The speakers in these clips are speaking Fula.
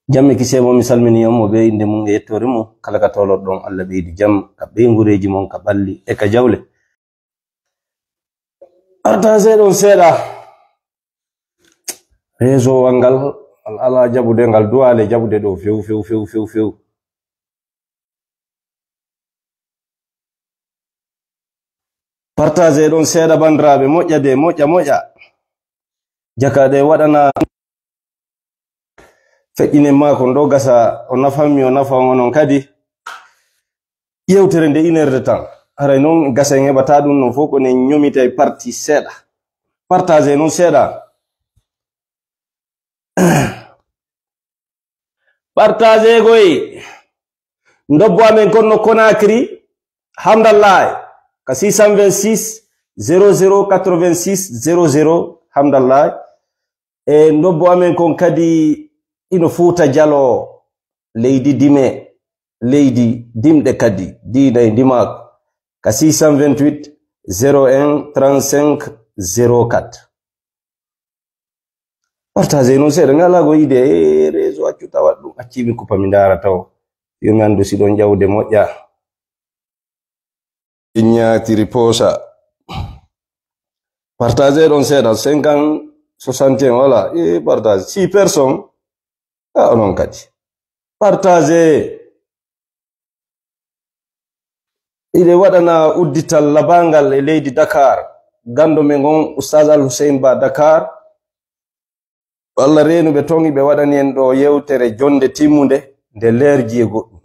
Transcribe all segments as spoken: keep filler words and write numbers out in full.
Jamme kisee mo, mi salmini on mo be innde mum e yettoore mum. Kala ka towloɗon, Allah ɓeydu jam ka ɓeynguureeji mon, ka ɓalli e ka jawle. Partager ɗon seeɗa. Réseau wal ngal, al-, alaa jaɓude ngal, duwaale jaɓude ɗo few, few, few, few, few. Partager ɗon seeɗa, banndiraaɓe, moƴƴa de, moƴƴa, moƴƴa. Jaka ɗe waɗana feƴƴinen maa kon ɗo gasa, o nafan mi, o nafan onon kadi. Yewtere nde une heure de temps. Haray noon gasa en heɓata ɗum noon fof, ko ne ñomitay parti seeɗa. Partager noon seeɗa. Partager goy. Ndobbo amen kon no Conakry, Hamdallahi, ka six cent vingt-six zéro zéro quatre-vingt-six zéro zéro, Hamdallahi. E ndobbo amen kon kadi ino Fuuta Jaloo, leydi dime, leydi dimɗe kadi, diina e ndimaagu, ka six cent vingt-huit zéro un trente-cinq zéro quatre. Partager noon seeɗa, mi alaa ko yiide e réseau, accu tawat ɗum, accii mi kupa, mi ndaara taw. Yo mi anndu si ɗon ƴawde moƴƴa. Ñaatiri poosa. Partager ɗon seeɗa, cinquante, soixante et un, voilà. E partage, six personnes. A, onon kadi. Partager. Iɗe waɗana uddital labangal e leydi Dakar. Ganndo men on, Oustaz Al Hussein Ba Dakar. Allah reenuɓe toon, iɓe waɗani en ɗo yewtere jonnde timmunde nde leerji e goɗɗum.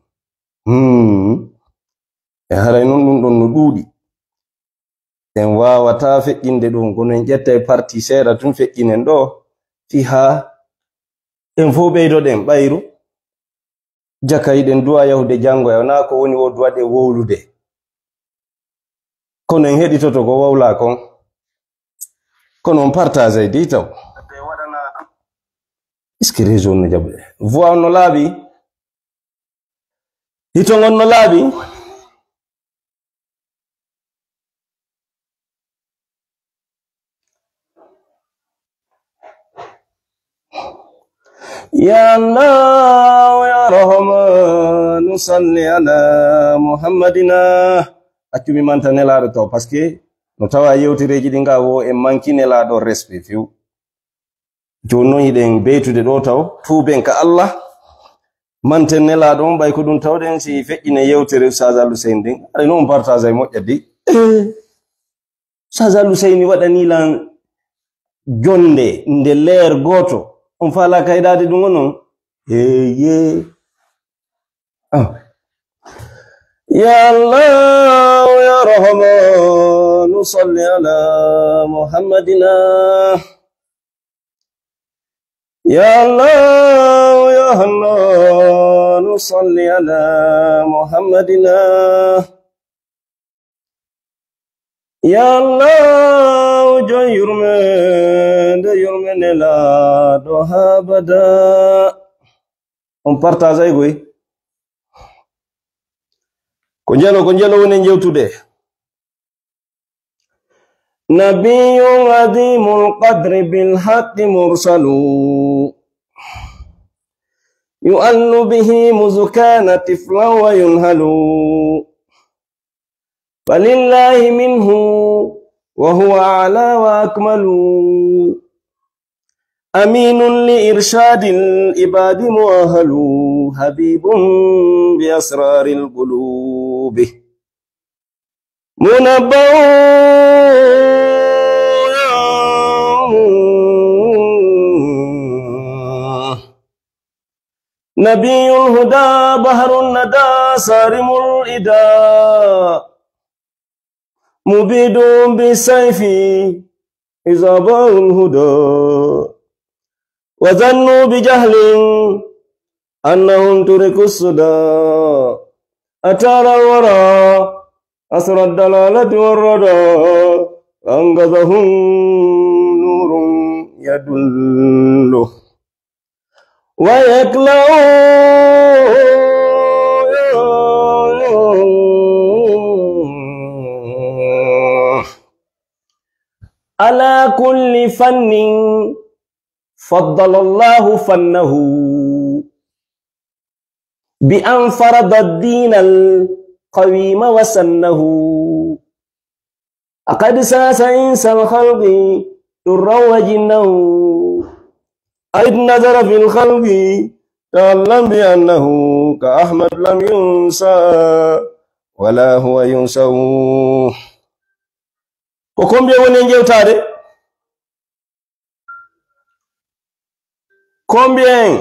Hmm. E haray noon ɗum ɗon no ɗuuɗi. En waawataa feƴƴinde ɗum, kono en ƴetta e parti seeɗa tun feƴƴinen ɗo, fii haa en fof ɓeydoɗen ɓayru. Jaka hiɗen duwa yahude janngo, e wonaa ko woni wo duwaɗe wowlude. Kono en heɗitoto ko wowlaa kon. Kono on partage ay dey taw. Est-ce que réseau on no jaɓude? Voix on no laaɓi? Hito ngon no laaɓi? Ya Allah, ya Rahmanu, salli ala Muhammadina. Accu mi manta Nelaaɗo taw, parce que no tawa yewtereeji ɗi nga wo en manki Nelaaɗo respect few. Jooni noon hiɗen beytude ɗo taw, tuuben ka Allah, manten Nelaaɗo on, ɓay ko ɗum tawɗen si feƴƴine yewtere Oustaz Al Hussein ɗin. Aray noon partage ay moƴƴa dey. Eh. Oustaz Al Hussein waɗani lan jonnde nde leer gooto. On faalaa kaydaade ɗum onon? Eeye. Ah. Ya Allah, ya Rahmanu, salli ala Muhammadina. Ya Allah, ya Hannanu, salli ala Muhammadina. Ya Allah, joy yurmende, yurmende Nelaaɗo haa abada. On partage ay goy. Ko njelo, ko njelo wonen jewtude. نبي عظيم القدر بالحق مرسل، يؤل به مذ كان طفلا وينهل. فلله منه وهو أعلى وأكمل. أمين لإرشاد العباد مؤهل. حبيب بأسرار القلوب. منبأ. نبي الهدى بحر الندى صارم العدا. مبيد بالسيف إذا باعوا الهدى. وظنوا بجهل أنهم تركوا السدى. أتى على الورى عصر الضلالة والردى. أنقذهم نور يدل ويكلأ على كل فن فضل الله فنه بأن فرض الدين القويم وسنه. لقد ساس إنس الخلق طرا وجنه، إذ نظر في الخلق تعلم بأنه كأحمد لم ينس ولا هو ينس. Ko combien woni e jewtaade? Combien?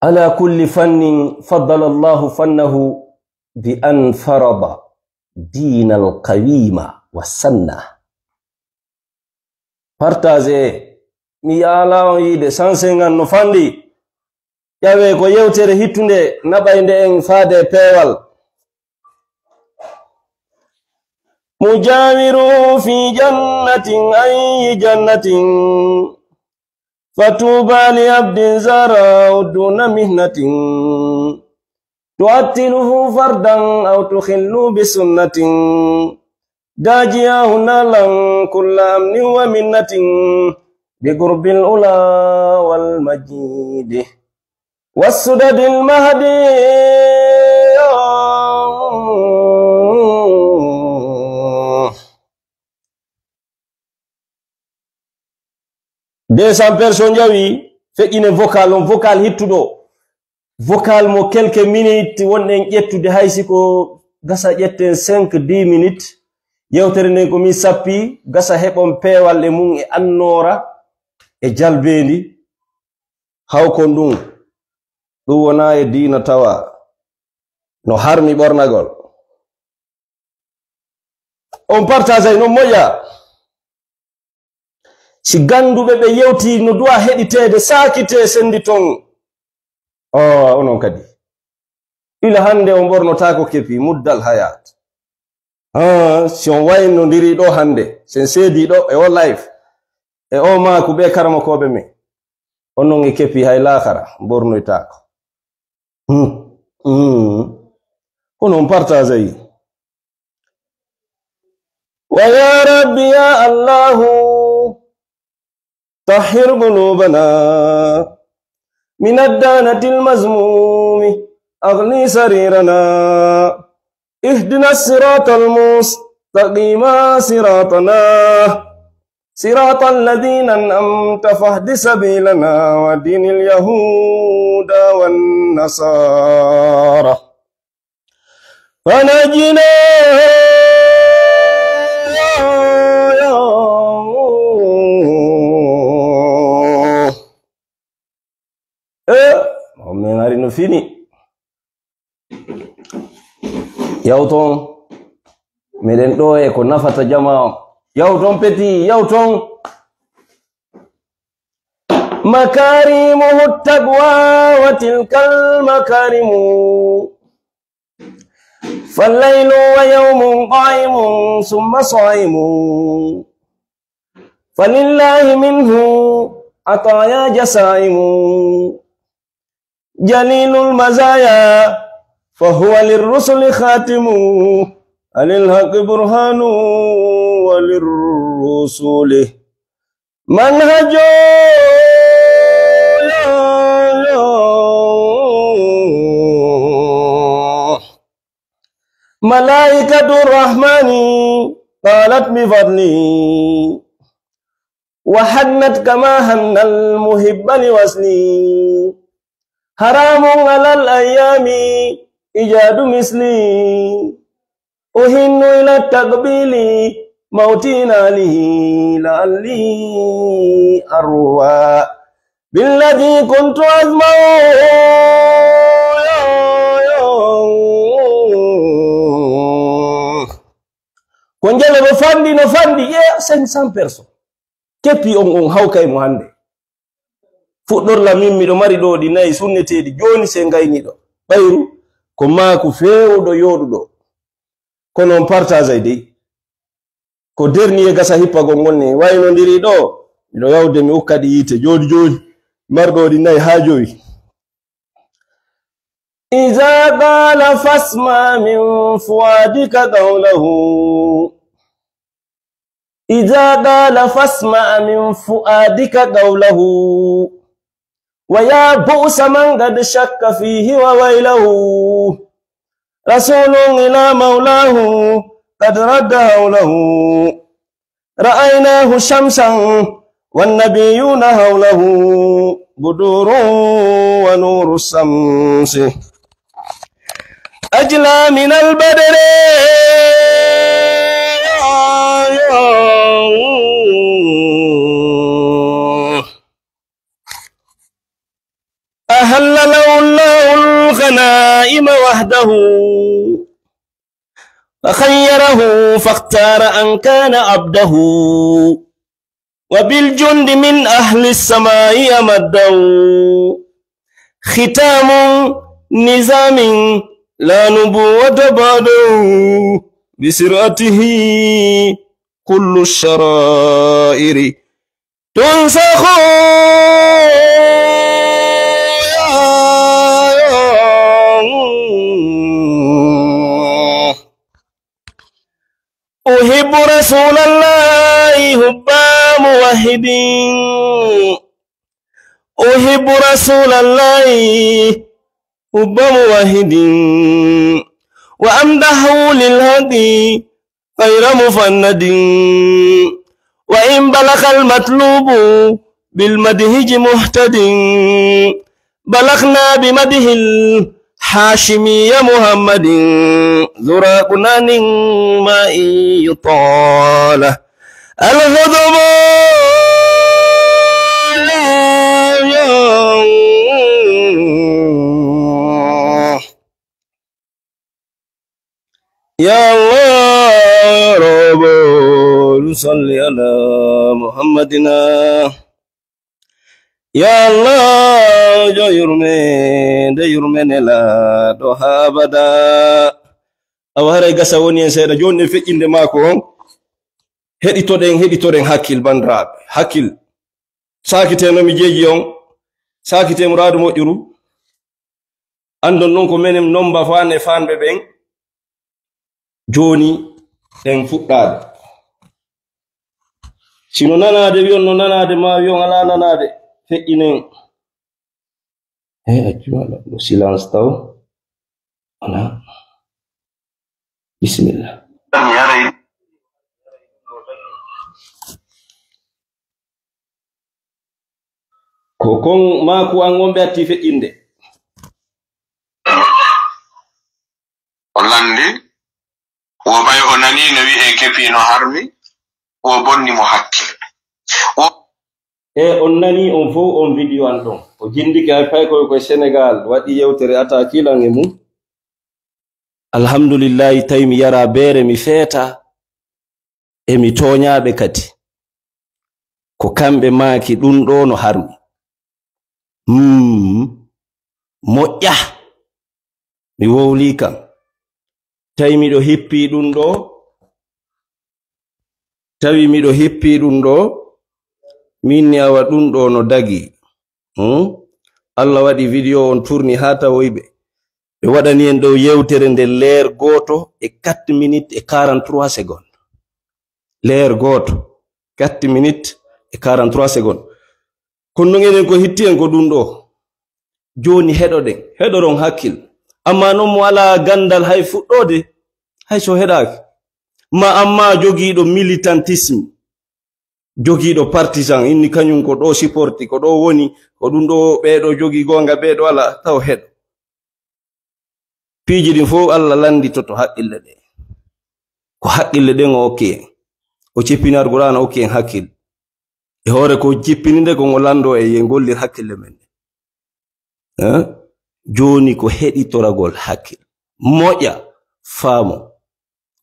على كل فن فضل الله فنه بأن فرض دين القويم وسنه. Partagé, mi yaala on yiide cent cinquante no fanɗi. Ƴawee ko yewtere hittunde naɓaynde en faade e peewal. مجاوره في جنة أي جنة، فطوبى لعبد زاره دون محنة، تعطله فردا أو تخل بسنة، داجياه نالا كل أمن ومنة، بقرب العلا والمجيد والسدد المهدي. Deux cents personnes njawi, feƴƴine vocal on, vocal hittuɗo. Vocal mo quelques minutes wonɗen ƴettude, hay si ko gasa ƴetten cinq, dix minutes. Yewtere nden ko min sappi, gasa heɓon peewal e mum e annoora e jalbeendi. Haw ko ndun, ɗum wonaa e diina tawa no harmi ɓornagol. On partagay non moƴƴa. Si gannduɓe ɓe yewti no duwa heɗiteede, saakitee senndi ton. O, onon kadi. Ila hannde on ɓornotaako kepi, muddal hayaat. Ah, si on wayno ndiri ɗo hannde, sen seedi ɗo e o live, e o maaku ɓe karamokooɓe men. Onon e kepi hay laakara, ɓornoytaako. Hmm. Hmm. Kono on partagay. ويا رب يا الله طهر قلوبنا من الدانة المذموم، أغني سريرنا، اهدنا الصراط المستقيم صراطنا، صراط الذين أنعمت فاهد سبيلنا ودين اليهود والنصارى. فنجنا. Eh, on men ari no fini. Yawton. Meɗen ɗo e ko nafata jama on. Yawton peti, yawton. مكارمه التقوى وتلك المكارم، فالليل ويوم قائم ثم صائم، فلله منه عطايا جسائم، جليل المزايا فهو للرسل خاتم، عن الحق برهان وللرسل منهج. ملائكة الرحمن قالت بفضله، وحنت كما حن المحب لوصلي، حرام على الأيام إيجاد مثلي، أحن إلى التقبيل موطن آله، لعلي أروى بالذي كنت أظمأ. Ko njele no fanɗi, no fanɗi, e cinq cents personnes. Keppi on, on hawkay mo hannde. Fuɗɗorla min miɗo mari ɗo ɗi nayi sunneteeɗi, jooni se ngayni ɗo. Ɓayru ko maaku feewuɗo yooɗuɗo. Kono on partagay dey. Ko dernier gasa hippagol ngol ni, waynondiri ɗo, miɗo yawde mi ukka ɗi yiite jooni jooni, marɗo ɗi nayi haa jowi. إذا قال فاسمع من فؤادك قوله. إذا قال فاسمع من فؤادك قوله. ويا بؤس من قد شك فيه وويله. رسول إلى مولاه قد رد هوله. رأيناه شمسا والنبيون حوله بدور ونور الشمس أجلى من البدر. أحل له الله الغنائم وحده فخيره فاختار أن كان عبده وبالجند من أهل السماء أمده ختام نظام لا نبوة بعده بسرعته كل الشرائر تنسخ. أحب رسول الله حب موحد. أحب رسول الله حب موحد. وأمدحه للهدي غير مفند. وإن بلغ المطلوب بالمدح مهتد. بلغنا بمدح الهاشمي محمد ذرى قنان ما إن يطال الغضب. يا الله يا رب صل على محمدنا. Ya Allah, jo yurmeende, yurmeende laaɗo haa abada. Awa haray gasa woni en seeɗa. Jooni en feƴƴinde maako on. Heɗitoɗen, heɗitoɗen hakkil, banndiraaɓe. Hakkil. Saakitee no mi jeeji on. Saakitee muraadu moƴƴuru. Anndon ɗon ko menen nomba faane faanɓe ɓen. Jooni ɗen fuɗɗaade. Si no nanaade, wi'on no nanaade, maa wi'on alaa nanaade, feƴƴinen. He, accu wala ɗo silence taw. Wala. Bismillah. Ko kon maaku an on ɓe atti feƴƴinde. O lanndi, wo ɓay o nanii no wi'ee kepi no harmi, wo bonni mo hakkil. Wo- E on nanii on fow on video an ɗon. O jinndike hay pay koy koye Senegal, waɗi yewtere ata kilan e mum. Alhamdulillahi, tawi mi yara beere, mi feeta, e mi tooñaaɓe kadi. Ko kamɓe maaki ɗum ɗo no harmi. Hmm, moƴƴa. Mi wowlii kam. Tawi miɗo hippii ɗum ɗo. Tawi miɗo hippii ɗum ɗo. Min ni awa ɗum ɗo no dagi. Hmm? Allah waɗi video on tourni haa tawoyɓe. Ɓe waɗani en ɗo yewtere nde leer gooto e quatre minutes e quarante-trois secondes. Leer gooto, quatre minutes e quarante-trois secondes. Kono non enen ko hitti en ko ɗum ɗo. Jooni heɗoɗen, heɗoron hakkil. Amma non mo alaa gandal hay fuɗɗoode, hay so heɗaaki. Ma amma jogiiɗo militantisme, jogiiɗo partisan, inni kañum ko ɗo supporti, ko ɗo woni, ko ɗum ɗo ɓeeɗo jogii goonga, ɓeeɗo alaa, taw heɗo. Piiji ɗin fof Allah lannditoto haqqille ɗe. Ko haqqille ɗen o okki en. O cippini Alqur'aana, o okki en hakkil. E hoore ko jippini nde, ko ngo lanndo e yen gollir hakkille men ɗe. Eh? Jooni ko heɗitoragol hakkil. Moƴƴa, faamo.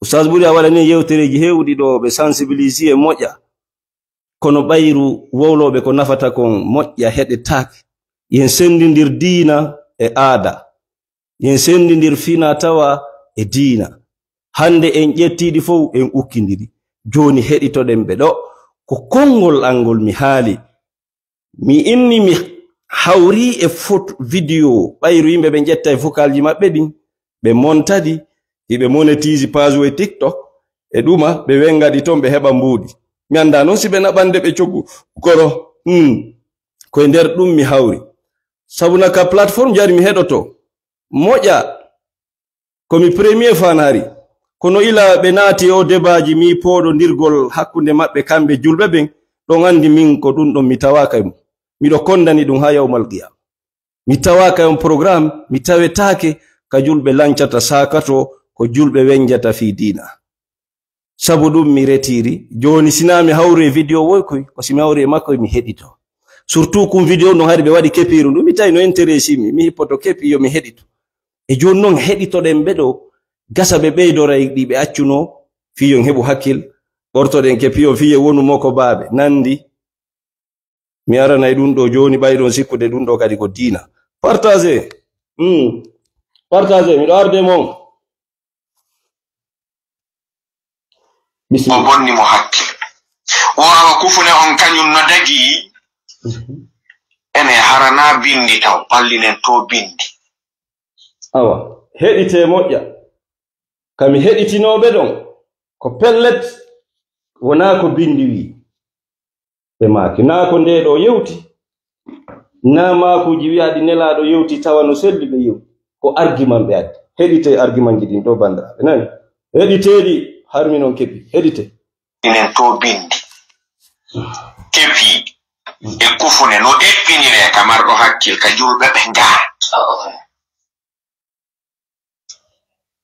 Oustaz Boury a waɗani en yewtereeji heewɗi ɗo, ɓe sensibiliser e moƴƴa. Kono ɓayru wowlooɓe ko nafata kon moƴƴa heɗetaake. Yen senndindir diina e aada. Yen senndindir fina tawa e diina. Hannde en ƴettii ɗi fof, en ukkindiri. Jooni heɗitoɗen ɓe ɗo, ko konngol an ngol mi haali. Mi inni mi hawri e foto, video, ɓayru yimɓe ɓe ƴetta e vokalji maɓɓe ɗin, ɓe monta ɗi, hiɓe monetiser page e TikTok, e ɗuma, ɓe wenga ɗi ton, ɓe heɓa mbuuɗi. Mi annda non si ɓe naɓande ɓe coggu, kono, hmm, ko e nder ɗum mi hawri. Sabu na ka plateforme jari mi heɗoto. Moƴƴa, ko mi premier fan hari. Kono ila ɓe naati o debaaji mi pooɗondirgol hakkunde maɓɓe kamɓe julɓe ɓen, ɗon anndi min ko ɗum ɗon mi tawaaka e mum. Miɗo kondani ɗum haa yawmal qiyama. Mi tawaaka e on programme, mi tawetaake ka julɓe lancata saakato, ko julɓe wenjata fii diina. Sabu ɗum mi retiri. Jooni si na mi hawri e video woy koy, ko si mi hawri e makko mi heɗito. Surtout kun video no hari ɓe waɗi kepiiru ndu, mi tawi no intéressé mi, mi hippoto kepi yo mi heɗito. E jooni non heɗitoɗen ɓe ɗo, gasa ɓe ɓeydora e ɗi ɓe accuno, fii yo en heɓu hakkil, ɓortoɗen kepi on fii e wonu mo ko baaɓe, nandi. Mi aranay ɗum ɗo jooni, ɓayɗon sikkude ɗum ɗo kadi ko diina. Partagez. Hmm. Partagez, miɗo arde mon. Bisimilla. O bonni mo hakke. O awa kufune on kañum no dagi. Mhm. Ene harana bindi taw, ɓallinen to bindi. Awa, heɗite moƴƴa. Kami heɗitinooɓe ɗon, ko pellet, wonaa ko bindi wii. Ɓe maaki, naa ko ndee ɗoo yewti, naa maakuuji wi'aaɗi Nelaaɗo yewti tawa no selli ɓe yewti. Ko argument ɓe addi. Heɗitee argumentji ɗin ɗoo, banndiraaɓe. Nani? Heɗitee ɗi, harmi non kepi. Heɗitee. Enen to bindi. Kepi e kufune no eɓɓiniree ka marɗo hakkil, ka julɓe ɓe ngaa.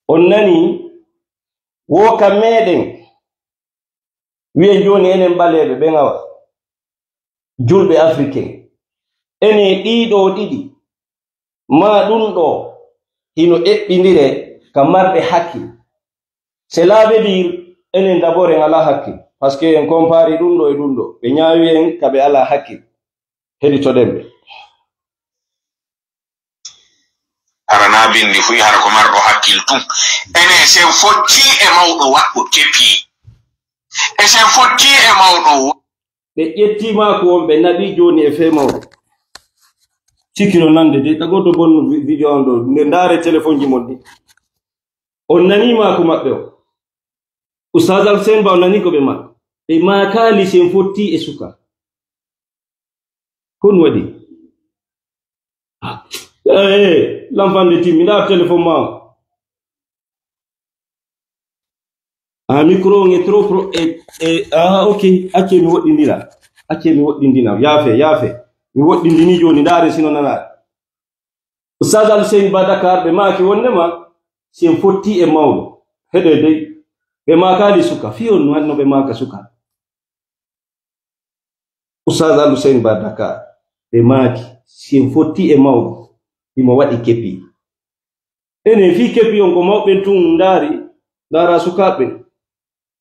On nanii, wo ka meɗen. Wi'en jooni enen ɓaleeɓe ɓen awa, julɓe africain. Enen ɗii ɗoo ɗiɗi, maa ɗum ɗoo, hino eɓɓindire ka marɓe hakkil. Cela veut dire, enen d'abord en alaa hakkil. Parce que en compari ɗum ɗoo e ɗum ɗoo. Ɓe ñaawi en ka ɓe alaa hakkil. Heɗitoɗen ɓe. Hara na bindi fuy, hara ko marɗo hakkil tun. Enen sen fotti e mawɗo waɗɗo kepi. E sen fotti e mawɗo wa- Ɓe ƴetti maaku on, ɓe naɓi jooni e fee mawɗo. Sikkiro nande de, tagoto bonnu vi-, video on ɗo, nde ndaare telefonji mon ɗi. On nanii maaku maɓɓe o. Oustaz Alhussein Ba, on nanii ko ɓe maa. Ɓe maakaali sen fotti e suka. Ko ɗum waɗi? Ah, eh, eh, lamfande timmi, ndaa téléphone ma o. Ah, micro on est trop pro-, eh, eh, ah, ok, acce mi woɗɗindina. Acce mi woɗɗindina. Yaafe, yaafe. Mi woɗɗindini jooni, ndaare sino nanaade. Oustaz Alhussein Ba Dakar, ɓe maaki wondema si en fotti e mawɗo. Heɗe dey. Ɓe maakaali suka. Fii on no ɓe maaka suka. Oustaz Alhussein Ba Dakar, ɓe maaki, si en fotti e mawɗo, himo waɗi kepi. Enen fii kepi on ko mawɓe tun ndaari, ndaara sukaaɓe.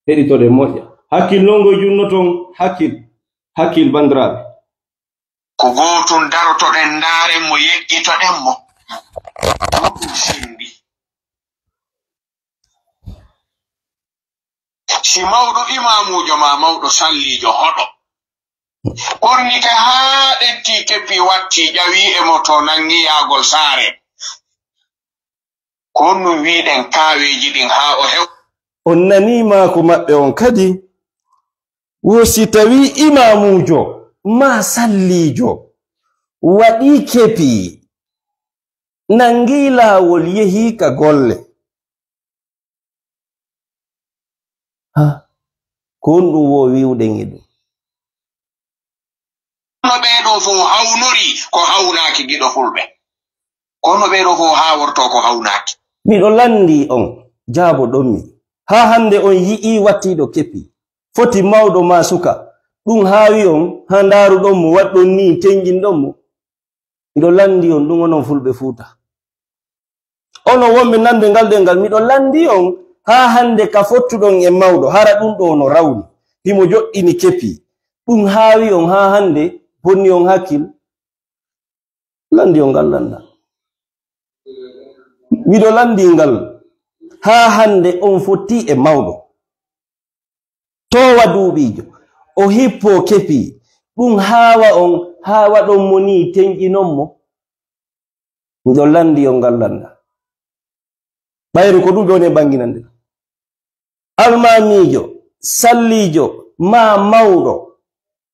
Heɗitoɗen moƴƴa. Hakkil non ngoy junno ton, hakkil, hakkil banndiraaɓe. Ko gootun darotoɗen, ndaaren mo, yeƴƴitoɗen mo. Ko ɗum sendi. Si mawɗo imaamuujo maa mawɗo salliijo hoɗo, ɓornike haa ɗetti, keppi watti, ƴawi e moto, nangi yaagol saare. Ko honɗum wi'uɗen kaaweeji ɗin haa o hew- On nanii maaku maɓɓe on kadi, wo si tawii imaamuujo maa salliijo waɗii kepi, nangii laawol, yehii ka golle. Ha, ko honɗum wo wi'uɗen e ɗum? Kono ɓee ɗoo fof hawnori ko hawnaaki giɗo fulɓe. Kono ɓee ɗoo fof haawortoo ko hawnaaki. Miɗo lanndii on, jaaboɗon mi. Haa hannde on yi'ii wattiiɗo kepi, foti mawɗo maa suka, ɗum haawi on, haa ndaaruɗon mo, waɗɗon nii, tenƴinɗon mo? Miɗo lanndii on ɗum, onon fulɓe Fuuta. Onon wonɓe nande ngal ɗemngal, miɗo lanndii on haa hannde ka fottuɗon e mawɗo, hara ɗum ɗoo no rawni. Himo joɗɗini kepi. Ɗum haawi on haa hannde, bonni on hakkil. Lanndii on ngal lanndal. Miɗo lanndii ngal haa hannde on fotti e mawɗo. Toowa duuɓiijo, o hippoo kepi, ɗum haawa on, haawa ɗon mo nii, tenƴinon mo. Miɗo lanndi on ngal lannda. Ɓayri ko ɗum ɓe woni e ɓannginande. Almaamiijo, salliijo, maa mawɗo,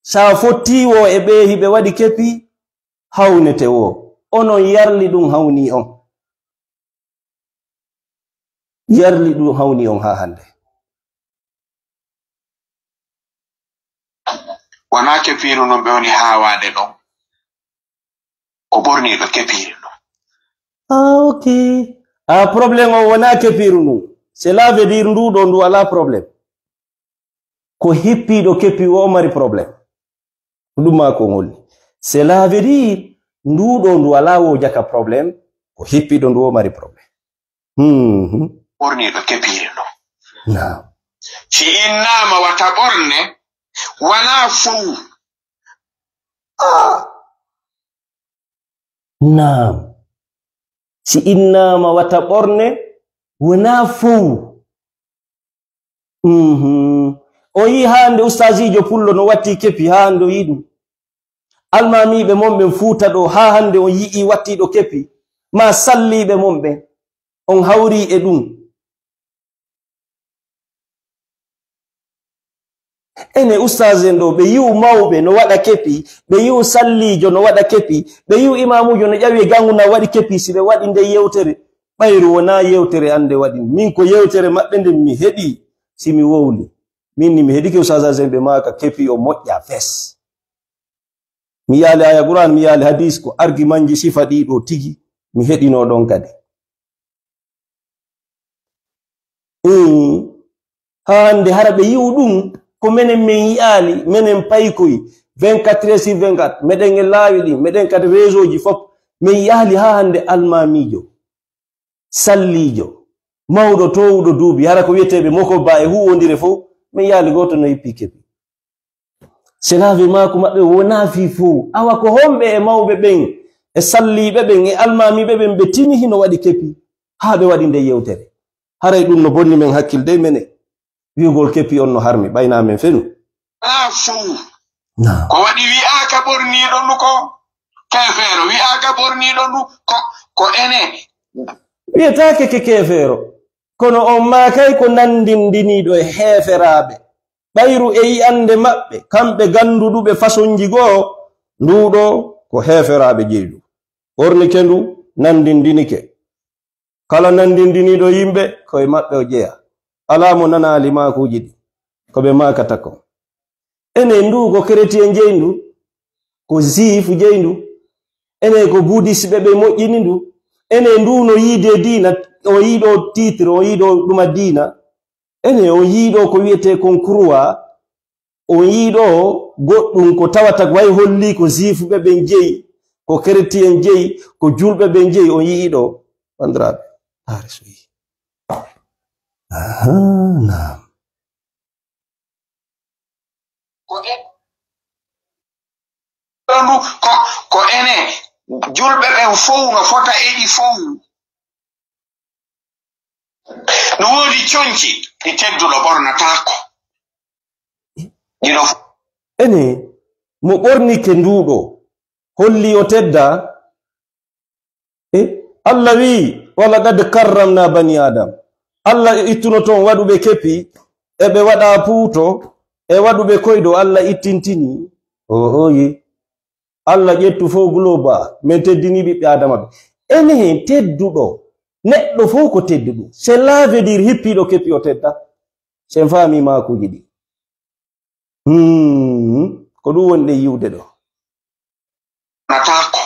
so a fottii wo e ɓee hiɓe waɗi kepi, hawnete wo. Onon yarli ɗum hawni on. Yarli ɗum hawni on haa hannde. Wonaa kepiiru ndun ɓe woni haawaade ɗon. Ko ɓorniiɗo kepiiri ndun. Ah, ok. Ah, problème o wonaa kepiiru ndun. Cela veut dire ndu ɗo ndu alaa problème. Ko hippiiɗo kepi o mari problème. Ko ɗum maa ko on holli. Cela veut dire ndu ɗo ndu alaa wo jaka problème. Ko hippiiɗo ndu o mari problème. Mhm. Ɓorniiɗo kepiiri ndun. Naam. Si innaama wata ɓorne, wonaa fow. Ah. Naam. Si innaama wata ɓorne, wonaa fow. Mhm. O yii haa hannde ustaasiijo pullo no watti kepi, haa hannde o yii ɗum. Almaamiiɓe mon ɓen Fuuta ɗo, haa hannde on yi'ii wattiiɗo kepi, maa salliiɓe mon ɓen, on hawrii e ɗum. Ene ustaas en ɗo, ɓe yi'u mawɓe no waɗa kepi, ɓe yi'u salliijo no waɗa kepi, ɓe yi'u imaamuujo no ƴawi e gangu na waɗi kepi, si ɓe waɗi nde yewtere, ɓayru wonaa yewtere an nde waɗi. Min ko yewtere maɓɓe nden mi heɗi, si mi wowli. Min ni mi heɗike ustaas en ɓe maaka kepi o moƴƴa fes. Mi yaali aya Qur'an, mi yaali hadis, ko argumentji sifa ɗiɗo tigi mi heɗino ɗon kadi. Ii, haa hannde hara ɓe yi'u ɗum ko menen men yi'aali, menen paykoy, vingt-quatre heures sur vingt-quatre, meɗen e laawi ɗin, meɗen kadi réseauji fof, men yi'aali haa hannde almaamiijo, salliijo, mawɗo toowuɗo duubi, hara ko wi'eteeɓe mokobba e huuwondire fof, men yi'aali gooto no hippi kepi. Senaaɓe maaku maɓɓe wonaa fii fow. Awa ko homɓe e mawɓe ɓen, e salliiɓe ɓen, e almaamiiɓe ɓen ɓe tini hino waɗi kepi, haa ɓe waɗi nde yewtere? Haray ɗum no bonni men hakkil dey mene. Wi'ugol kepi on no harmi, ɓayna men fenu. Alaa fow. Naam. Ko waɗi wi'aaka ɓorniiɗo ndu ko keefeero, wi'aaka ɓorniiɗo ndu ko, ko ene. Wi'etaake ke keefeero, kono on maakay ko nanndindiniiɗo e heeferaaɓe. Ɓayru e yi'annde maɓɓe, kamɓe gannduɗuɓe fasonji goo, nduuɗo ko heeferaaɓe jeyɗu. Ɓornike ndu, nanndindinike. Kala nanndindiniiɗo yimɓe, ko e maɓɓe o jeyaa. Alaa mo nanaali maakuuji ɗi, ko ɓe maakata kon. Ene ndu ko chrétien jeyi ndu, ko juif jeyi ndu, ene ko bouddhiste ɓe ɓe moƴƴini ndu, ene ndu no yiide diina, o yiiɗo titre, o yiiɗo ɗuma diina, ene o yiiɗo ko wiyetee kon croix, o yiiɗo goɗɗum ko tawata ko way holli ko juif ɓe ɓen jeyi, ko chrétien jeyi, ko julɓe ɓen jeyi, o yiiɗo, banndiraaɓe, taare so yi'i. Aha, naam. Ko e-, ko, ko ene julɓe ɓen fow no fota e ɗi fow. No woodi conci ɗi tedduɗo ɓornataako. Ɗino fo- Ene, mo ɓornike nduuɗo, holli o tedda? E, Allah wi'i, "Wa laqad karramna bani Adam." Allah ittuno toon waɗuɓe kepi, e ɓe waɗa puuto, e waɗuɓe koyɗo, Allah ittintini. O, oyi. Allah ƴettu fof global, men teddini ɓiɓɓe Adama ɓe. Ene heen tedduɗo, neɗɗo fof ko tedduɗo. Cela veut dire hippiiɗo kepi o tedda. Sen faami maakuuji ɗi. Hmm, ko ɗum woni ɗe yiwde ɗo. Nataako.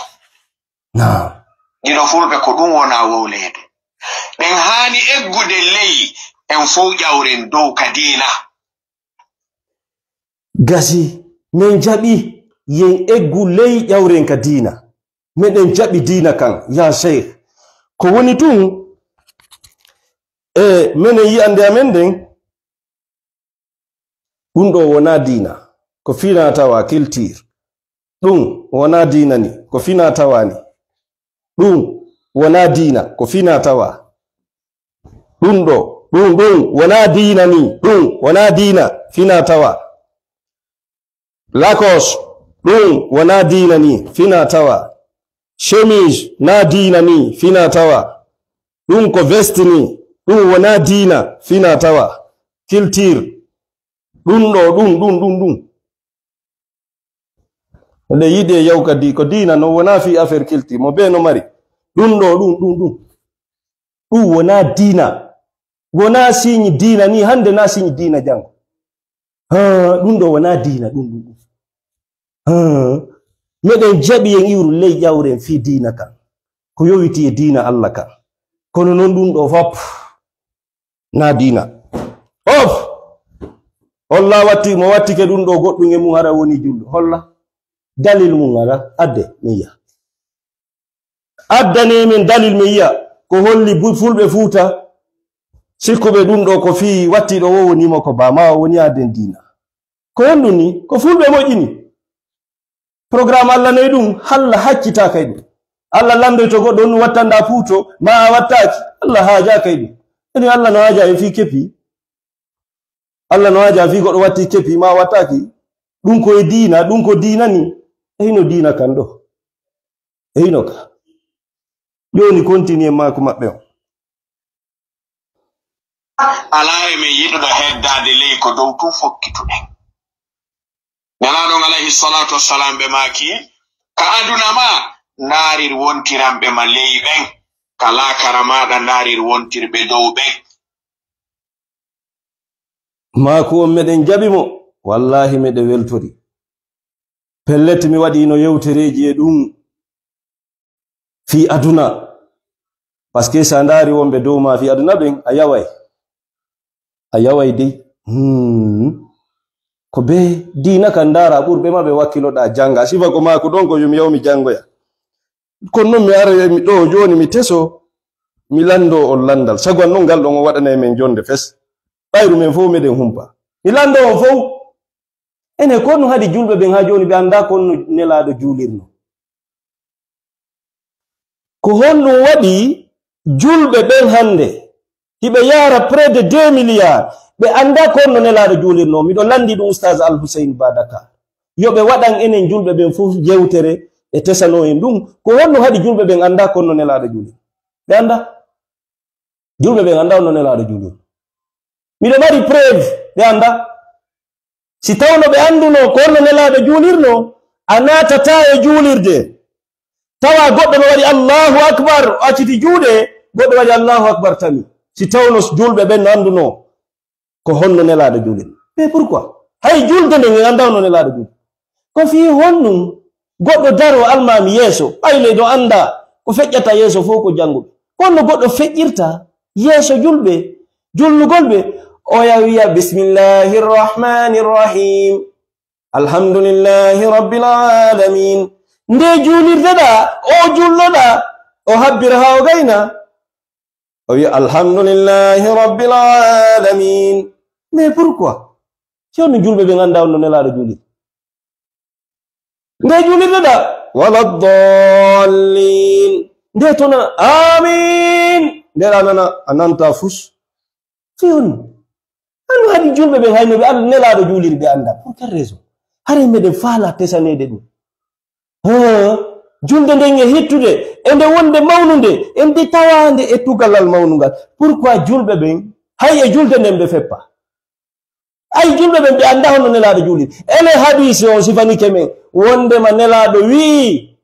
Naam. Ɗino fulɓe ko ɗum wona wowleede. Ɗen haani eggude ley en fow ƴawren dow ka diina. Gasi, men jaɓi yen eggu ley ƴawren ka diina. Meɗen jaɓi diina kan, yaa Sheikh. Ko woni tun, e menen yi'ande amen nden, ɗum ɗo wonaa diina, ko fina tawa, culture. Ɗum wonaa diina ni, ko fina tawa ni. Ɗum wonaa diina, ko fina tawa. Ɗum ɗo Ɗum, ɗum wonaa diina ni. Ɗum wonaa diina, fina tawa. Lakos, ɗum wonaa diina ni, fina tawa. Chemise, naa diina ni, fina tawa. Ɗum ko veste ni, ɗum wonaa diina, fina tawa. Culture, ɗum ɗo, ɗum, ɗum, ɗum, ɗum. Nde yiɗi e yawka di, ko diina no wonaa fii affaire culture, mo bee no mari. Ɗum ɗo, ɗum, ɗum, ɗum. Ɗum wonaa diina. Wonaa signe diina ni hannde, naa signe diina janngo. Haa, ɗum ɗo wonaa diina, ɗum, ɗum, ɗum. Haa, meɗen jaɓi en iwru ley ƴawren fii diina kan. Ko yowiti e diina Allah kan. Kono noon ɗum ɗo fop naa diina. Of! Holla watti, mo wattike ɗum ɗo goɗɗum e mum hara woni julɗo. Holla. Dalil mum hara. Adde, mi yi'a. Addane men dalil mi yi'a. Ko holli bu-, fulɓe Fuuta. Sikkuɓe ɗum ɗo ko fii wattiɗo o woni mo ko ba ma o woni aden diina. Ko honɗum ni? Ko fulɓe moƴƴini. Programme Allah noy ɗum, Allah haccitaaka e ɗum. Allah landoyto goɗɗo on wattanda puuto, ma a wattaaki. Allah haajaaka e ɗum. Eni Allah no haaja e fii kepi. Allah no haaja fii goɗɗo watti kepi, ma a wattaaki. Ɗum ko e diina, ɗum ko diina ni. E hino diina kan ɗo. E hino ka. Jooni continue maaku maɓɓe on. Alaa e men yiɗuɗo heddaade ley ko dow tun fokkituɗen. Nelaaɗo on alayhi salaatu wassalaam ɓe maaki, ka aduna ma ndaarir wontiranɓe ma ley ɓen, ka laakara maaɗa ndaarir wontirɓe dow ɓen. Maaku on meɗen jaɓi mo, wallaahi meɗe weltori. Pellet mi waɗiino yewtereeji e ɗum fii aduna. Parce que so a ndaari wonɓe dow ma fii aduna ɓen, a yaway. A yaway dey. Hmm. Ko be diina kan ndaara ɓurɓe ma ɓe wakkiloɗaa jannga. Sifa ko maaku ɗon ko yo mi yaw mi janngoya. Kono noon mi ara mi ɗo jooni mi teso, mi lanndo on lanndal. Sago an noon ngal ɗon o waɗanay men jonnde fes. Ɓayru men fof meɗen humpa. Mi lanndo on fof. Ene ko honɗum haɗi julɓe ɓen haa jooni ɓe anndaa ko honno Nelaaɗo juulirno? Ko honɗum waɗi julɓe ɓen hannde hiɓe yaara près de deux milliards, ɓe anndaa ko honno Nelaaɗo juulirno? Miɗo lanndi ɗum Oustaz Al Hussein Ba Dakar. Yo ɓe waɗan enen julɓe ɓen fof yewtere, ɓe tesanoo en ɗum. Ko honɗum haɗi julɓe ɓen anndaa ko honno Nelaaɗo juulirno? Ɓe anndaa. Julɓe ɓen anndaa honno Nelaaɗo juulirno. Miɗo mari preuve, ɓe anndaa. Si tawno ɓe anndunoo ko honno Nelaaɗo juulirno, a naatataa e juulirde. Tawa goɗɗo no waɗi Allahu Akbar, o acciti juuɗe, goɗɗo waɗi Allahu Akbar tami. Si tawno julɓe ɓen no anndunoo ko honno Nelaaɗo juulirno. Mais pourquoi? Hay julde nden en anndaa honno Nelaaɗo juulirno. Ko fii honɗum goɗɗo daroo almaami yeeso, ɓay ley no anndaa ko feƴƴata yeeso fof ko jannguɓe. Ko honno goɗɗo feƴƴirta yeeso julɓe, julnugol ɓe, oya wiya, "Bismillahir Rahmanir Rahim. Alhamdulillahi Rabbil Alamin." Nde juulirde ɗa, o julloɗa, o habbira haa o gayna. O wiya, "Alhamdulillahi Rabbil Alamin." Mais pourquoi? Si on julɓe ɓe nganndaa on no Nelaaɗo juuli. Nde juulirde ɗa, "Wala dallin." Nde to nana, "Amin." Nde ɗa nana, a nanta fus. Si on. An haɗi julɓe ɓe hayno ɓe Al-, Nelaaɗo juuliri ɓe annda. Pour quelle raison? Haray meɗen faala tesaneede ɗum. Hee, julde nden e hittude, e nde wonde mawnunde, e nde tawaande e tugalal mawnungal. Pourquoi julɓe ɓen, hay e julde nden ɓe feppa? Ay julɓe ɓen ɓe anndaa honno Nelaaɗo juuliri. Ene hadiisi on sifanike men, wondema Nelaaɗo wi'i,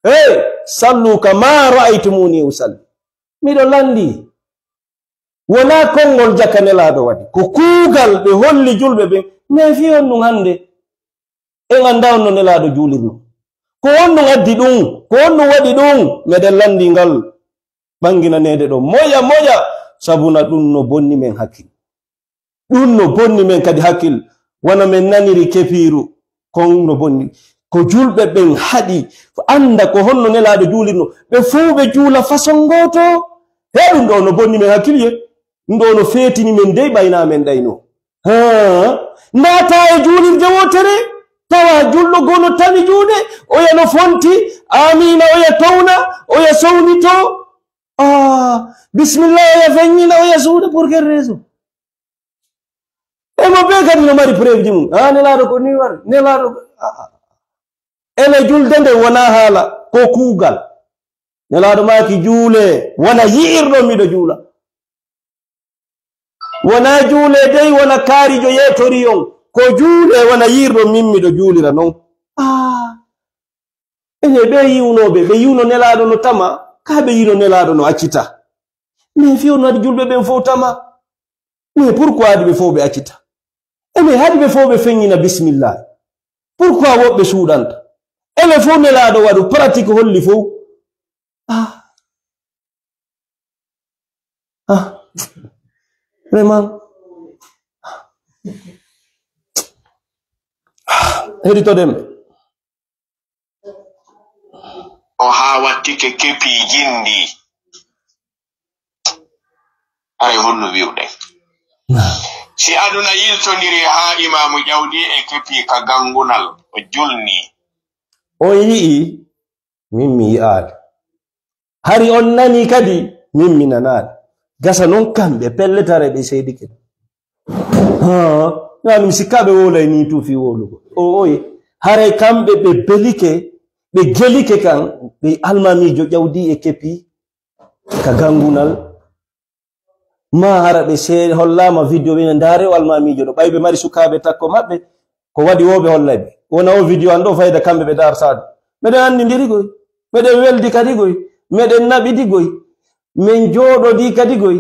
"Hey, sallu kama ra'aytumuni usalli." Miɗo lanndi. Wonaa konngol jaka Nelaaɗo waɗi. Ko kuugal ɓe holli julɓe ɓen, mais fii honɗum hannde en anndaa honno Nelaaɗo juulirno? Ko honɗum addi ɗum? Ko honɗum waɗi ɗum? Meɗen lanndi ngal ɓanginaneede ɗo moƴa moƴa, sabuna ɗum no bonni men hakkil. Ɗum no bonni men kadi hakkil, wano men naniri kepiiru, kon no bonni. Ko julɓe ɓen haɗi, annda ko honno Nelaaɗo juulirno. Ɓe fow ɓe juula façon gooto. He ɗum ɗo no bonni men hakkil ye. Ɗum ɗo no feetini men dey ɓayna men ɗayno. Haa, naata e juulirde wootere, tawa julɗo goo no tawi juuɗe, oya no fonti, aamiina, oya towna, oya sownito. Ah, Ah, bismillah, o ya feññina, o ya suuɗa pour quelle raison? E mo be kadi no mari preuve ji mum. Ah, Nelaaɗo ko ni war, Nelaaɗo ko, ah, ah. Ene julde nde wona haala, ko kuugal. Nelaaɗo maaki, "Juule, wona yi'irɗo miɗo juula." Wona juule dey, wona kaarijo yeetori on. Ko juule, wona yi'irɗo min miɗo juulira non. Ah. Ene ɓe yi'unooɓe, ɓe yi'uno Nelaaɗo no tama, ka ɓe yi'uno Nelaaɗo no accita. Mais fiyo no adi julɓe ɓen fof tama. Mais pourquoi adi ɓe fof ɓe accita? E mais hadi ɓe fof ɓe feññina bismillah. Pourquoi woɓɓe suuɗanta? Ene fof Nelaaɗo waɗu pratique holli fof. Ah. Ah. Vraiment. Ah. Heɗitoɗen ɓe. O haa wattike kepi jindi. Haray honno wi'uɗen? Naam. Si aduna yiltondiri haa imaamu ƴawdi e kepi ka gangunal, o julni. On yi'i, min mi yi'aali. Hari on nani kadi, min mi nanaali. Gasa non kamɓe pelletare ɓe seedike. Haa, nani mi sikka ɓe wolay ni tuufi wolugo. O oye, haray kamɓe ɓe belike, ɓe gelike kan, ɓe almamiijo ƴawdi e kepi ka gangunal. Ma hara ɓe see-, hollaama video ɓe ndaare o almamiijo ɗo. Ɓay ɓe mari sukaaɓe takko maɓɓe, ko waɗi wo ɓe hollay ɓe. Wona o video an ɗo fayda kamɓe ɓe daartaa ɗo. Meɗen anndindiri goy. Meɗen weldi kadi goy. Meɗen naɓidi goy. Min jooɗodi kadi goy.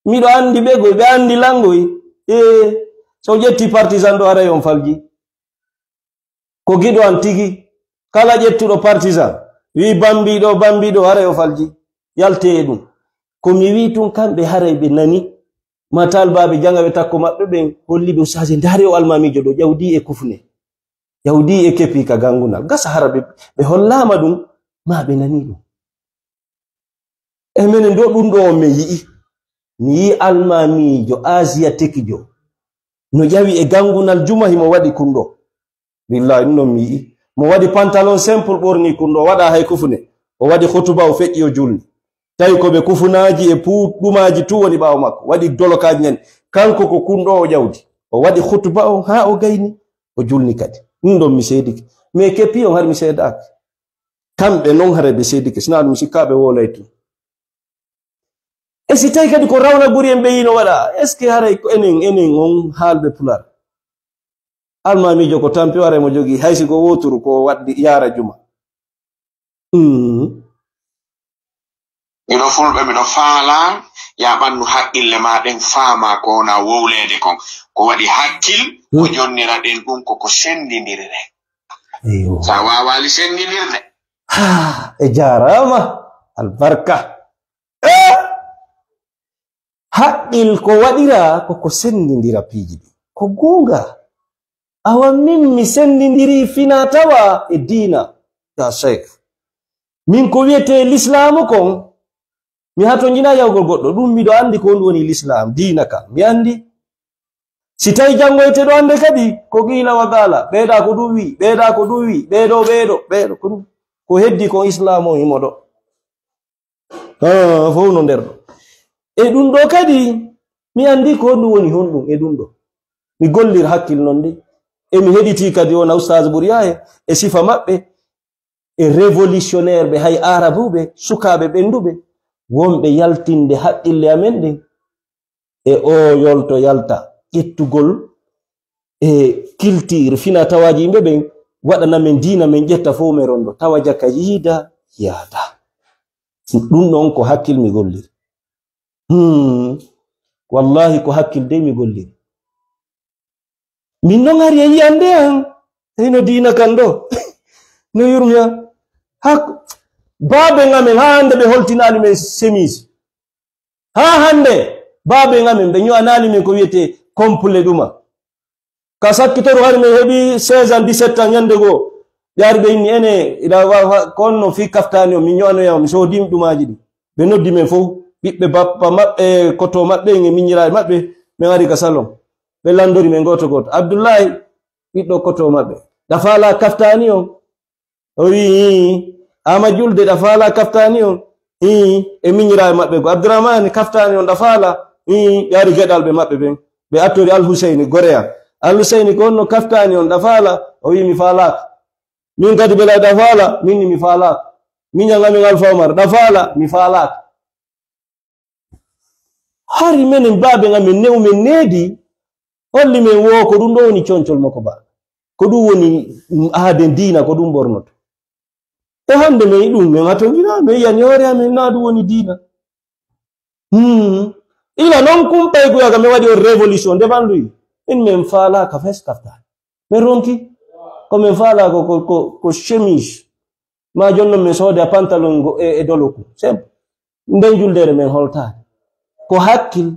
Miɗo anndi ɓe goy. Ɓe anndi lan goy. Ee, so ƴetti partisan ɗo haray on falji. Ko giɗo an tigi. Kala ƴettuɗo partisan, wi'i bambiɗo, bambiɗo, haray o falji. Yalte e ɗum. Ko mi wi'i tun kamɓe haray ɓe nani. Ma taalibaaɓe jaŋaɓe takko maɓɓe ɓen holli ɓe ustaasi, ndaare o almaamiijo ɗo, ƴawdi e kufne. Ƴawdi e kepi ka gangunal. Gasa hara ɓe, ɓe hollaama ɗum, ma ɓe nani ɗum. E menen ɗo ɗum ɗo on min yi'i. Mi yi'i almaamiijo asiatique jo. No ƴawi e gangunal juma himo waɗi kunɗo. Billahi, ɗum ɗon mi yi'i. Mo waɗi pantalon simple ɓorni kunɗo, o waɗa hay kufune. O waɗi khutuba, o feƴƴi, o julni. Tawi ko ɓe kufunaaji e puuɗumaaji tu woni ɓaawo makko. Waɗi dolokaaji nen. Kanko ko kunɗo o ƴawdi. O waɗi khutuba on haa o gayni. O julni kadi. Ɗum ɗon mi seedike. Mais kepi on hari mi seedaaki. Kamɓe non haray ɓe seedike. Sinaa ɗum sikkaaɓe woolay tun. E si tawi kadi ko rawna guri en ɓe yino waɗa, est-ce que haray ko enen, enen on haalɓe Pulaar? Almaamiijo ko tampi o haray mo jogii, hay si ko wooturu ko waɗdi yaara juma. Mm. Miɗo fulɓe, miɗo faala, ya ɓannu haqqille ma ɗen faama ko wona wowleede kon. Ko waɗi hakkil, ko Mm. jonnira ɗen ɗum ko ko senndindirre. Eyyo. Sa waawaali senndindirde. Ha, e jaaraama. Albarka. Eh! Haqqil ko waɗira ko ko senndindira piiji ɗi. Ko goonga. Awa min mi senndindiri fina tawa e diina. Ya Sheikh. Min ko wiyetee lislaamu kon, mi hatonjina yawgol goɗɗo. Ɗum miɗo anndi ko ɗum woni lislaam, diina ka. Mi anndi. Si tawi janngoyte ɗo annde kadi, ko qiila wa qaala. Ɓeeɗa ko ɗum wi, ɓeeɗa ko ɗum wi, ɓeeɗo, ɓeeɗo, ɓeeɗo, ko ɗum. Ko heddi ko islaam on himo ɗo. Ah, fof no nder ɗo. E ɗum ɗo kadi, mi anndi ko ɗum woni honɗum e ɗum ɗo. Mi gollir hakkil non de. E mi heɗiti kadi wona Ustaz Buriya e, e sifa maɓɓe, e révolutionnaire ɓe hay Arabuɓe, sukaaɓe ɓennduɓe, wonɓe yaltinde haqqille amen ɗen. E o yolto yalta, ƴettugol e culture, fina tawaaji yimɓe ɓen, waɗana men diina men, ƴetta fof men rondo. Tawa jaka yiida, yaada. Ɗum ɗon ko hakkil mi golliri. Hmm. Wallahi ko hakkil dey mi golliri. Min non hari e yiyande an. Hino diina kan ɗo. No yurmi an. Hak-, baaben amen, haa hannde ɓe holtinaali men chemise. Haa hannde, baaben amen, ɓe ño'anaali men ko wiyetee complet ɗuma. Ka sakkitoru hari men heɓi seize ans, dix-sept ans, ñande goo. Ɓe ari ɓe inni, ene, ila wa, wa, ko honno fii kaftaani o, min ño'anoya, mi soodii ɗumaaji ɗi. Ɓe noddi men fof, ɓiɓɓe bappa maɓɓe, koto maɓɓe, e miñiraaɓe maɓɓe, min ari ka salon. Ɓe lanndori men gooto gooto. Abdullahi, ɓiɗɗo koto maɓɓe. Ɗa faalaa kaftaani o? O wi'i, "Ii, ama julde ɗa faalaa kaftaani on?" Ii, e miñiraa e maɓɓe go. Abdurahmani, kaftaani on ɗa faala? Ii, ɓe ari geɗalɓe maɓɓe ɓen. Ɓe attori Al Huseyni, Goreya. Al Huseyni, ko honno kaftaani on ɗa faala? O wi'i, mi faalaaka. Min kadi Belal ɗa faala? Min ni mi faalaaka. Miñan amen Alfa Umar ɗa faala? Mi faalaaka. Hari menen baaben amen ne'u men needi, holli men wo ko ɗum ɗo woni concol makko ba. Ko ɗum woni aaden diina, ko ɗum ɓornoto. E hannde men ɗum, men hatonjina, men yani hoore amen, naa ɗum woni diina. Hmm. Ila non kumpay ko yaga men waɗi on révolution, nde banduyi. In men faalaaka fes kaftaani. Men ronki, ko men faalaaka ko, ko, ko, ko chemise. Ma jonnon men sooda pantalon go e, e doloku. Simple. Nden juldeere men holtaade. Ko hakkil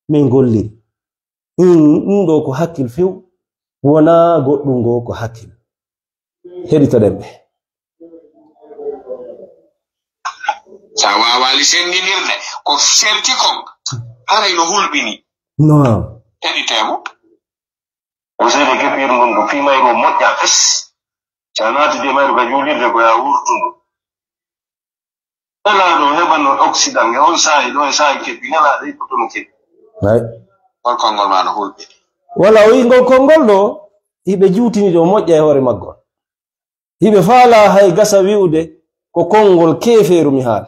men golliri. Ɗum, ɗum ɗo ko hakkil few. Wonaa goɗɗum ngo ko hakkil. Heɗitoɗen ɓe. Sa waawaali senndinirde, ko serti kon, haray no hulɓini. No. Heɗiteemo. O seede keɓir ndun ɗo piimayru o moƴƴa fes. Sa naati de mayru ka juulirde ko yaa wurtundu. Nelaaɗo heɓano Occident e on saa'i ɗo e saa'i keɓi, nelaaɗo hippotono keɓi. Ay. Hol konngol ma no hulɓini? Wala, o yi ngol konngol ɗo, hiɓe juutini ɗo moƴƴa e hoore maggol. Hiɓe faala hay gasa wi'ude ko konngol keefeeru mi haali.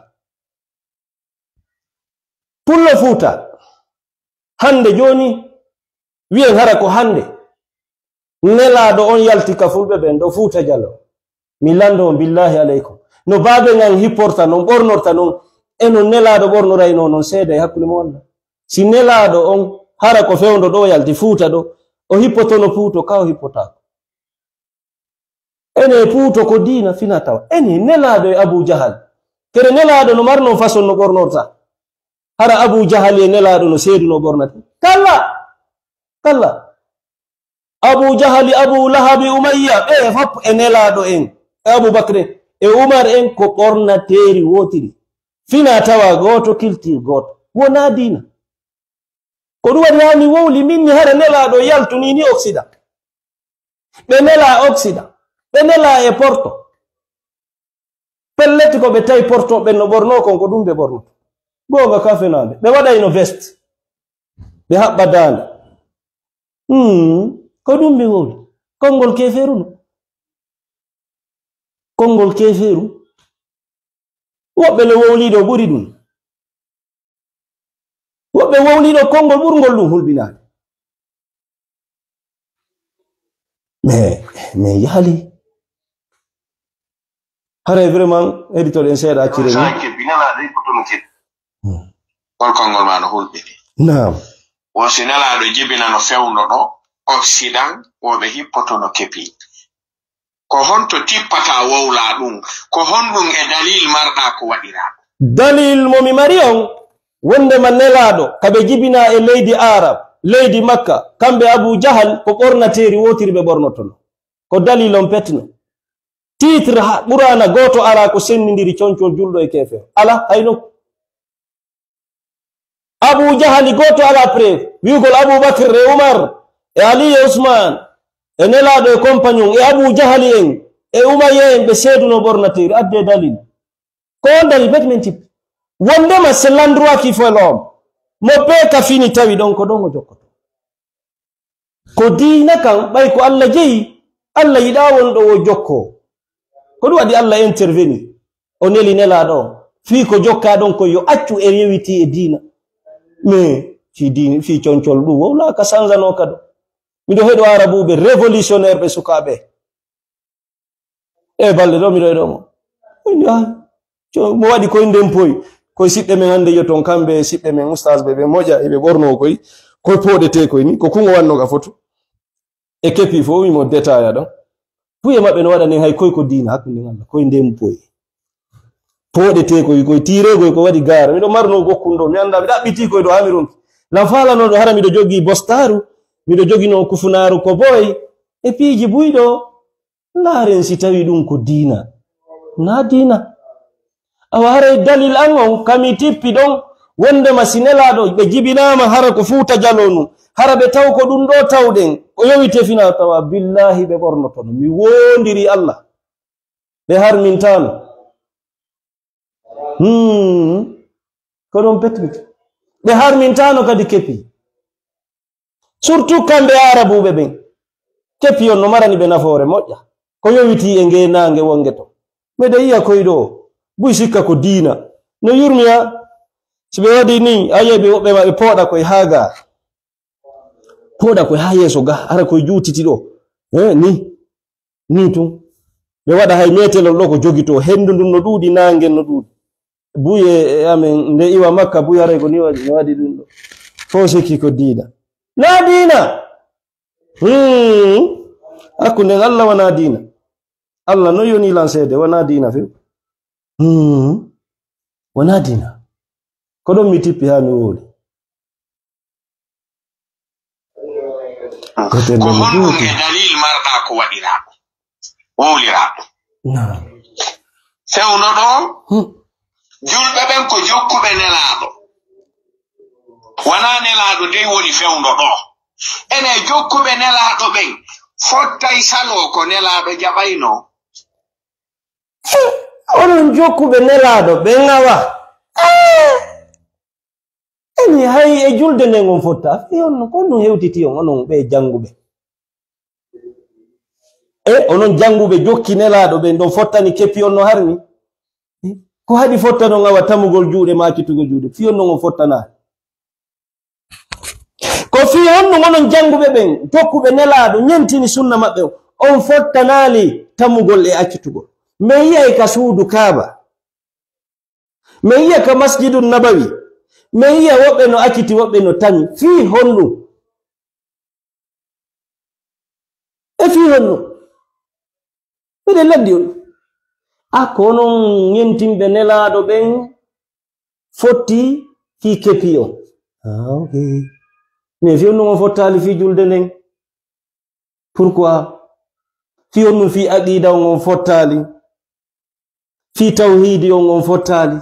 Pullo Fuuta, hannde jooni, wi'en hara ko hannde. Nelaaɗo on yalti ka fulɓe ɓen ɗo Fuuta Jallo. Mi lanndo on, billaahi aleykum. No baabe ngan hipporta non, ɓornorta non, e no Nelaaɗo ɓornoraynoo non, seeda e hakkunde mo Allah. Si Nelaaɗo on, hara ko fewndo ɗo yalti Fuuta ɗo, o hippotono Puuto, ka o hippotaako. Ene Puuto ko diina fina tawa. Ene Nelaaɗo e Abu Jahal. Kere Nelaaɗo no marno façon no ɓornorta. Hara Abu Jahal e Nelaaɗo no seeduno ɓornata. Kalla! Kalla! Abu Jahali, Abu Lahabi, Umayya, ɓe fof e Nelaaɗo en, e Abu Bakr en, e Umar en ko ɓornateeri wootiri. Fina tawa gooto, culture gooto. Wonaa diina. Ko ɗum waɗi haa mi wowli min ni hara Nelaaɗo yaltu ni ni Occident. Ɓe nelaa Occident. Ɓe nelaa e Porto. Pellet ko ɓe tawi Porto ɓen no ɓornoo kon ko ɗum ɓe ɓornoto. Goonga ka fenaande. Ɓe waɗayno veste. Ɓe haɓɓa daande. Hmm, ko ɗum ɓe wowli. Konngol keefeeru no. Konngol keefeeru. Woɓɓe no wowliiɗo ɓuri ɗum. Woɓɓe wowliiɗo konngol ɓurngol ɗum hulɓinaade. Mais, mais yaali. Haray vraiment, heɗitoɗen seeɗa accire ni. Sa keɓi nelaaɗo hippotono keɓi. Hmm. Hol konngol ma no hulɓini? Naam. Wo si nelaaɗo jibinano fewndo ɗo, Occident, woɓe hippotono keɓi. Ko honto tippata wowla ɗum? Ko honɗum e dalil marɗa ko waɗiraa ɗum? Dalil mo mi mari on, wondema nelaaɗo ka ɓe jibinaa e leydi Arab, leydi Makka, kamɓe Abu Jahal ko ɓornateeri wootiri ɓe ɓornotono. Ko dalil on petno. Titre ha Qur'aana gooto alaa ko senndindiri concol julɗo e keefeero. Alaa, hay nokku. Abu Jahali gooto alaa preuve. Wi'ugol Abu Bakr e Umar e Ali e Usman e nelaaɗo e compagnon e Abu Jahali en e Umayya en ɓe seeduno ɓornateeri. Addee dalil. Ko on dalil bet men tippi. Wondema c'est l'endroit qui fait l'homme. Mo bee ka fini tawi ɗon ko ɗon o jokkoto. Ko diina kan, ɓay ko Allah jeyi, Allah yiɗaa wonɗo o jokkoo. Ko ɗum waɗi Allah interveni. O neli nelaaɗo o. Fii ko jokkaa ɗon ko yo accu e yewitii e diina. Mais fii diini, fii concol ɗum wowlaaka sanzanoo kado. Miɗo heɗo Arabuɓe révolutionnaire ɓe sukaaɓe. E balɗe ɗo miɗo e ɗo mo. Woni, ah, co-, mo waɗi koye ndempoy. Koye siɓɓe men hannde yo ton kamɓe e siɓɓe men ustaasɓe ɓe moƴa eɓe ɓornoo koye. Koye pooɗetee koye ni. Ko kuŋo wannoo ka foto. E kepi fof wimo détail ɗon. Puye maɓɓe no waɗani hay koye ko diina hakkunde Allah. Koye ndempoy. Pooɗetee koye, koye tiireegoy ko waɗi gaara. Miɗo marnoo gokkun ɗo. Mi anndaa, mi ɗaɓɓitii koye ɗo haa mi ronki. Lan faalano ɗo hara miɗo jogii bostaaru. Miɗo joginoo kufunaaru ko boy. E piiji buyɗo. Laaren si tawi ɗum ko diina. Na diina. Awa haray dalil an on kami tippi ɗon wondema si nelaaɗo ɓe jibinaama hara ko Fuuta Jaloo nu, hara ɓe taw ko ɗum ɗo tawɗen, o yowite fina tawa billaahi ɓe ɓornotono. Mi woondiri Allah. Ɓe harmintaano. Hmm. Ko ɗum petmi. Ɓe harmintaano kadi kepi. Surtout kamɓe Aarabuuɓe ɓen. Kepi on no marani ɓe nafoore moƴƴa. Ko yowitii e ngee naange wonge to. Miɗo yiya koy ɗo. Buy sikka ko diina. No yurmiya. Si ɓe waɗi ni, a yiya ɓe woɓɓe maɓɓe pooɗa koye haa ga. Pooɗa koye haa yeeso ga. Ara koye juutiti ɗo. Eh, ni. Ni tun. Ɓe waɗa hay metelol ɗo ko jogitoo. Henndu ndun no ɗuuɗi, naange no ɗuuɗi. Buy e, e amen, nde iwa Makka, buy haray ko ni waɗi, no waɗi ɗum ɗo. Fof sikki ko diina. Na diina. Hmm. Hakkunde Allah wona diina. Allah no yoni lan seede, wona diina few. Hmm. Wona diina. Ko ɗon mi tippi haa mi wowli. Ko honɗum e dalil marɗa ko waɗiraa ɗum? Wowliraa ɗum. Naam. Fewndo ɗo, hmm, julɓe ɓen ko jokkuɓe Nelaaɗo. Wonaa Nelaaɗo dey woni fewndo ɗo. Ene jokkuɓe Nelaaɗo ɓen fottay saloo ko Nelaaɗo jaɓaynoo. Onon jokkuɓe Nelaaɗo ɓen awa. Eni hay e julde nden on fotta. Fii on ko ɗum hewtiti on, onon ɓe jannguɓe. E onon jannguɓe jokki Nelaaɗo ɓen ɗon fottani keppi on no harmi. Ko haɗi fotta non awa tamugol juuɗe maa accitugol juuɗe. Fii on non on fottanaali. Ko fii honɗum onon jannguɓe ɓen, jokkuɓe Nelaaɗo, ñentini sunna maɓɓe on, on fottanaali tamugol e accitugol? Min yi'ay ka suudu Kaaba. Min yi'a ka Masjidun Nabawi. Min yi'a woɓɓe no acciti, woɓɓe no tami. Fii honɗum? E fii honno? Miɗen laddi on. A ko onon ñentinɓe Nelaaɗo ɓen fotti fii kepi on. Ah, ok. Mais fii honno on fottaali fii julde nden? Pourquoi? Fii honno fii aqiida on on fottaali? Fii tawhiidi on on fottaali.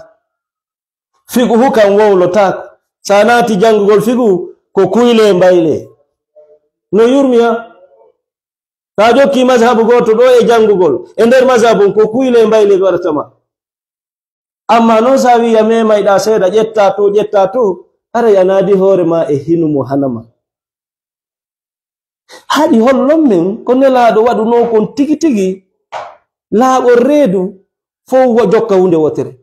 Fiqhu kan wowlotaako. So a naati janngugol fiqhu, ko kuyle e mbayle. No yurmi ha. So a jokki mazhabu gooto ɗo e janngugol, e nder mazhabu on, ko kuyle e mbayle ɓe waɗata ma. Amma non so a wi'i a memayɗa seeɗa, ƴetta to, ƴetta to, haray a naadi hoore ma e hinu mo hana ma. Haɗi hollon men ko Nelaaɗo waɗunoo kon tigi tigi, laaɓol reedu fow wo jokka huunde wootere.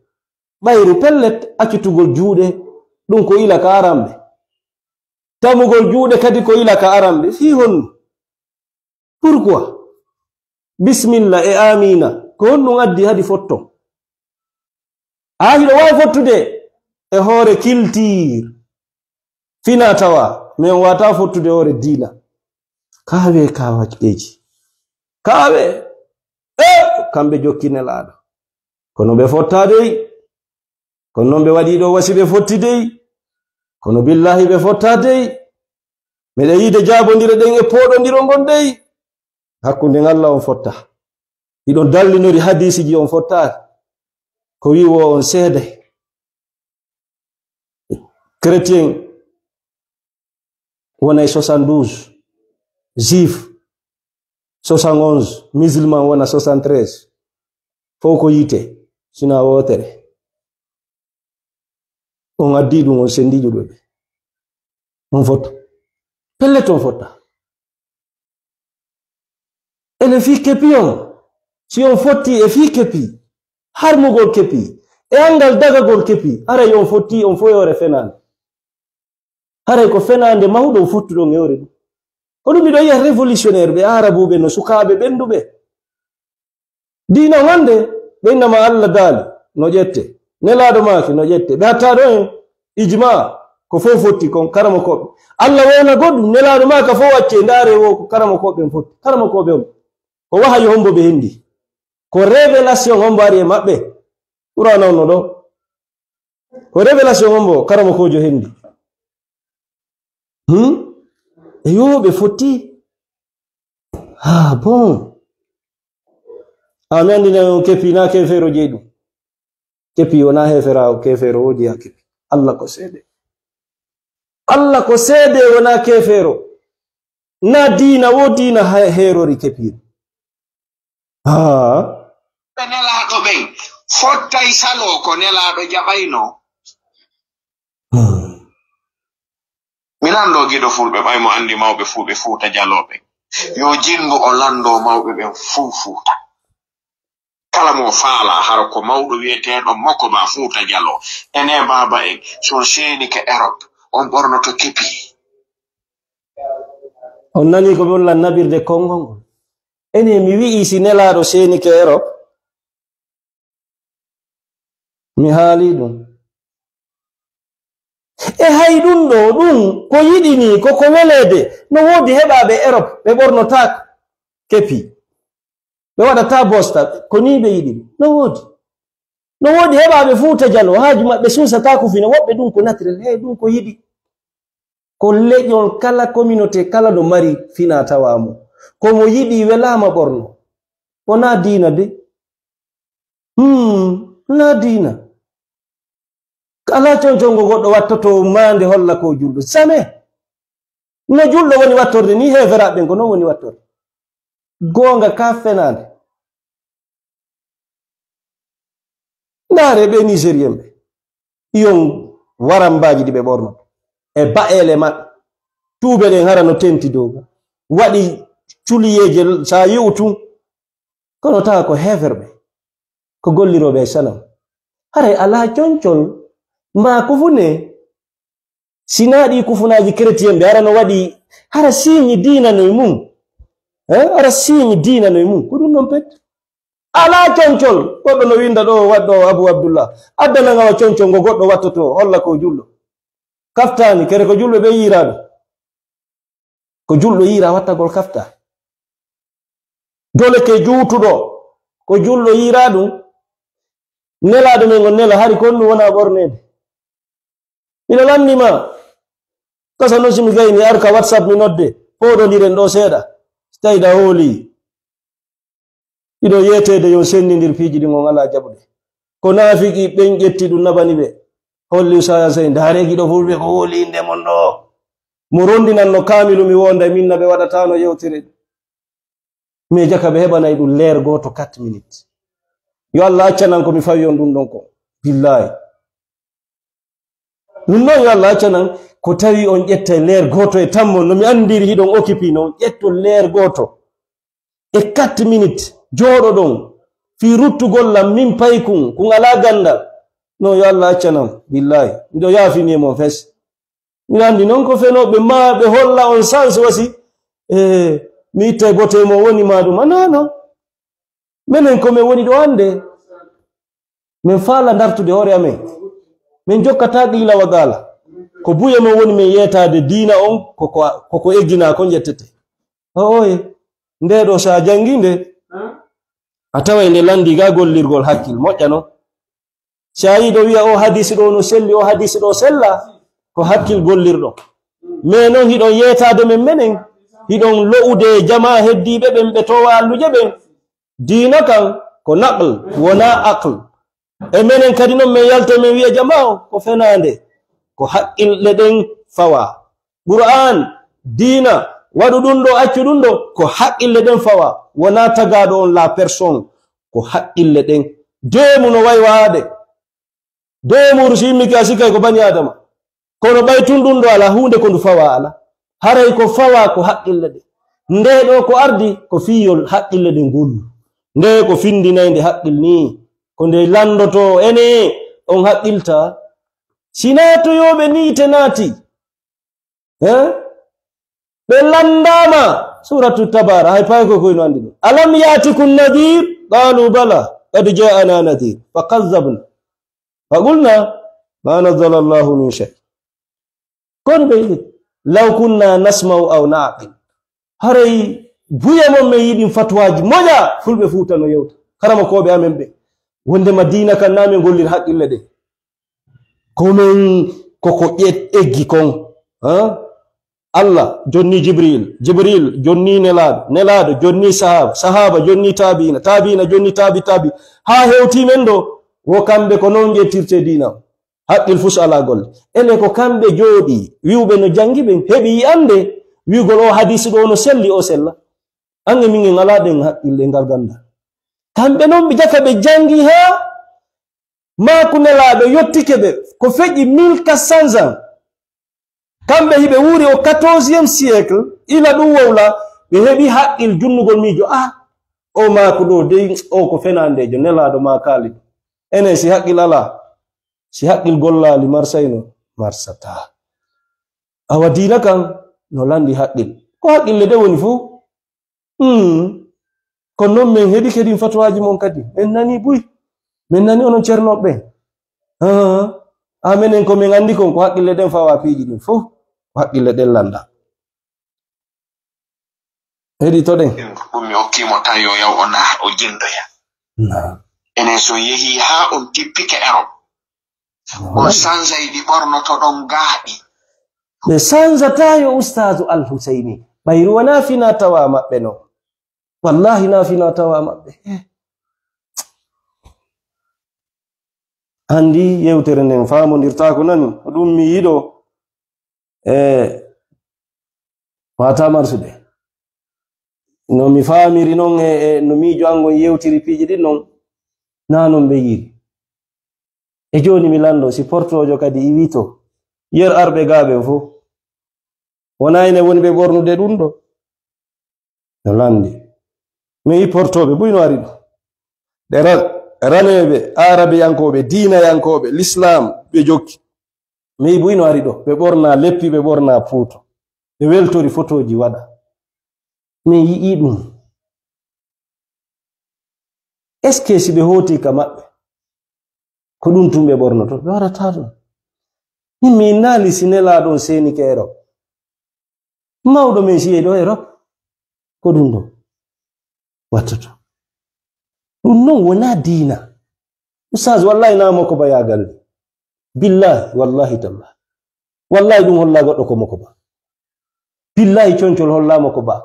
Ɓayru pellet, accitugol juuɗe, ɗum ko ila ka aramɓe. Tamugol juuɗe kadi ko ila ka aramɓe. Fii honno? Pourquoi? Bismilla e aamiina. Ko honɗum addi haɗi fotton? A hiɗo waawi fottude e hoore kiltiir. Fina tawa, mais on waata fottude hoore diina. Kaawe kaawakeeji. Kaawe. E kamɓe jokki Nelaaɗo. Kono ɓe fottaa dey. Kono non ɓe waɗi ɗo wasi ɓe fotti dey. Kono billahi ɓe fottaa dey. Meɗen yiide jaabondire ɗen e pooɗondiro ngon dey. Hakkunde Allah on fotta. Hiɗon dallinori hadiisiji on fottaaki. Ko wi'i wo on seede. Chrétien wona e soixante-douze, juif soixante-onze, musulman wona soixante-treize. Fow ko yiite, sina wootere. On addi ɗum, on sendi juuɗe ɓe. On fotta. Pellet on fotta. Ene fii kepi on. Si on fotti e fii kepi, harmugol kepi, e anngal dagagol kepi, haray on fotti, on foyoore fenaande. Haray ko fenaande mahuɗo on fottuɗon e hoore ɗum. Ko ɗum miɗo yi'a révolutionnaire ɓe, Aarabuɓe no sukaaɓe ɓennduɓe. Diina on hannde, ɓe innama Allah daali, no ƴette. Nelaaɗo maaki, no ƴette. Ɓe hatta ɗo en, ijma, ko fow fotti kon, karamokooɓe. Allah wowla goɗɗum, Nelaaɗo maaka fow accee, ndaare wo ko karamokooɓe on fotti. Karamokooɓe on, ko wahayu hombo ɓe hendi? Ko révélation hombo ari e maɓɓe? Qur'aana on no ɗo. Ko révélation hombo karamokoojo hendi? Hmm? E yo ɓe fotti. Ah, bon. A mi anndina on kepi na keefeero jeyi ɗum. Kepi wona heeferaawo, keefeero wo jeya kepi. Allah ko seede. Allah ko seede wona keefeero. Na diina wo diina ha-, heerori kepiiri. Haa. Ɓe Nelaaɗo ɓen Fottay saloo ko Nelaaɗo jaɓayno. Hmm. Mi lanndoo giɗo fulɓe, ɓay mo anndi mawɓe fuu ɓe Fuuta Jalooɓe. Yo jinngu o lanndoo mawɓe ɓen fuu Fuuta. Kala mo faalaa, hara ko mawɗo wi'eteeɗo Moko ba Fuuta Jaloo. Ene baaba en, so on seenike Erop, on ɓornoto kepi. On nanii ko mi on lan naɓirde konngol ngol. Ene mi wi'i si Nelaaɗo seenike Erop, mi haalii ɗum. E hay ɗum ɗoo, ɗum ko yiɗi nii, ko ko weleede. No woodi heɓaaɓe Erop, ɓe ɓornotaako kepi. Ɓe waɗataa bosta, ko nii ɓe yiɗi. No woodi. No woodi heɓaaɓe Fuuta Jaloo, haaju maɓɓe suusataa kufina. Woɓɓe ɗum ko naturel, hey, ɗum ko yiɗi. Ko leñol kala, communauté kala no mari fina tawa mum. Ko mo yiɗi welaama ɓorno. Wonaa diina de. Hmm, wonaa diina. Alaa concongo goɗɗo wattoto maande holla ko julɗo. Jamais. No julɗo woni wattorde ni, heeferaaɓe ɓen ko non woni wattorde. Goonga ka fenaande. Ndaare ɓe Nigérien ɓe. Yon warambaaji ɗi ɓe ɓornoto. E ba'eele maɓɓe. Tuube ɗen hara no tenti dow. Waɗi culiyeeje sa yi'u tun. Kono tawa ko heeferɓe. Ko gollirooɓe e sanam. Haray alaa concol. Maa ko fu ne. Sinaa ɗi kufunaaji chrétien ɓe, hara no waɗi, hara siiñi diina no e mum. Eh, hara siiñi diina no e mum. Ko ɗum ɗon pet. Alaa concol. Goɗɗo no winda ɗo, waɗɗo Abu Abdullah. Addana ngawa concol ngo goɗɗo wattoto, holla ko julɗo. Kaftaani, kere ko julɓe ɓe yi'iraɗo. Ko julɗo yi'ira wattagol kafta. Dole ke juutuɗo, ko julɗo yi'ira ɗum. Nelaaɗo men on nela, hari kon ɗum wona ɓorneede. Miɗo lanndi ma, kasa noon si mi gayni, ar ka WhatsApp mi nodde, pooɗondiren ɗo seeɗa. Si tawi ɗa hooli, iɗo yeeteede yo senndindir piiji ɗin on alaa jaɓude. Ko naafiki ɓen ƴetti ɗum nabani ɓe. Holli Usaya Sey, ndaare giɗo fulɓe ko hooli innde mon ɗo. Mo rondinanno kaamilu mi wonda e min na ɓe waɗataano yewtere. Mais jaka ɓe heɓanay ɗum leer gooto quatre minutes. Yo Allah accanan ko mi fawi on ɗum ɗon ko. Billahi. Ɗum ɗon yo Allah accanan ko tawi on ƴetta leer gooto e tammo no mi anndiri hiɗon occupé non ƴetto leer gooto. E quatre minutes jooɗo ɗon fii ruttugol lam min paykun kun alaa ganndal. Non yo Allah accanan. Billahi. Miɗo yaafini e mon fes. Miɗo anndi noon ko fenooɓe ma ɓe holla on sans wasi, eh, mi ittay bote mo woni ma ɗum. A non, non. Menen ko men woni ɗo hannde. Men faala dartude hoore amen. Men jokkataa qiila wa qaala. Ko buye men woni men yeetaade diina on, ko, ko, ko, ko egginaa kon ƴettete. O, oye. Nde ɗo so a janngi nde, a taway nde lanndi ga gollirgol hakkil. Moƴƴa non. Si a yiɗo wi'a o hadisi ɗo no selli, o hadisi ɗo sella, ko hakkil gollirɗo. Mais non hiɗon yeetaade men menen, hiɗon lo'ude jama heddiiɓe ɓen ɓe towa alluje ɓen. Diina kan ko naql, wona aql. E menen kadi non men yalta men wi'a jama o ko fenaande, ko haqqille ɗen fawa. Qur'aan, diina, waɗu ɗum ɗo, accu ɗum ɗo, ko haqqille ɗen fawa, wona tagaaɗo on la personne, ko haqqille ɗen. Deemu no wayi waade. Deemuru si immike a sikkay ko bani Aadama. Kono ɓay tun ɗum ɗo alaa huunde ko ndu fawa alaa. Haray ko fawa ko haqqille ɗen. Nde ɗo ko ardi ko fii yo haqqille ɗen gollu. Nde ko findinay nde haqqil nii. Ko nde landoto ene on haqqilta. Si naatoyooɓe niite naati. Eh? Ɓe lanndaama. Suuratu Tabaara, hay pay ko koy no anndi ɗum. "Alam ya'tikum nadhir? Qalu bala, qad ja'ana nadhir. Fa kazzabna. Fa qulna ma nazzala Allahu min shay." Kono ɓe yiɗi. "Law kunna nasma'u aw na'qil." Haray buya mon men yiɗin fatuwaaji moƴa, fulɓe Fuuta no yewta. Karamokooɓe amen ɓe. Wonde Madiina kan na men gollir haqqille ɗe. Ko men koko ƴe-, eggi kon. Ha? Allah jonni Jibril, Jibril jonni Nelaaɗo, Nelaaɗo jonni sahaaba, sahaaba jonni taabiina, taabiina jonni taabi taabi. Haa hewti men ɗo, wo kamɓe ko non ƴettirte diina. Haqqil fus alaa golle. Ene ko kamɓe jooɗi, wi'uɓe no janngi ɓen, heɓi yi'ande, wi'ugol o hadisi ɗo no selli, o sella. An e min en alaa ɗen haqqille ngal ganndal. Kamɓe non ɓe jaka ɓe janngi haa Maaku Nelaaɗo yottike ɓe, ko feƴƴi mille quatre cents ans. Kamɓe hiɓe wuuri au quatorzième siècle, ila ɗum wowla, ɓe heɓi haqqil junnugol miijo. Ah, o maaku ɗo dey, o ko fenandeejo, Nelaaɗo maakaali. Enen si haqqil alaa, si haqqil gollaali, marsayno, marsataa. Awa diina kan, no lanndi haqqil. Ko haqqille de woni fof. Hmm. Kono noon min heɗi kadi fatuwaaji mon kadi. Min nani buy. Min nani onon ceernooɓe ɓen. Ah, ah, menen ko min anndi kon ko haqqille ɗen fawa piiji ɗin fof. Ko haqqille ɗen lannda. Heɗitoɗen. Ɗum mi okkii mo tan yo yaw o na o jinndoya. Naam. Enen so yehii haa on tippike Erop. On sanjay ɗi ɓornotoɗon gaaɗi. Ɓe sanjataa yo Ustaazu Al Huseyni. Ɓayru wonaa fina tawa maɓɓe non. Wallahi na fina tawa maɓɓe. Anndi yewtere nden faamondirtaako nani. Ko ɗum mi yiɗo. E wata marsude. No mi faamiri non e, e no miijo an ngon yewtiri piiji ɗin non. Na non ɓe yiiri. E jooni mi lanndo si portoojo kadi iwito. Yer arɓe gaaɓe fof. Wona ene woni ɓe ɓornude ɗum ɗo. No lanndi. Mi yi portooɓe buy no ari ɗo. Ɓe ra-, raneeɓe, aarabiyankooɓe, diinayankooɓe, lislaam, ɓe jokki. Mi yi buy no ari ɗo. Ɓe ɓorna leppi, ɓe ɓorna puuto. Ɓe weltori fotooji waɗa. Mi yi'i ɗum. Est-ce que si ɓe hooti ka maɓɓe, ko ɗum tun ɓe ɓornoto? Ɓe waɗataa ɗum. Min mi innaali si Nelaaɗo on seenike Erop. Mawɗo men si yehi ɗo Erop. Ko ɗum ɗo wattoto. Ɗum non wonaa diina. Ustaz, wallahi na mo ko bayaagal ni. Billahi, wallahi, tallahi. Wallahi ɗum holla goɗɗo ko mo ko ba. Billahi concol holla mo ko ba.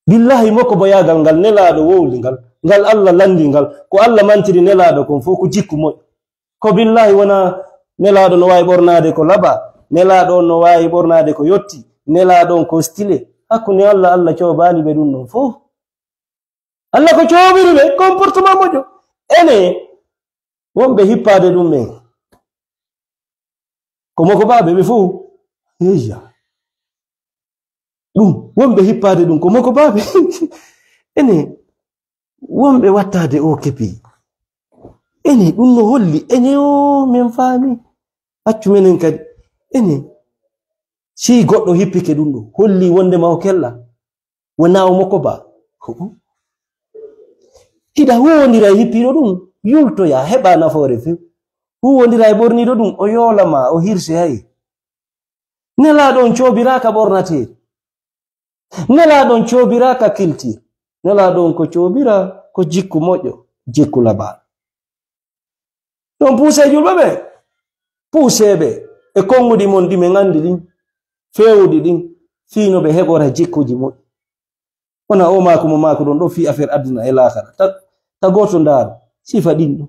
Billahi mo ko bayaagal ngal Nelaaɗo wowli ngal, ngal Allah lanndi ngal, ko Allah mantiri Nelaaɗo kon fof ko jikku moƴƴo. Ko billahi wona Nelaaɗo no waawi ɓornaade ko laba, Nelaaɗo on no waawi ɓornaade ko yotti, Nelaaɗo on ko style. Hakkunde Allah, Allah coobaali ɓe ɗum ɗon fof. Allah ko coobiri ɓe comportement moƴƴo. Ene wonɓe hippaade ɗum ɓen. Ko moko baaɓe ɓe fof. Eyya. Ɗum wonɓe hippaade ɗum ko moko baaɓe. Ene wonɓe wattaade o kepi. Ene ɗum no holli. Ene o men faami. Accu menen kadi. Ene si goɗɗo hippike ɗum ɗo holli wonde ma o kella. Wona o moko ba. Hu'u. Hiɗa huwondira e hippiiɗo ɗum, yultoya, heɓa nafoore few. Huwondira e ɓorniiɗo ɗum, o yoola ma, o hirse hay. Nelaaɗo on coobiraaka ɓornateeri. Nelaaɗo on coobiraaka kiltiir. Nelaaɗo on ko coobira ko jikku moƴƴo, jikku labaaɗo. Ɗon puusee julɓe ɓe, puuseeɓe e konnguɗi mon ɗi men anndi ɗin, feewuɗi ɗin, fii no ɓe heɓora jikkuuji moƴƴi. Wona o maaku mo maaku ɗon ɗo fii affaire aduna e laakara. Ta, ta gooto ndaaru sifa ɗin ɗo.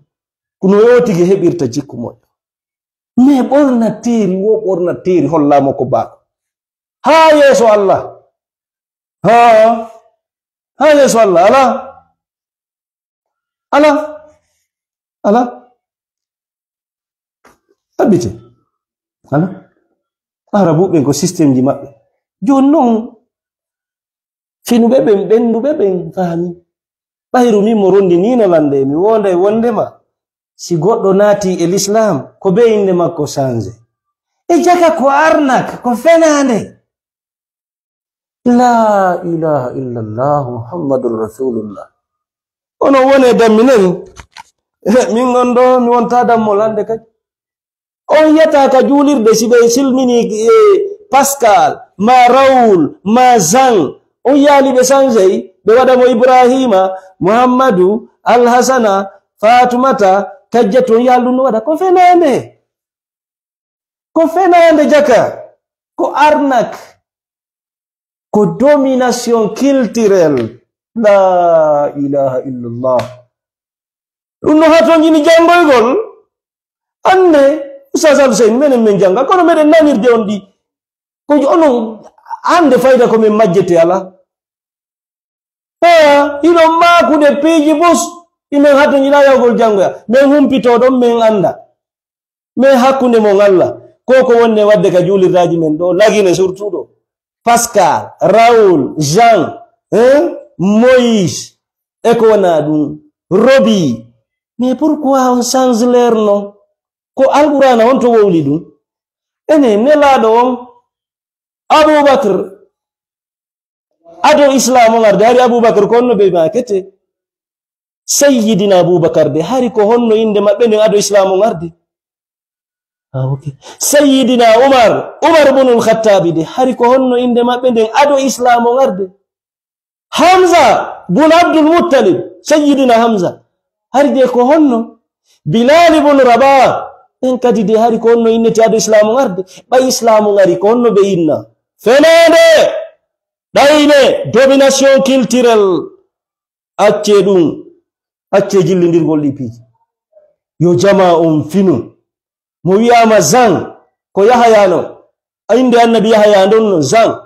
Ko no o tigi heɓirta jikku moƴƴo. Mais ɓornateeri wo ɓornateeri hollaama ko baako. Haa yeeso Allah. Haa, haa yeeso Allah. Alaa. Alaa. Alaa. Abite. Alaa. Arabuɓe ko système ji maɓɓe. Jooni non, finuɓe ɓen, ɓennduɓe ɓen, faami. Ɓayru min mo rondi ni no lande, mi wonda e wondema. Si goɗɗo naati e l'islam, ko be innde makko sanze. E jaka ko arnak, ko fenaande. La ilaha illallah Muhammadur Rasulullah. Ono wone dammi nani? Min on ɗo, mi wonta dammol hannde kadi. On yiyata ka juulirde si ɓe silmini, eh, Pascal, ma Raoul, ma Jean. On yaali ɓe sanjay, ɓe waɗa mo Ibrahima, Muhammadu, Alhasana, Fatumata, Kajjatu, on yaali ɗum no waɗa. Ko fenaande. Ko fenaande jaka. Ko arnak. Ko domination culturelle. La ilaha illallah. Ɗum no hatonjini janngoygol. Annde, Oustaz Alhussein, menen men jannga, kono meɗen nanirde on ɗi. Ko onon, hannde fayda ko men majjete ala. Haa, hiɗon maakude piiji bus. Imen hatto ñila yawgol janngoya. Men humpito ɗon, men annda. Men hakkunde mon Allah. Ko ko wonde wadde ka juuliraaji men ɗo, Lagine surtout ɗo. Pascal, Raoul, Jean, hein? Moïse, e ko wona ɗum. Robi. Mais pourquoi on change leur nom? Ko Alqur'aana on to wowli ɗum. Ene nelaaɗo on, Abubakar, ado Islam on arde, hari Abubakar ko honno ɓe makete? Sayyidina Abubakar de, hari ko honno innde maɓɓe nden ado Islam on arde? Ah, ok. Sayyidina Umar, Umar ibnul Khattabi de, hari ko honno innde maɓɓe nden ado Islam on arde? Hamza bun Abdul Muttalib, Sayyidina Hamza. Hari de ko honno? Bilal ibn Rabah. Ɓen kadi de hari ko honno innete ado Islamu ngarde? Ɓay Islamu ngari ko honno ɓe inna? Fenaande! Ɗayne, domination culturelle. Accee ɗum. Accee jillindirgol ɗi piiji. Yo jamaa on finu. Mo wi'aama Zan, ko Yahaya non. A innde annabi Yahaya ndon non, Zan.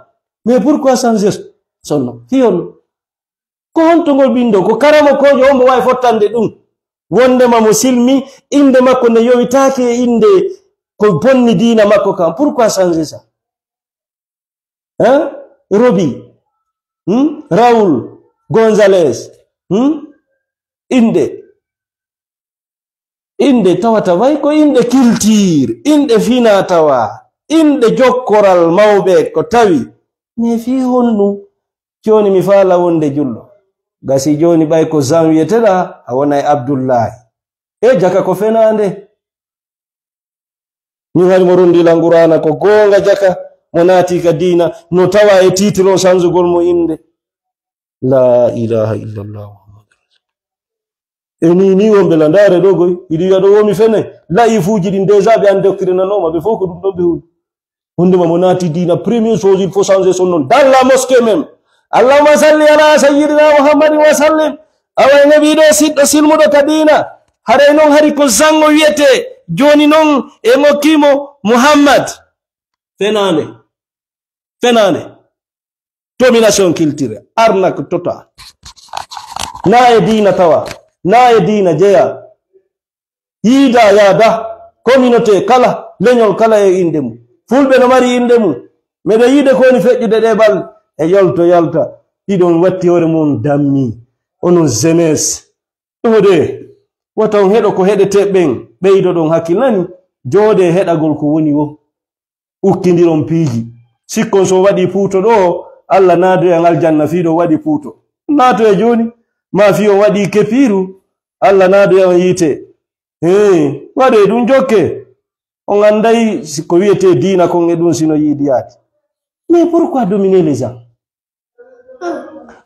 Mais pourquoi changer son nom? Fii honno? Ko honto ngol ɓindo? Ko karamokoojo on mo waawi fottande ɗum. Wondema mo silmi, innde makko nde yowitaake e innde ko bonni diina makko kan. Pourquoi changer ça? Hein? Robi. Hmm? Raoul Gonzalez. Hmm? Innde. Innde tawata way ko innde culture, innde fina tawa, innde jokkoral mawɓe ko tawi. Mais fii honɗum? Jooni mi faala wonde julɗo. Gasi jooni ɓay ko Zan wiyeteɗa, a wonay Abdullahi. E jaka ko fenaande. Min hari mo rondi lan Qur'aana ko goonga jaka, mo naati ka diina, no tawa e titre o sanzugol mo innde. La ilaha illallah Muhammadu Rasul. E ni, ni wonɓe la ndaare ɗo goy, iɗi wi'a ɗo womi fene, la'ifuuji ɗin déjà ɓe an doctrinanooma, ɓe fof ko ɗum ɗon ɓe huwi. Wondema mo naati diina, première chose, il faut changer son nom. Dans la mosquée même. Allahumma salli ala sayyidina Muhammadin wa sallim. Awa en heɓi ɗo siɗɗo silmuɗo ka diina. Haray non hari ko Zan o wiyete. Jooni non e ngokkimo Muhammad. Fenaande. Fenaande. Domination culturelle. Arnaque totale. Na e diina tawa. Na e diina jeya. Yiida yaada. Communauté kala, leñol kala e innde mum. Fulɓe no mari innde mum. Meɗen yiide ko woni feƴƴude ɗe balɗe. E yolto yalta. Hiɗon watti hoore mum dammi. Onon jeunesse. Ɗo de, wata on heɗo ko heɗete ɓen, ɓeydoɗon hakkil nani, jooɗe heɗagol ko woni wo. Ukkindiron piiji. Sikkon so waɗi puuto ɗo, Allah naadoyan aljanna fii ɗo waɗi puuto. Naato e jooni, maa fii on waɗi kepiiru, Allah naadoyan yiite. Hee, waɗe ɗum jokke. On anday si ko wiyete diina kon e ɗum sino yiidi yaade. Mais pourquoi dominer les gens?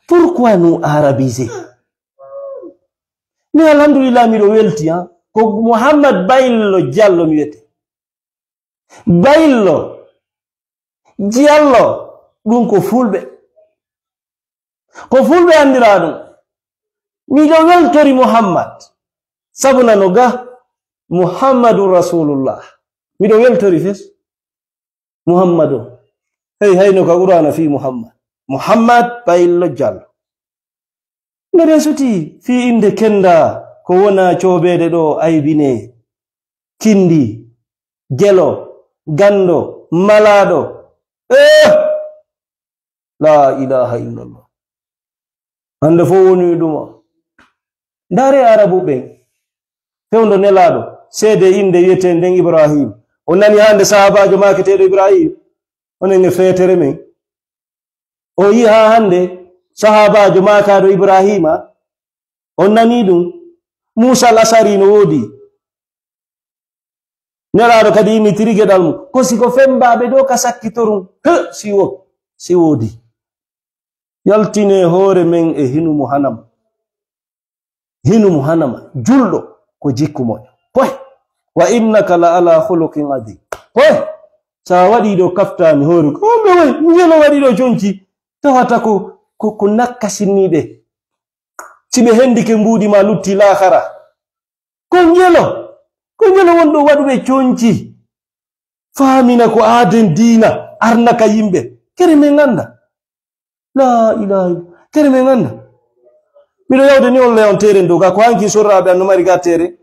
Pourquoi nous arabiser? Mais alhamdulillah, miɗo welti, ha? Ko Mouhammad Baylo Diallo mi wiyete. Baylo Diallo, ɗum ko fulɓe. Ko fulɓe anndira ɗum. Miɗo weltori Mouhammad. Sabu nano ga, Mouhammadun Rasulullah. Miɗo weltori fes. Muhammadu. Hey, hayno ka Qur'aana fii Muhammad. Muhammad Baylo Diallo. Mbeɗen suti fii innde kennda ko wona coobeede ɗo aybine. Kinndi, gelo, ganndo, malaaɗo. Eh! La ilaha illallah. Hannde fof woni ɗum o. Ndaare Arabu ɓen. Fewndo Nelaaɗo, seede innde wiyeteende nden Ibrahim. O nani hannde sahaabaajo maaketeeɗo Ibrahim. Onen e feetere men. O yi'i haa hannde sahaabaajo maakaaɗo Ibrahima. On nani ɗum? Muusa al Asari no woodi. Nelaaɗo kadi innitiri geɗal mum. Ko si ko femmbaaɓe ɗo ka sakkitorum. He, si wo-, si woodi. Yaltine hoore men e hinu mo hanama. Hinu mo hanama. Julɗo ko jikku moƴƴo. Poy. Wa innaka la ala khuluqin adim. Poy. Sa waɗi ɗo kaftaani hoore ko. Oh, mais oui, ngelo waɗi ɗo conci. Tawata ko, ko, ko nakkasinniiɓe. Si ɓe hendike mbuuɗi ma lutti laakara. Ko ngelo, ko ngelo wonɗo waɗuɓe conci. Faamina ko aaden diina, arnaka yimɓe. Kere men annda. La ilaha illa. Kere men annda. Miɗo yawde ni on leyon teeren dow ga, ko hanki sorraaɓe an no mari ga teere.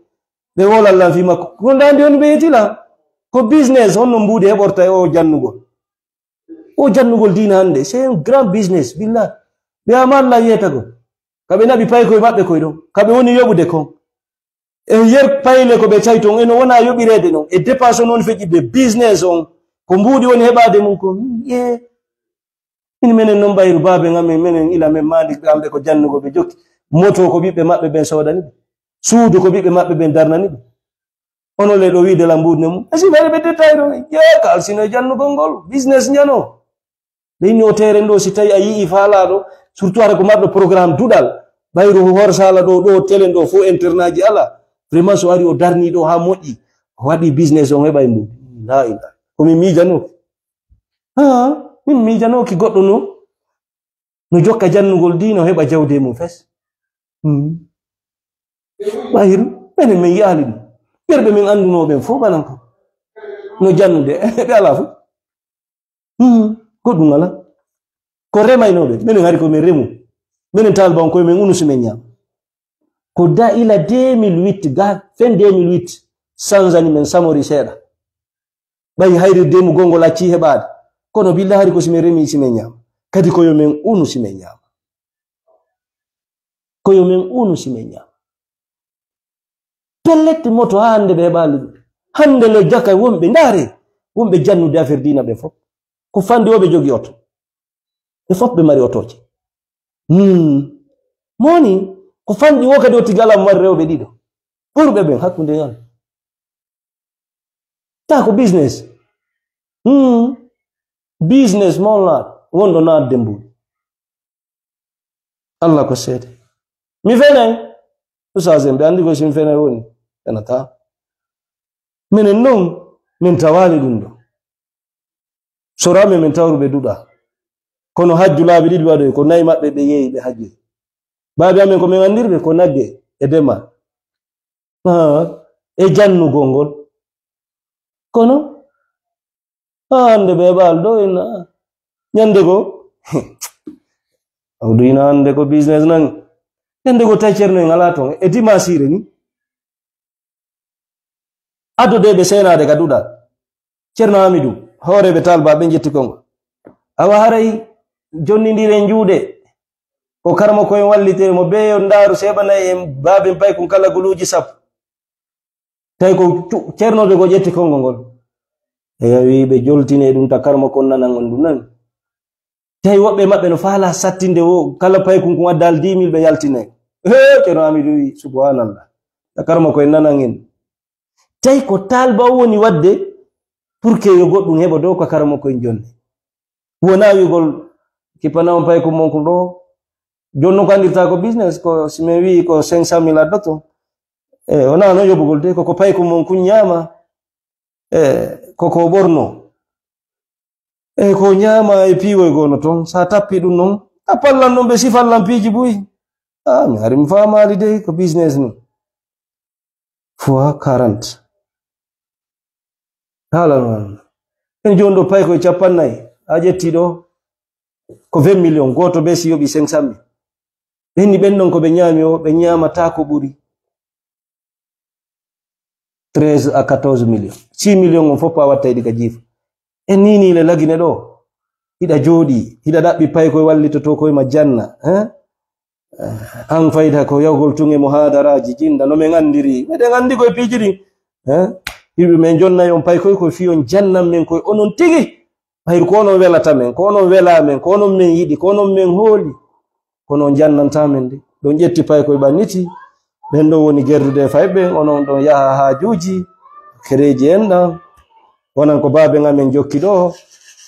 Ɓe wolal lan fii makko. Ko ndaandi on ɓe yetila. Ko business, honno mbuuɗi heɓorta e o jannugol. O jannugol diina hannde, c'est un grand business, billah. Ɓe ama Allah yeeta ko. Ka ɓe naɓi paykoy maɓɓe koy ɗon. Ka ɓe woni yoɓude kon. E yer payle ko ɓe tawi ton, eno wona yoɓireede non. E dépense on woni feƴƴitde business on. Ko mbuuɗi woni heɓaade mum ko. Ye. Min menen non ɓayru baabe ngamen, menen ila men maandi ɓe amɓe ko jannugol ɓe jokki. Moto ko ɓiɓɓe maɓɓe ɓen soodani ɓe. Suudu ko ɓiɓɓe maɓɓe ɓen darnani ɓe. Ono le ɗo wiide la mbuuɗi ne mum. Asi ɓayre ɓe détail ɗon. Ye, ka alsino e jannugol ngol. Business njano. Ɓe inni o teeren ɗo, si tawi a yi'i faalaaɗo, surtout hara ko marɗo programme duɗal, ɓayru hoore saala ɗo, ɗo telen ɗo, fof internat ji ala. Vraiment, so ari o darni ɗo haa moƴƴi, o waɗi business on heɓa e mum. La ilaha. Ko min miijano. Ha, min miijano ki goɗɗo no, no jokka jannugol diina, o heɓa jawdi e mum fes. Hmm. Ɓayru, menen min yi'aali ɗum. Yerɓe min anndunoo ɓen fof ɓanan ko. No jannude, ɓe alaa fof. Hmm, goɗɗum alaa. Ko remaynooɓe, menen hari ko min remu. Menen taalba on koye men unu si men ñaama. Ko da ila deux mille huit, ga fin deux mille huit, sanzani men samori seeɗa. Ɓay hayri demugol ngol accii heɓaade. Kono billa hari ko si men remi si men ñaama. Kadi ko yo men unu si men ñaama. Ko yo men unu si men ñaama. Pellet moto haa hannde ɓe heɓaali ɗum. Hannde le jaka wonɓe, ndaare, wonɓe jannude affaire diina ɓe fof. Ko fanɗi o ɓe jogi oto. Ɓe fof ɓe mari otooje. Hmm. Moni, ko fanɗi o kadi o tigi alaa mo mari rewɓe ɗiɗo. Ɓurɓe ɓen hakkunde ngal. Ta ko business. Hmm. Business mo naat, wonɗo naatde mbuuɗi. Allah ko seede. Mi fenay. Ustaas en ɓe anndi ko si mi fenay woni. Fenata. Minen non, min tawaali ɗum ɗo. Sora men, min tawruɓe duɗa. Kono hajju laabi ɗiɗi waɗoy, ko nayi maɓɓe ɓe yeeyi, ɓe hajjoy. Baabi amen ko min anndirɓe ko nagge e demal. Ah, e jannugol ngol. Kono, ah, hannde ɓe ɓaal ɗo ina, ñande go, awdu ina hannde ko business nan. Ñande go tawi ceerno en alaa toon, e dimaasiire ni. Addodeeɓe seenaade ka duɗal. Ceerno Hamidou, hooreeɓe taalbaaɓe njetti konngol. Awa haray jonnindiren juuɗe. Ko karamoko en wallitee mo bee yo ndaaru seeɓanay en baaben paykun kala guluuji sappo. Tawi ko cu-, ceerno de ko ƴetti konngol ngol. Eya, wi'i ɓe joltine ɗum ta karamoko on nanan on ɗum nani. Tawi woɓɓe maɓɓe no faalaa sattinde wo, kala paykun kun adda al dix mille ɓe yaltinay. Hee, Ceerno Hamidu wi'i, subhanallah. Ta karamoko en nanan en. Tawi ko taalba o woni waɗde pour que yo goɗɗum heɓo dow ko karamoko en jonne. Wonaa wi'ugol kippana on paykun mon kun ɗo. Jooni non ko anndirtaa ko business, ko si min wi'i ko cinq cent mille addoto. E, wonaa noon yoɓugol de, ko ko paykun mon kun ñaama. E, ko ko ɓorno. E, ko ñaama e piiwoy goono toon. Sa tappi ɗum noon, tappallan ɗum ɓe sifallan piiji buy. Ah, mi ari mi faamaali de, ko business ni. Fois quarante. Haala noon. En jooni ɗo paykoy cappannayi, a ƴetti ɗo, ko vingt millions, gooto bee si yoɓi cinq cent mille. Ɓe inni ɓen ɗon ko ɓe ñaami o, ɓe ñaamataa ko ɓuri treize à quatorze millions. Six millions on fof a watta e ɗi ka jiifa. En nii nii le lagine ɗo. Hiɗa jooɗi, hiɗa ɗaɓɓi paykoy wallitoto koye ma janna, hein? An fayda ko yahugol tun e muhadaraaji jinda no men anndiri. Meɗen anndi koye piiji ɗin. Eh? Wiɓe men jonnay on pay koye ko fii on jannan men koye onon tigi. Hayru ko onon welata men, ko onon welaa men, ko onon men yiɗi, ko onon men hooli. Kono on jannantaa men de. Ɗon ƴetti pay koye ɓanniti. Ɓen ɗon woni gerdude e fay ɓen, onon ɗon yaha haajuuji, kereeji en ɗan. Wonan ko baaben amen jokki ɗo.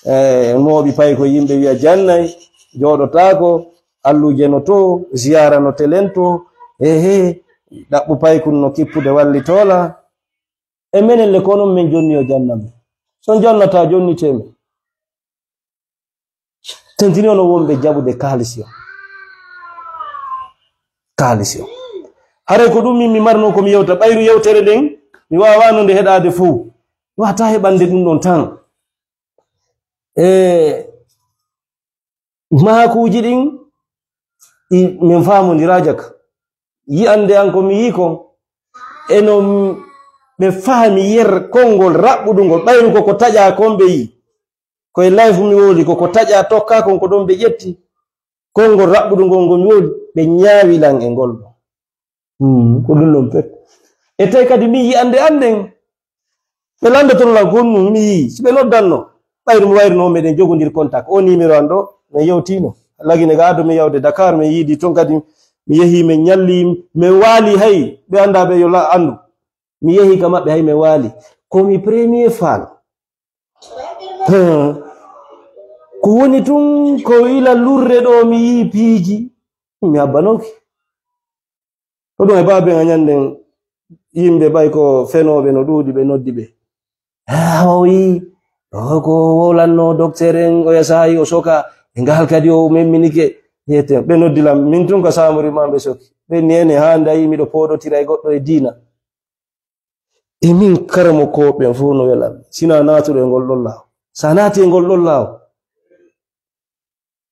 E mooɓi pay ko yimɓe wi'a jannay, jooɗotaako. Alluuje no to, ziyaara no telen to, ehe, ɗaɓɓu paykun no kippude wallitoola. E menen le ko onon men jonni o janna men. So on jonnata, jonnitee men. Tentini onon wonɓe jaɓude kaalisi o. Kaalisi o. Haray ko ɗum min mi marno ko mi yewta. Ɓayru yewtere nden, mi waawano nde heɗaade fow. Mi wata heɓande ɗum ɗon tan. E maakuuji ɗin, I, min faamondiraa jaka. Yi'ande an ko mi yi'i kon, eno ɓe fahmi yer konngol raɓɓuɗungol, ɓayru ko ko taƴaa kon ɓe yi'i. Ko e live mi wowli, ko ko taƴaa tokkaa kon ko ɗon ɓe ƴetti. Konngol raɓɓuɗungol ngol mi wowli, ɓe ñaawi lan e ngol ɗon. Hmm, ko ɗum ɗon pet. E tawi kadi min yi'ande an nden, ɓe lanndotono lan ko honɗum mi yi'i. Si ɓe noddanno, ɓayru mi wayruno meɗen jogondir contact. O numéro an ɗo, min yewtiino. Lagine ga ado min yawde Dakar, min yiidi ton kadi, mi yehi, min ñalli, min waali hay, ɓe anndaa ɓe yo la anndu. Mi yehi ka maɓɓe hay min waali. Ko mi premier fan. Ko woni tun ko ila lurre ɗo mi yi'i piiji, mi habbanooki. Ko ɗum e baaben a ñanden yimɓe ɓay ko fenooɓe no ɗuuɗi ɓe noddi ɓe. Ah, o yi, o ko wowlanno docteur en, o yasayi o soka, e ngal kadi o memminike. Yete, ɓe noddi lam, min tun ko samuri ma ɓe soki. Ɓe nene ha ndayi miɗo pooɗotira e goɗɗo e diina. E min karamokooɓe fof no welam. Sina naatuɗo e ngol ɗon laawol. Sa naati e ngol ɗon laawol,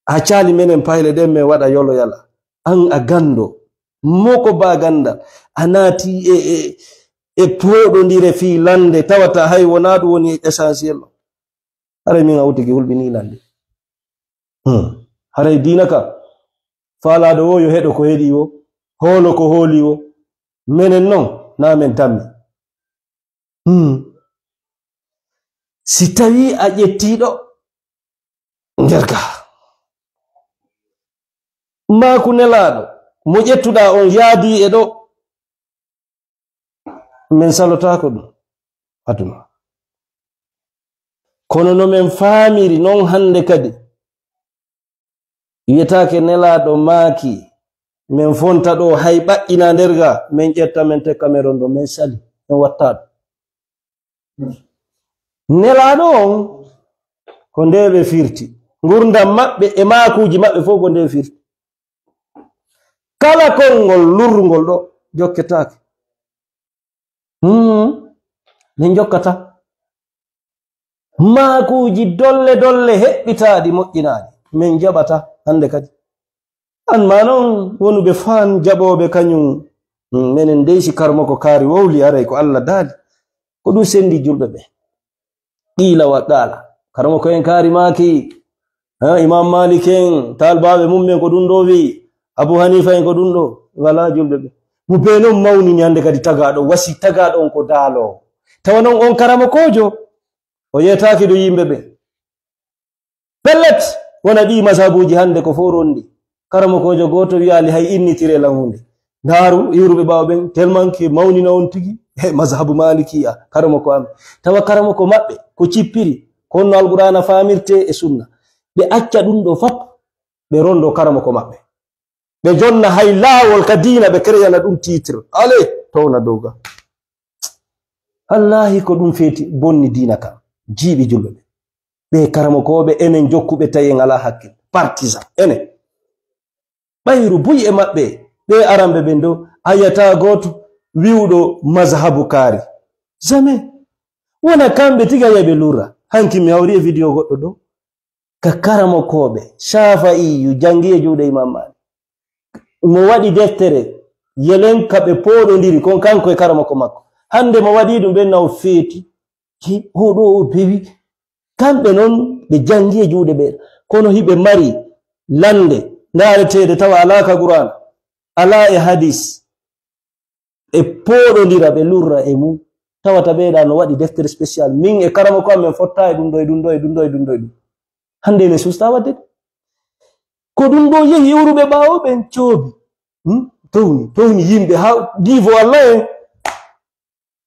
a caali menen payle ɗen, men waɗa yolo yala. An a ganndo, moko ba ganndal, a naati e, e, e pooɗondire fii lannde, tawata hay wonaa ɗum woni essentiel o. Haray min a wutigi hulɓinii lannde. Hmm. Haray diina ka, faalaaɗo wo yo heɗo ko heɗii wo, hoolo ko hoolii wo. Menen non, naa men tammi. Hmm. Si tawii a ƴettii ɗo, nder ka. Maaku nelaaɗo, mo ƴettuɗaa on yaadii e ɗo. Men salotaako ɗum aduna. Kono no men faamiri non hannde kadi, wiyetaake nelaaɗo maaki, men fonta ɗo hay ɓaƴƴina nder ga, men ƴetta men tekka men rondo, men sali, men watta ɗum. Nelaaɗo on, ko nde ɓe firti. Ngurdam maɓɓe e maakuuji maɓɓe fof ko nde firti. Kala konngol lurrungol ɗo jokketaake. Hmm, min jokkata. Maakuuji dolle dolle heɓɓitaaɗi moƴƴinaaɗi. Min jaɓata hannde kadi. An ma non wonuɓe faan jaɓooɓe kañum. Hmm, menen dey si karmoko kaari wowli aray ko Allah daali. Ko ɗum senndi julɓe ɓe. Qiila wa qaala. Karmoko en kaari maaki. Ha, Imam Malik en, taalibaaɓe mum en ko ɗum ɗo wi. Abu Hanifa en ko ɗum ɗo. Wala julɓe ɓe. Mo be non mawnini hannde kadi tagaaɗo, wasi tagaaɗo on ko daalo. Tawa non on karamokoojo, o yeetaaki ɗo yimɓe ɓe. Pellet, wona ɗii mazhabuuji hannde ko fof ronndi. Karamokoojo gooto wiyaali hay innitire lan huunde. Ndaaru, iwruɓe ɓaawo ɓen, tellement que mawnina on tigi, he mazhabu Malikiya, karamoko am. Tawa karamoko maɓɓe, ko cippiri, ko honno Alqur'aana faamirte e sunna. Ɓe acca ɗum ɗo fop, ɓe rondo karamoko maɓɓe. Ɓe jonna hay laawol ka diina, ɓe kereyana ɗum titre. Allez, towna dow ga. Wallahi ko ɗum feeti bonni diina kan. Jiiɓi julɓe ɓe. Ɓe karamokooɓe enen jokkuɓe tawi en alaa hakkil. Partisan, enen. Ɓayru buy e maɓɓe, ɓe aranɓe ɓen ɗo, a yi'ataa gooto wi'uɗo mazhabu kaari. Jamais. Wona kamɓe tigi a yi'ay ɓe lurra. Hanki mi hawri e video goɗɗo ɗo. Ka karamokooɓe, Shafa'iyu janngi e juuɗe Imam Malik. Mo waɗi deftere, yelen ka ɓe pooɗondiri, kon kanko e karamoko makko. Hannde mo waɗi ɗum ɓen na o feeti. He, oɗo o bewi. Kamɓe non ɓe janngi e juuɗe ɓe. Kono hiɓe mari lannde, ndaareteede tawa alaa ka Qur'an, alaa e hadis. E pooɗondira, ɓe lurra e mum. Tawata ɓeeɗa no waɗi deftere spécial. Min e karamoko am, men fotta e ɗum ɗo, e ɗum ɗo, e ɗum ɗo, e ɗum ɗo, e ɗum. Hannde ene susta waɗde ɗum. Ko ɗum ɗo yehi iwruɓe ɓaawo ɓen coobi. Hmm? Towni, towni yimɓe haa diivo Allah en.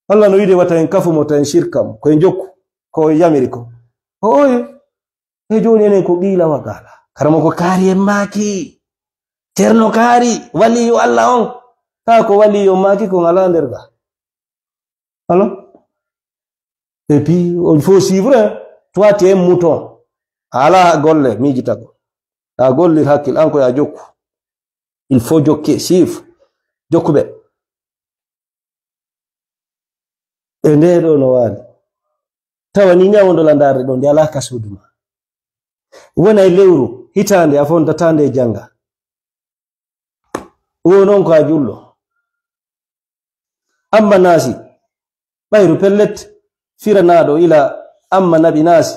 Allah no wiide wata en kafu mo, ta en sirka mo. Ko en jokku, ko o yamiri ko. O oye. E jooni enen ko qiila wa qaala. Karamoko kaari en maaki. Ceerno kaari, waliyu Allah on. Kaa ko waliyu on maaki ko ngalaa nder ga. Alors? Et puis, il faut suivre, hein. Toi, tu es un mouton. A alaa golle, miijitagol. A gollir hakkil, an ko ya jokku. Il faut jokke, suivre. Jokkuɓe. E nde ɗo no waali. Tawa ni ñawondo la ndaarde ɗo, nde alaa ka suudu ma. Wona e lewru, hitaande, a fondataa nde jannga. Wo noon ko a julɗo. Amma naasi, ɓayru pellet, firanaaɗo ila amma naɓi naasi,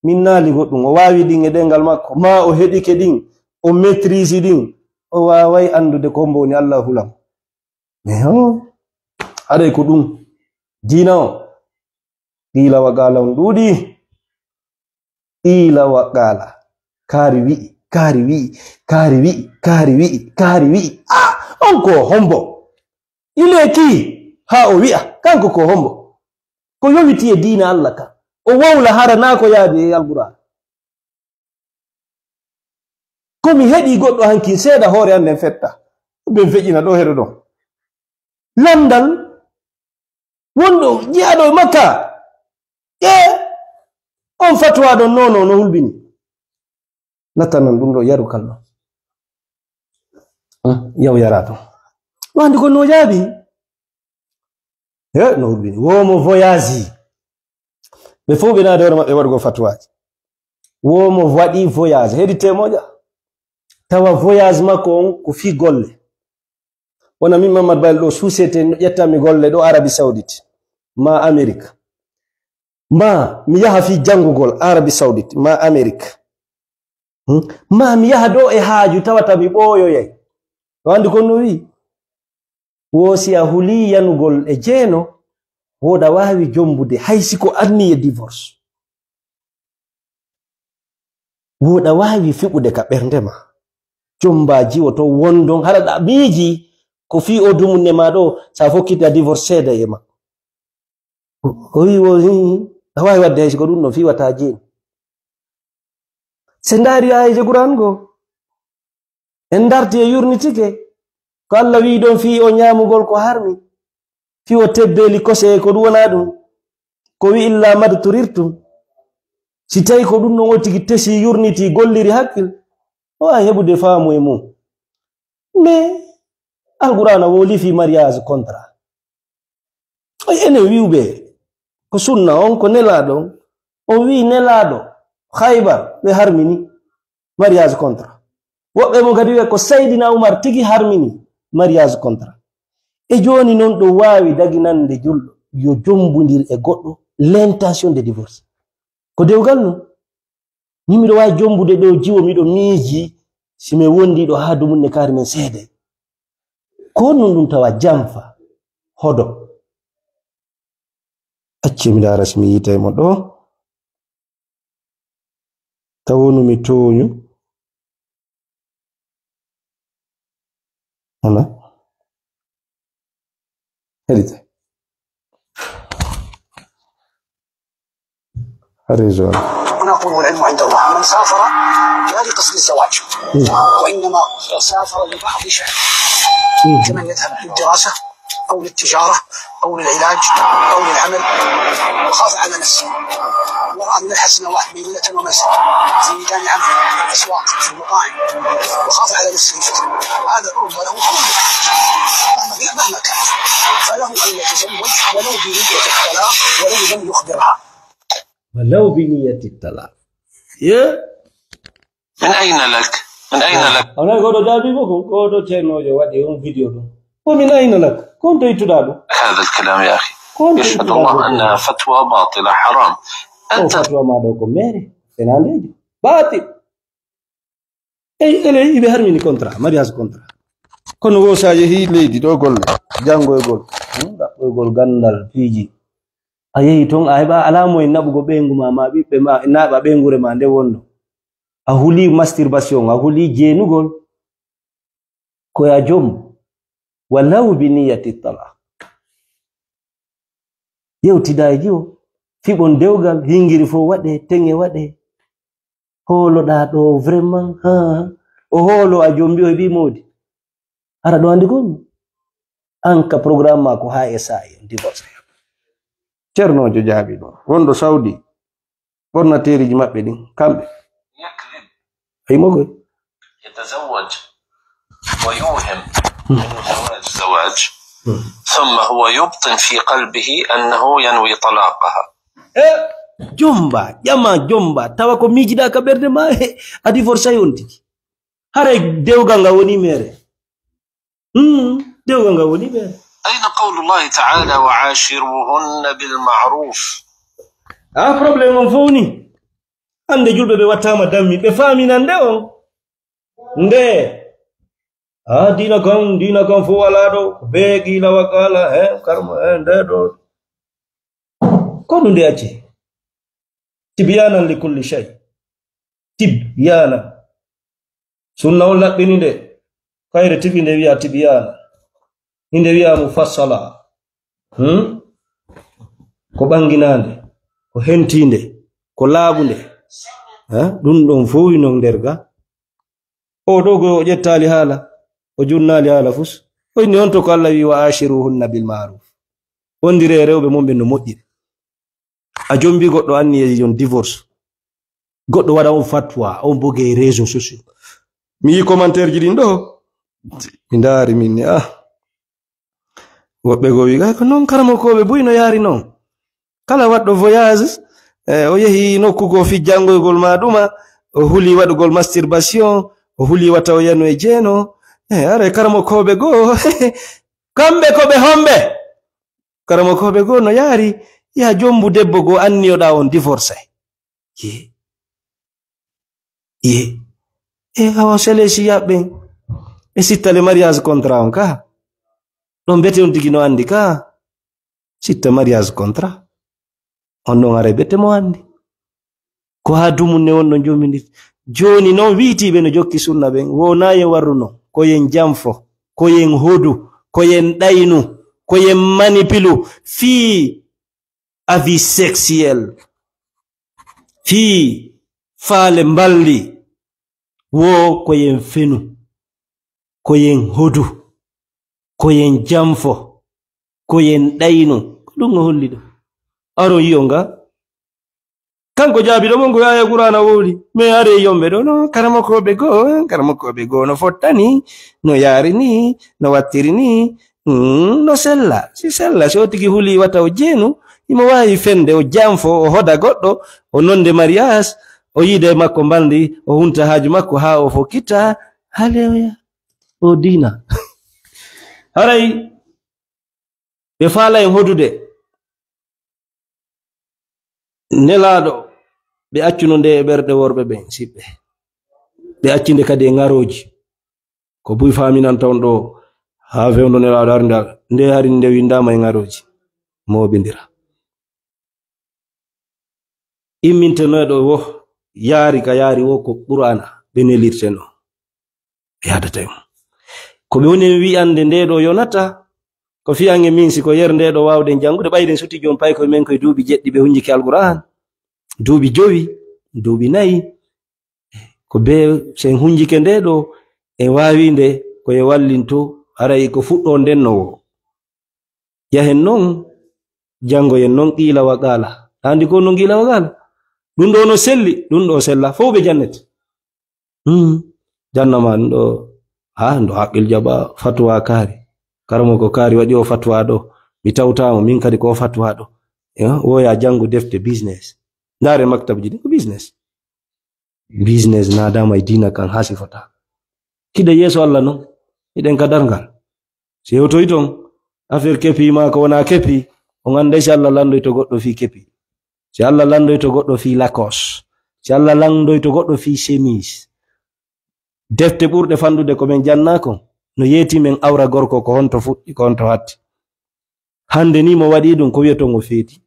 min naali goɗɗum, o waawi ɗin e ɗemngal makko, maa o heɗike ɗin, o maîtrise ɗin, o waaway anndude ko hombo woni Alla hulam. Mais o, haray ko ɗum, diina o, qiila wa qaala on ɗuuɗi. Qiila wa qaala. Kaari wi'i, kaari wi'i, kaari wi'i, kaari wi'i, kaari wi'i. Ah, on ko hombo? Ile ki, haa o wi'a, kanko ko hombo? Ko yowiti e diina Alla ka. O wowla hara naa ko yaadi e Alqur'aan. Ko mi heɗi goɗɗo hanki seeɗa hoore an nden fetta. Ɓen feƴƴina ɗo heɗo ɗon. Lanndal wonɗo jeyaɗo e Makka. E on fatuwa ɗon nono no hulɓini. Nattanan ɗum ɗo yaru kalɗo. Hmm, yaw yara to. Wandi ko no jaabi. He, no hulɓini. Womo voyage. Ɓe fof ɓe naade hoore maɓɓe waɗugo fatuwaaji. Womo waɗi voyage. Heɗi temoƴa. Tawa voyage makko on ko fii golle. Wona min Mamadou Bayel ɗo, société no ƴettanmi golle ɗo Arabie Saoudite, ma Amérique. Ma mi yaha fii janngugol Arabie Saoudite, ma Amérique. Hmm? Ma mi yaha ɗo e haaju tawata mi ɓooyoyay. O anndi kon no wi'i? Wo si a hulii yanugol e jeeno, woɗa waawi jombude hay si ko anniye divorce. Woɗa waawi fiɓude ka ɓernde ma. Jomba jiwo to wondon, hara ɗa miiji ko fii o dumunne ma ɗo, sa fokkiti a divorce seeda e ma. O, o wi wo, hi, hi, a waawi waɗde hay si ko ɗum ɗo fii wata jeeni. Se ndaari aayeeje Qur'aan go, en darti e yurnitike. Ko Alla wi'i ɗon fii o ñaamugol ko harmi, fii o tebbeeli kose e ko ɗum wonaa ɗum. Ko wi'i illa madturirtum. Si tawi ko ɗum ɗon o tigi tesi, yurniti, golliri hakkil, o waawi heɓude faamu e mum. Mais Alqur'aana wo lifi mariage contrat. Ay, enen wi'uɓe ko sunna on, ko nelaaɗo on. O wi'i nelaaɗo Khaybar ɓe harmini mariage contrat. Woɓɓe mo kadi wi'a ko Seydina Umar tigi harmini mariage contrat. E jooni non ɗo waawi daginande julɗo yo jombundir e goɗɗo l'intention de divorce. Ko dewgal non. Ni miɗo waawi jombude ɗo jiwo, miɗo miiji si mi wondi ɗo haa dumunne kaari men seede. Ko honɗum ɗum tawa jamfa hodo? Acce mi ndaara si mi yiitay mo ɗo. Tawo no mi tooñu. Voilà. Heɗite. Réseau. هنا أقول والعلم عند الله، من سافر لا لقصد الزواج، وإنما سافر لبعض شأنه، كمن يذهب للدراسة أو للتجارة أو للعلاج أو للعمل، وخاف على نفسه، ورأى من الحسنوات ميمنة وميسرة في ميدان العمل، في الأسواق، في المطاعم، وخاف على نفسه الفتنة. هذا عرضة له كل، مهما كان، فله أن يتزوج ولو بنية الطلاق ولو لم يخبرها. ولو بنية الطلاق. Yeah. من أين لك؟ من أين لك؟ Onon ko ɗo jaabi ko, ko ɗo ceernoojo waɗi on video ɗum. Ko min ayna lak? Ko on to ittuɗaa ɗum? هذا الكلام يا أخي. Ko on to يشهد ittuɗaa الله ɗum? أنها فتوى باطلة حرام. O أنت fatwa ma ɗo ko mere, fenaandeejo. Baatil. Ey, ele, iɓe harmini contrat, mariage contrat. Kono wo sa yehi leydi ɗo golle, janngoygol, hmm, ɗaɓɓoygol ganndal piiji. A yehi toon, a heɓa alaa mo en naɓugo ɓeyngu ma, ma ɓiɓɓe ma, naɓa ɓeyngure ma nde wonno. A huli masturbation, a huli jeenugol. Ko ya jom, walaw bi niyati talaq. Yewtida e jiwo, fiɓon dewgal, hingiri fof waɗe, teŋe waɗe. Hooloɗaa ɗo vraiment, ha, o hoolo a jombi o heɓi moodi. Ara ɗo andi kon, an ka programme ma ko ha e sa e divorce. Ceernoojo jaabi ɗum. Wonɗo Saudi, ordinateeriji maɓɓe ɗin, kamɓe. يكذب. Ay mo koy. يتزوج ويوهم أنه زواج زواج، ثم هو يبطن في قلبه أنه ينوي طلاقها. Eh, jomba, ƴama jomba, tawa ko miijiɗa ka ɓernde ma, eh, a divorce on tigi. Haray dewgal ngal woni mere. Hmm, dewgal ngal woni ɓe. أين قول الله تعالى: "وعاشروهن بالمعروف"؟ Ah, problème on fof ni. Hannde julɓe ɓe wattaama dammi, ɓe faaminande on. Nde? Ah, diina kan, diina kan fof alaa ɗo. Be qiila wa qaala, he, karma, he, nde ɗo. Ko ɗum nde acci? Tibyaanan li kulli shay. Tibyaanan. Sunna on laɓɓini nde. Kayre tigi nde wiya tibyaanan. Inde wiya mufassala. Hmm? Ko ɓanginaande, ko hentiinde, ko laaɓunde. Ha? Ɗum ɗon fof non nder ga. O ɗo go o ƴettaali haala, o junnaali haala fus. O inni on to ko Allah wi: "Wa ashiruhunna bil ma'ruf." Wondire e rewɓe mon ɓen no moƴƴiri. A jombi goɗɗo anni e yon divorce. Goɗɗo waɗa on fatwa, on boge e réseaux sociaux. Mi yi commentaire ji ɗin ɗo. Mi ndaari min ni, ah. Woɓɓe go wi, "Ay, ko non karamokooɓe buy no yaari non." Kala waɗɗo voyage, eh, o yehi nokku go fi janngoygol ma ɗuma, o huli waɗugol masturbation, o huli wata o yanu e jeeno. Eh, are karamokooɓe go, kamɓe ko ɓe homɓe? Karamokooɓe goo no yaari, yaa jombu debbo goo anniyoɗaa on divorce. Ye. Ye. E awa sele si yaɓɓen. E sittale mariage contrat on ka. Ɗon bete on tigi no anndi ka. Sitta mariage contrat. On ɗon aray bete mo anndi. Ko haa dumunne wonno joomindirta. Jooni non wi'itiiɓe no jokki sunna ɓen, wonaa yen warru non, ko yen janfo, ko yen hodu, ko yen ɗaynu, ko yen manipilu, fii avis sexuel, fii faale mbalndi, wo ko yen fenu, ko yen hodu, ko yen janfo, ko yen ɗaynu. Ko ɗum o holli ɗo. Aron yi'on ga. Kanko jaabiɗo mo ngo aya Qur'aana wowli. Mais are yomɓe ɗo, no karamokooɓe goo, karamokooɓe goo no fottani, no yaari ni, no wattiri ni, mm, no sella. Si sella, si o tigi huli wata o jeenu, imo waawi fende, o janfo, o hoda goɗɗo, o nonde mariage, o yiida e makko mbalndi, o hunta haaju makko haa o fokkita, haleluya. O diina. Haray, ɓe faala en hodude. Nelaaɗo, ɓe accuno nde e ɓerɗe worɓe ɓen, siɓɓe. Ɓe acci nde kadi e ŋarooji. Ko buy faaminanta on ɗo, haa fewndo Nelaaɗo arde, nde hari nde winndaama e ŋarooji. Mooɓindira. Immintenoyɗo wo, yaari ka yaari wo ko Qur'aana, ɓe nelirteno. Yaadata e mum. Ko ɓe woni en wi'ande nde ɗo yonata, ko fiyange min si ko yer nde ɗo waawden janngude, ɓayden suti joom paykoye men koye duuɓi jeɗɗi ɓe hunjike Alqur'aan, duuɓi jowi, duuɓi nayi. Ko be sen hunjike nde ɗo e waawinde ko e wallinto, haray ko fuɗɗo nden no wo. Yahen non, janngoyen non qiila wa qaala. Andi ko non qiila wa qaala? Ɗum ɗo no selli, ɗum ɗo sella, fof ɓe jannete. Hmm. Jannama ɗum ɗo, ha, ndo haqqil jaɓa fatwa kaari. Karamo ko kaari waɗi o fatwa ɗo. Mi tawtamo, min kadi ko o fatwa ɗo. Eh, woya janngu defte business. Ndaare maktabji ɗin ko business. Business naadaama e diina kan haa sifota. Kiɗa yeeso Allah non, hiɗen ka darngal. Si hewtoyi ton, affaire kepi maa ko wona kepi, on annday si Allah lanndoyto goɗɗo fii kepi. Si Allah lanndoyto goɗɗo fii Lacoste. Si Allah lanndoyto goɗɗo fii chemise. Defte ɓurɗe fanɗude ko men jannaa kon, no yeeti men awra gorko ko honto fuɗɗi, ko honto hatti. Hannde ni mo waɗi ɗum ko wi'eton o feeti.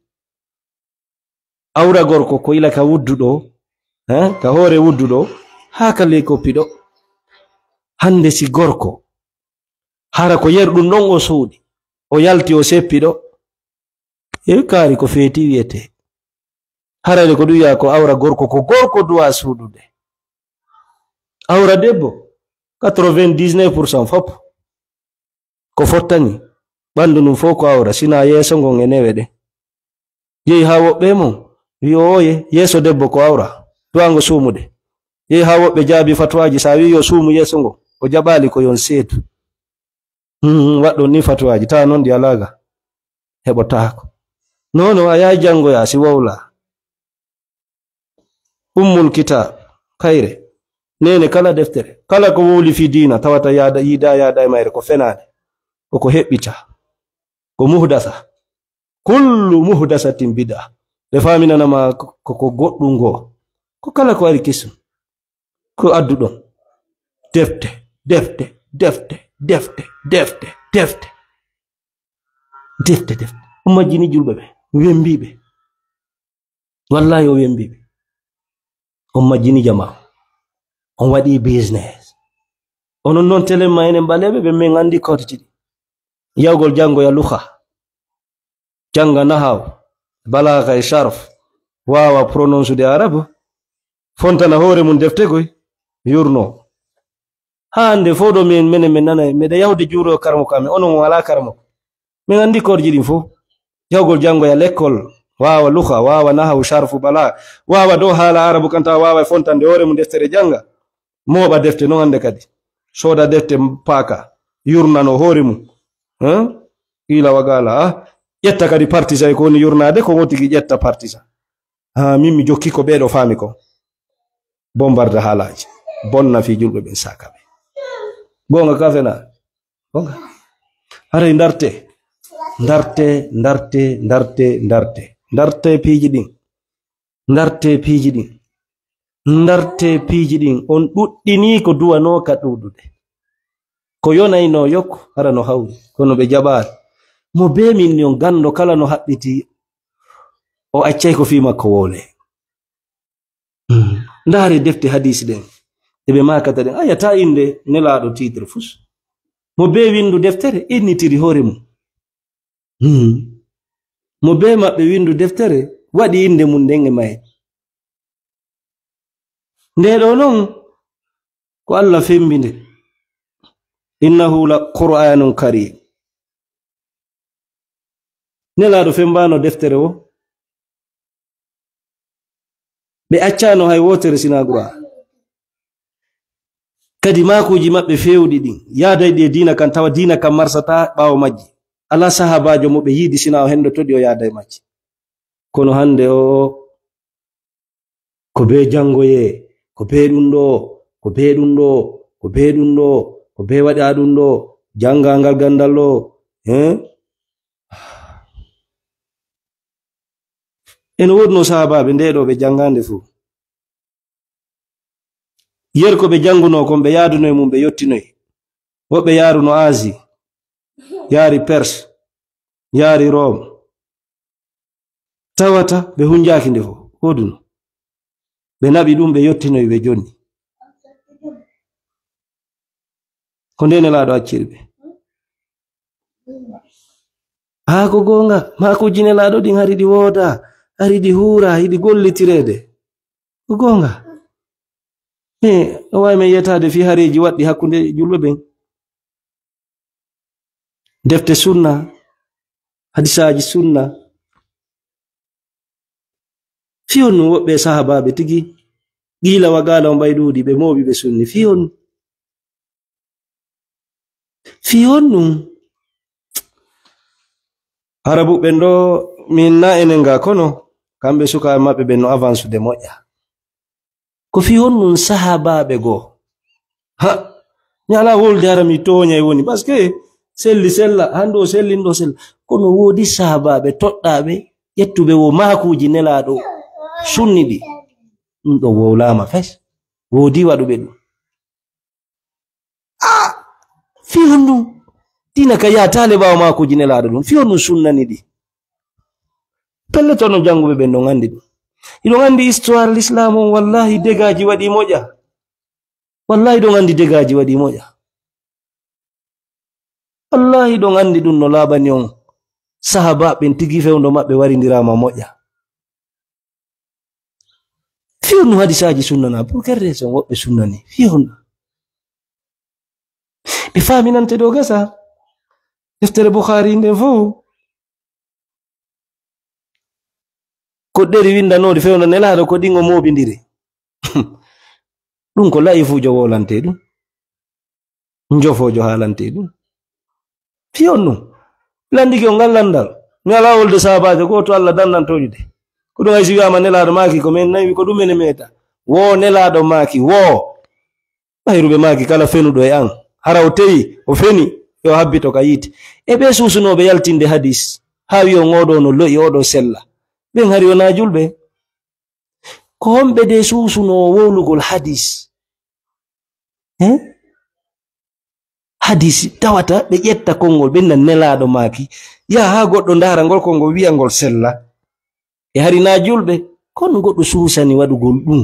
Awra gorko ko ila ka wuddu ɗo, eh, ka hoore wuddu ɗo, haa ka ley koppi ɗo. Hannde si gorko, hara ko yer ɗum ɗon o suuɗi, o yalti o seppi ɗo. E kaari ko feeti wi'ete. Harayde ko ɗum wi'a ko awra gorko, ko gorko duwa suuɗude. Awra debbo, quatre-vingt-dix-neuf pour cent fop. Ko fottani, ɓanndu ndun fof ko awra, sina yeeso ngon e newe ɗen. Yehi haa woɓɓe e mon, wi'i o oye, yeeso debbo ko awra, duwango suumude. Yehi haa woɓɓe jaabi fatwaaji, sa wi'i yo suumu yeeso ngon, o jaɓaali ko yon seedu. Hmm, waɗɗon ni fatwaaji, taa non ɗi alaaga. Heɓotaako. Non, non, a yahay janngoya si wowla. Ummul Kitaab, kayre. Nene kala deftere, kala ko wowli fii diina, tawata yaada, yiida yaada e mayre ko fenaande, ko ko heɓɓita, ko muhdasa. Kullu muhdasatin bid'a. Ɓe faaminana ma ko, ko, ko goɗɗum ngo. Ko kala ko ari kesum. Ko adduɗon. Defte, defte, defte, defte, defte, defte. Defte, defte. O majjini julɓe ɓe, wembi ɓe. Wallahi o wembi ɓe. On majjini jama. On waɗi business. Onon noon telen ma enen ɓaleeɓe ɓe min anndi korti ɗi. Yawgol janngo ya luha. Jannga nahaw, balaaga e sharf. Waawa prononce de arabe. Fontana hoore mum defte goy. Yurno. Haa hannde fof ɗo min, menen min nana, meɗa yahude juuro karamoko amen, onon on alaa karamoko. Min anndi korji ɗin fof. Yahugol janngoya lekkol, waawa luha, waawa nahawu, sharfu, bala, waawa dow haala arabu, kanta waawa e fontande hoore mum deftere jannga. Mooɓa defte non hannde kadi. Sooda defte paaka, yurnano hoore mum. Hein? Ila wagala, ah. Ƴetta kadi partisa e ko woni yurnaade, ko wotigi ƴetta partisa. Ha, min mi jokki ko ɓeeɗo faami ko. Bombarde haalaaji. Bonna fii julɓe ɓen saaka ɓe. Goonga ka fena. Goonga. Haray ndarte. Ndarte, ndarte, ndarte, ndarte. Ndarte piiji ɗin. Ndarte piiji ɗin. Ndarte piiji ɗin. On ɗuɗɗinii ko duwanooka ɗuuɗude. Ko yonaynoo yok, hara no hawri. Kono ɓe jaɓaali. Mo bee min ni on ganndo kala no haɓɓiti, o accay ko fii makko wowle. Hmm. Ndaare defte hadiisi ɗen. E ɓe maakata ɗen. Aya ta innde nelaaɗo titre fus. Mo bee winndu deftere, innitiri hoore mum. Hmm. Mo bee maɓɓe winndu deftere, waɗi innde mum nden e maye. Nde ɗo non, ko Allah fembi nde. Innahu la Qur'anun Karim. Nelaaɗo fembaano deftere o. Ɓe accaano hay wootere sinaa Qur'an. Kadi maakuuji maɓɓe feewɗi ɗin, yaadayɗi e diina kan, tawa diina kan marsataa ɓaawo majji. Alaa sahaabaajo mo ɓe yiidi sinaa o hendoto ɗi o yaada e majji. Kono hannde o, ko bee janngoyee, ko bee ɗum ɗo, ko bee ɗum ɗo, ko bee ɗum ɗo, ko bee waɗaa ɗum ɗo, janngaa ngal ganndal ɗo, hein? Ene woodunoo sahaabaaɓe nde ɗo ɓe janngaande fof. Yer ko ɓe janngunoo kon, ɓe yaaduno e mum, ɓe yottinoy. Woɓɓe yaaruno Asie, yaari Perse, yaari Rome. Tawata ɓe hunjaaki nde fof, woodunoo. Ɓe naɓi ɗum, ɓe yottinoy, ɓe jonni. Ko nde Nelaaɗo acciri ɓe. Haa ko goonga, maakuuji Nelaaɗo ɗin hari ɗi woodaa, hari ɗi huuraa, hiɗi gollitireede. Ko goonga. E, no waawi men yetaade fii hareeji waɗɗi hakkunde julɓe ɓen. Defte sunna, hadisaaji sunna. Fii honɗum woɓɓe sahaabaaɓe tigi, qiila wa qaala on ɓay ɗuuɗi, ɓe mooɓi, ɓe sunni. Fii honɗum? Fii honɗum? Arabu ɓen ɗo, min na enen ga kono, kamɓe sukaaɓe maɓɓe ɓen no avansude moƴƴa. Ko fii honɗum sahaabaaɓe goo? Ha, mi alaa wolde hara mi tooñay woni, parce que selli sella, hannde o selli, ɗo sella. Kono woodi sahaabaaɓe toɗɗaaɓe, ƴettuɓe wo maakuuji Nelaaɗo sunni ɗi. Ɗum ɗo wowlaama fes. Woodi waɗuɓe ɗum. Ah, fii honɗum? Diina ka yaataale ɓaawo maakuuji Nelaaɗo ɗum. Fii honɗum sunnani ɗi? Pellet, onon jannguɓe ɓen ɗon anndi ɗum. Hiɗon anndi histoire l'islam on, wallahi, dégâtji waɗi moƴƴa. Wallahi, ɗon anndi dégâtji waɗi moƴƴa. Wallahi, ɗon anndi ɗum no laaɓani on. Sahaabaaɓe ɓen tigi fewndo maɓɓe warindiraama moƴƴa. Fii honɗum hadisaaji sunnanaa? Pour quelle raison woɓɓe sunnani? Fii honɗum? Ɓe faaminante ɗo gasa. Deftere Bukhari nden fof. Ko ɗeri winndanoori fewndo Nelaaɗo ko ɗin o mooɓindiri. Ɗum ko la'ifuujo wowlante ɗum. Njofoojo haalante ɗum. Fii honɗum? Lanndike on ngal lanndal. Mi alaa wolde sahaabaajo gooto Allah danndanto ɗi de. Ko ɗum hay si wiyaama Nelaaɗo maaki ko men nawi ko ɗum ene meeta. Wo Nelaaɗo maaki, wo. Ɓayru ɓe maaki kala fenuɗo e an, hara o tewi, o feni, yo habbito ka yiite. E ɓe suusunooɓe yaltinde hadis, haa wi'on oo ɗoo no lo'i, oo ɗoo sella. Ɓen hari wonaa julɓe. Ko homɓe de suusunoo wowlugol hadis? Eh? Hadis tawata ɓe ƴetta konngol, ɓe nan Nelaaɗo maaki. Yaha haa goɗɗo ndaara ngol konngol, wi'a ngol sella. E hari naa julɓe, kono goɗɗo suusani waɗugol ɗum.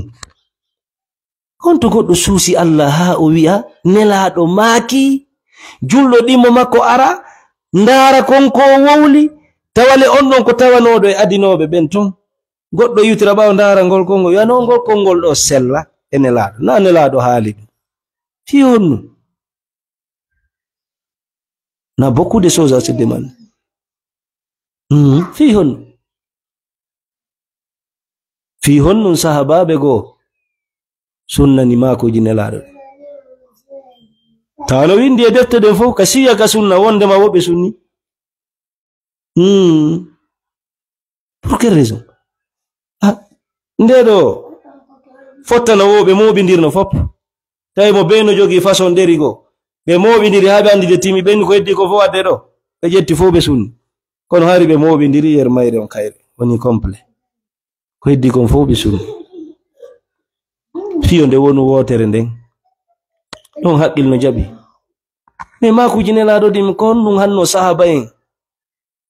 Honto goɗɗo suusi Allah haa o wi'a, Nelaaɗo maaki, julɗo ɗimmo makko ara, ndaara kon ko o wowli, tawale on ɗon ko tawanooɗo e adinooɓe ɓen ton. Goɗɗo iwtira ɓaawo ndaara ngol konngol, wi'a, "Non ngol konngol ɗoo sella e Nelaaɗo." Naa Nelaaɗo haali ɗum. Fii honno? On a beaucoup de choses à se demander. Mhm. Fii honno? Fii honno sahabaaɓe goo sunnani maakuuji Nelaaɗo ɗin? Tawa no winndi e defte ɗen fof, ka siiya ka sunna, wondema woɓɓe sunni. Hmm. Pour quelle raison? Ah, nde ɗo fottana wo ɓe mooɓindirno fop. Tawi mo bee no jogii façon ɗeri goo. Ɓe mooɓindiri haa ɓe anndi de timi, ɓen ko heddi ko fof wadde ɗo. Ɓe ƴetti fof ɓe sunni. Kono hari ɓe mooɓindiri yer mayre on kayre. Woni complet. Ko heddi kon fof ɓe sunni. Fiyo nde wonu wootere nden. Ɗon haqqil no jaɓi. Mais maakuuji Nelaaɗo ɗin, ko honɗum hanno sahaaba en?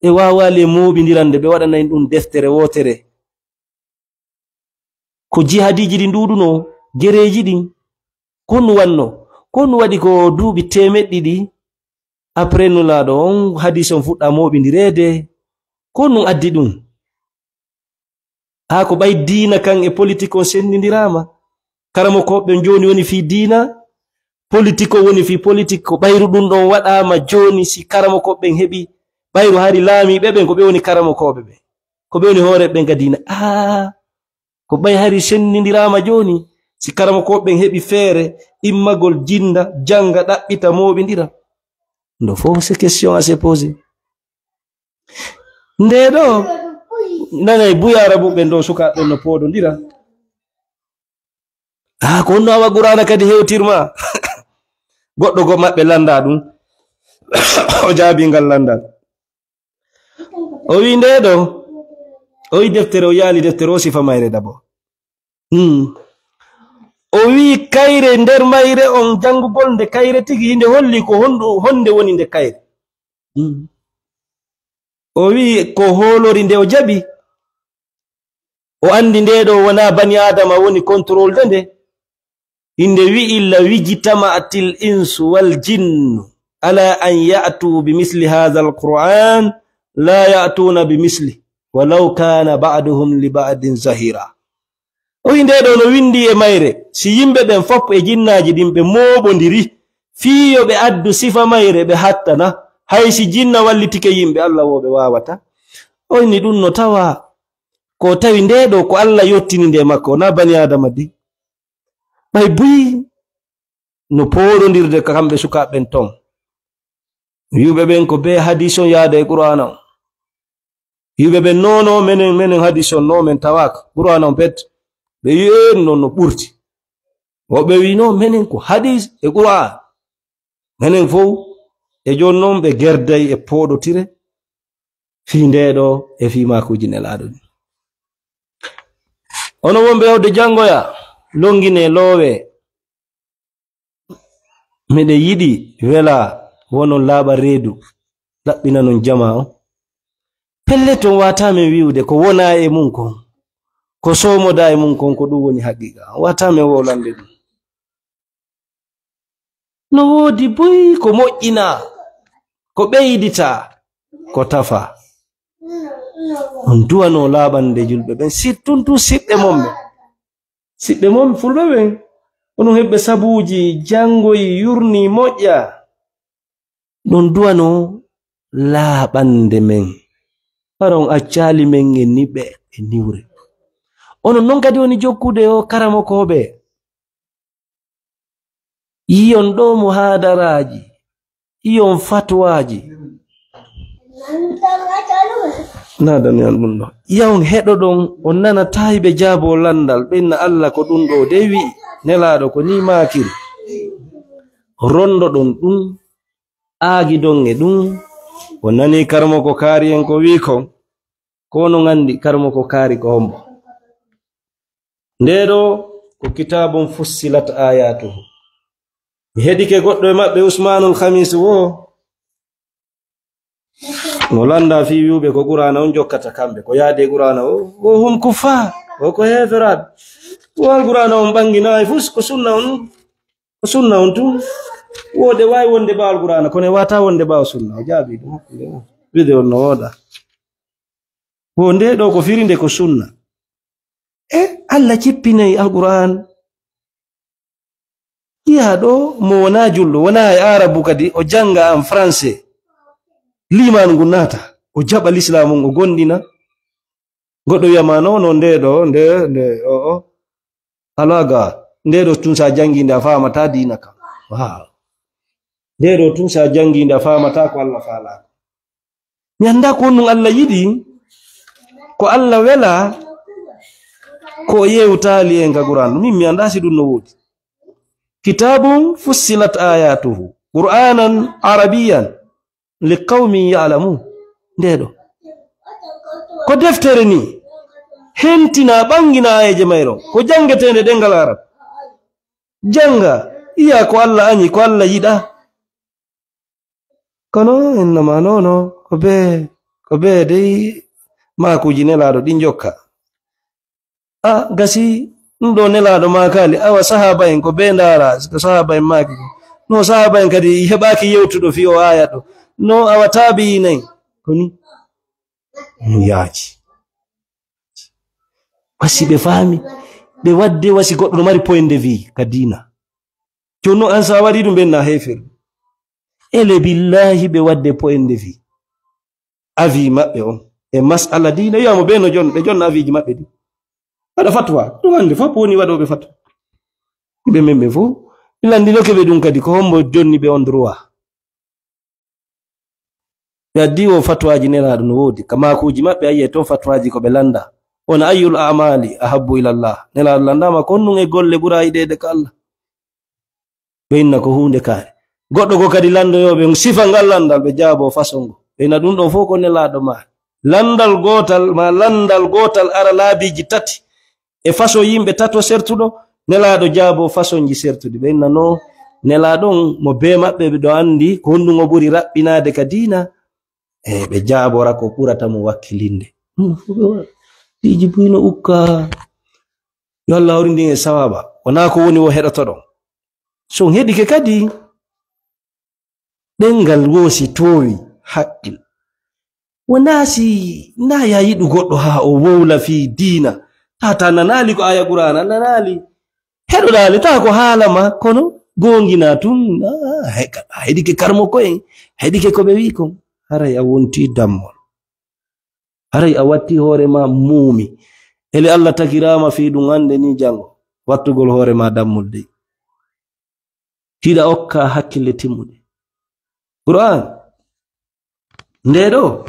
Ɓe waawaali e mooɓindirande, ɓe waɗana en ɗum deftere wootere. Ko jihadiiji ɗi nduuɗunoo, gereeji ɗin. Ko honɗum wanno? Ko honɗum waɗi ko duuɓi teemeɗɗe ɗiɗi après Nulaaɗo on, hadiis on fuɗɗa mooɓindireede? Ko honɗum addi ɗum? Haa ko ɓay diina kan e politik on senndindiraama. Karamokooɓe ɓen jooni woni fii diina, politik on woni fii politik. Ko ɓayru ɗum ɗon waɗaama jooni, si karamokooɓe ɓen heɓi ɓayru hari laamiiɓe ɓen, ko ɓe woni karamokooɓe ɓen. Ko ɓe woni hooreeɓe ɓen ka diina. Aa, ko ɓay hari senndindiraama jooni, si karamokooɓe ɓen heɓi feere immagol, jinnda, jannga, ɗaɓɓita, mooɓindira. Ndo fof, c'est question à se poser. Nde ɗo, nanay buy Arabu ɓen ɗo, sukaaɓe ɓen no pooɗondira. Ah, ko honno awa Qur'aana kadi hewtirma? Goɗɗo go maɓɓe lannda ɗum. O jaabi ngal lanndal. O wi nde ɗo, o wi deftere, o yaali deftere o sifa mayre d'abord. Hmm. O wi kayre nder mayre on janngugol nde kayre tigi, nde holli ko honɗu-, honde woni nde kayre. Hmm. O wi ko hoolori nde o jaɓi. O anndi nde ɗo wona bani Aadama woni contrôle de nde. Inde wi'i, "La wijtama'atil insu wal jinnu ala an ya'tu bi misli hadha al-Qur'an, la ya'tuna bi misli, walaw kana ba'duhum li ba'din zahira." O wi'i, nde ɗo no winndi e mayre, si yimɓe ɓen fof e jinnaaji ɗin ɓe mooɓondiri, fii yo ɓe addu sifa mayre, ɓe hattana, hay si jinna wallitike yimɓe, Allah wo ɓe waawata. O inni ɗum no tawa ko tawi nde ɗo ko Allah yottini nde makko, na bani Aadama di. Ɓay buy no pooɗondirde ka kamɓe sukaaɓe ɓen ton. Wi'uɓe ɓen ko bee hadiis on yaada e Qur'aana on. Wi'uɓe ɓen, "Non, non, menen, menen hadiis on, non, men tawaaka. Qur'aana on pet." Ɓe wi'i, "Ee, non no ɓurti." Woɓɓe wi'i, "Non, menen ko hadiis e Qur'aan." Menen fow, e jooni non ɓe gerday e pooɗotire fii nde ɗo e fii maakuuji Nelaaɗo ɗin. Onon wonɓe yahde janngoya, longine loowe. Miɗen yiɗi wela wonon laaɓa reedu, laɓɓinanon jamaa on. Pellet on waataa men wi'ude ko wonaa e mun kon, ko soomodaa e mun kon, ko ɗum woni haqiiqa. Waataa men wowlande ɗum. No woodi buy ko moƴƴinaa, ko ɓeyditaa, ko tafaa. On duwanoo laaɓande julɓe ɓen, sirtuntu siɓɓe mon ɓen. Siɓɓe mon fulɓe ɓen, onon heɓɓe sabuuji, janngoyi, yurni, moƴƴa. Ɗon duwanoo laaɓande men. Hara on accaali men e niɓe e niwre. Onon non kadi woni jokkude o karamokooɓe. Yiyon ɗo muhaadaraaji, yiyon fatwaaji. Naadani an ɗum ɗo. Yahon heɗoɗon, on nana taayɓe jaaboo lanndal, ɓe inna Alla ko ɗum ɗo de wi'i, Nelaaɗo ko nii maakiri. rondoɗon ɗum, aagidon e ɗum, o nani karmo ko kaari en ko wii kon, ko onon anndi karmo ko kaari ko hombo. Ndee ɗoo ko kitaabun fussilat aayaatuhu. Mi heɗike goɗɗo e maɓɓe, Usmaanul Khamis woo, mo lannda fii wi'uɓe ko Qur'aana on jokkata kamɓe, ko yaade Qur'aana o, o hum kuffaar, o ko heeferaaɓe. O Al Qur'aana on ɓanginaayi fus, ko sunna on, ko sunna on tun. Woo ɗe waawi wonde ɓaawo Al Qur'aana, kono e wata wonde ɓaawo sunna. O jaabi ɗum hakkunde o. Video on no wooɗa. Ko ndee ɗoo ko firinde ko sunna. E Allah cippinay Al Qur'aan. Yiya ɗo mo wonaa julɗo, wonaa e Aarabu kadi, o jannga en français. Liimaanu ngun naata, o jaɓa lislaamu ngun, o gondina. Goɗɗo wiya ma, "Non, non, ndee ɗoo, nde, nde, o, o, alaga, ndee ɗoo tun sa janngi nde a faamataa diina ka." Waaw. Ndee ɗoo tun sa janngi nde a faamataa ko Allah faalaa. Mi anndaa ko honɗum Allah yiɗi, ko Allah wela, ko o yewtaali en ka Qur'aan. Min mi anndaa si ɗum no woodi. Kitaabun fussilat aayaatuhu, Qur'aanan Arabiyyan, li qawmin ya'lamuun. Ndee ɗoo. Ko deftere ni, hentina, ɓangina aayeeje mayre, ko janngeteende ɗemngal Arab. Jannga, yiya ko Allah añi, ko Allah yiɗaa. Kono innama nono, ko bee, ko bee dey maakuuji Nelaaɗo ɗin jokka. A, gasi, ɗum ɗoo Nelaaɗo maakaali, awa sahaaba en ko bee ndaara, ko sahaaba en maaki ko. No sahaaba en kadi heɓaaki yewtuɗo fii oo aaya ɗoo. No awa taabi'iina en, ko ni. Ɗum yaaji. Wasi ɓe faami, ɓe waɗde wasi goɗɗo no mari point de vue ka diina. Jooni no an sa waɗi ɗum ɓen na heeferɓe. Ele billahi ɓe waɗde point de vue. Avis maɓɓe on. E mas'ala diina, wi'a mo ɓe no jon-, ɓe jonna avis ji maɓɓe ɗi. Waɗa fatwa. Ɗum hannde fof woni waɗooɓe fatwa. Ɓe men ɓe fof. Mi lanndinoke ɓe ɗum kadi, ko hombo jonni ɓe on droit? Ɓe addi o fatwaaji Nelaaɗo no woodi. Ka maakuuji maɓɓe a yi'ay ton fatwaaji ko ɓe lannda. Wona ayyul a'maali ahabbu ilallah. Nelaaɗo lanndaama ko honɗum e golle ɓura yiɗeede ka Allah. Ɓe inna ko huunde kaare. Goɗɗo goo kadi lanndoyoo ɓe sifa ngal lanndal, ɓe jaaboo façon ngo. Ɓe inna ɗum ɗoo fof ko Nelaaɗo maari. Lanndal gootal, ma lanndal gootal ara laabiiji tati. E façon yimɓe tato sertuɗo, Nelaaɗo jaaboo façonji sertuɗi. Ɓe inna no Nelaaɗo on mo bee maɓɓe ɓe ɗo anndi ko honɗum o ɓuri raɓɓinaade ka diina. E ɓe jaabora ko ɓurata mo wakkilinde. Ɗum fof ɓe waɗa. Piiji buy no ukka. Yo Allah hawrindin e sawaaba. Wonaa ko woni wo heɗotoɗon. So on heɗike kadi, ɗemngal woo si toowi hakkil. Wonaa si naa ya yiɗu goɗɗo haa o wowla fii diina. Tata nanaali ko aya Qur'aana, nanaali. Heɗoɗaali taa ko haala ma, kono goongina tun, ah, he-, a heɗike karmoko en, heɗike ko ɓe wi'i kon. Haray a wonti dammol. Haray a watti hoore ma muumi. Ele Allah tagiraama fii ɗum hannde ni janngo. Wattugol hoore ma dammol dey. Hiɗa okka hakkille timmuɗe. Qur'aan, ndee ɗoo,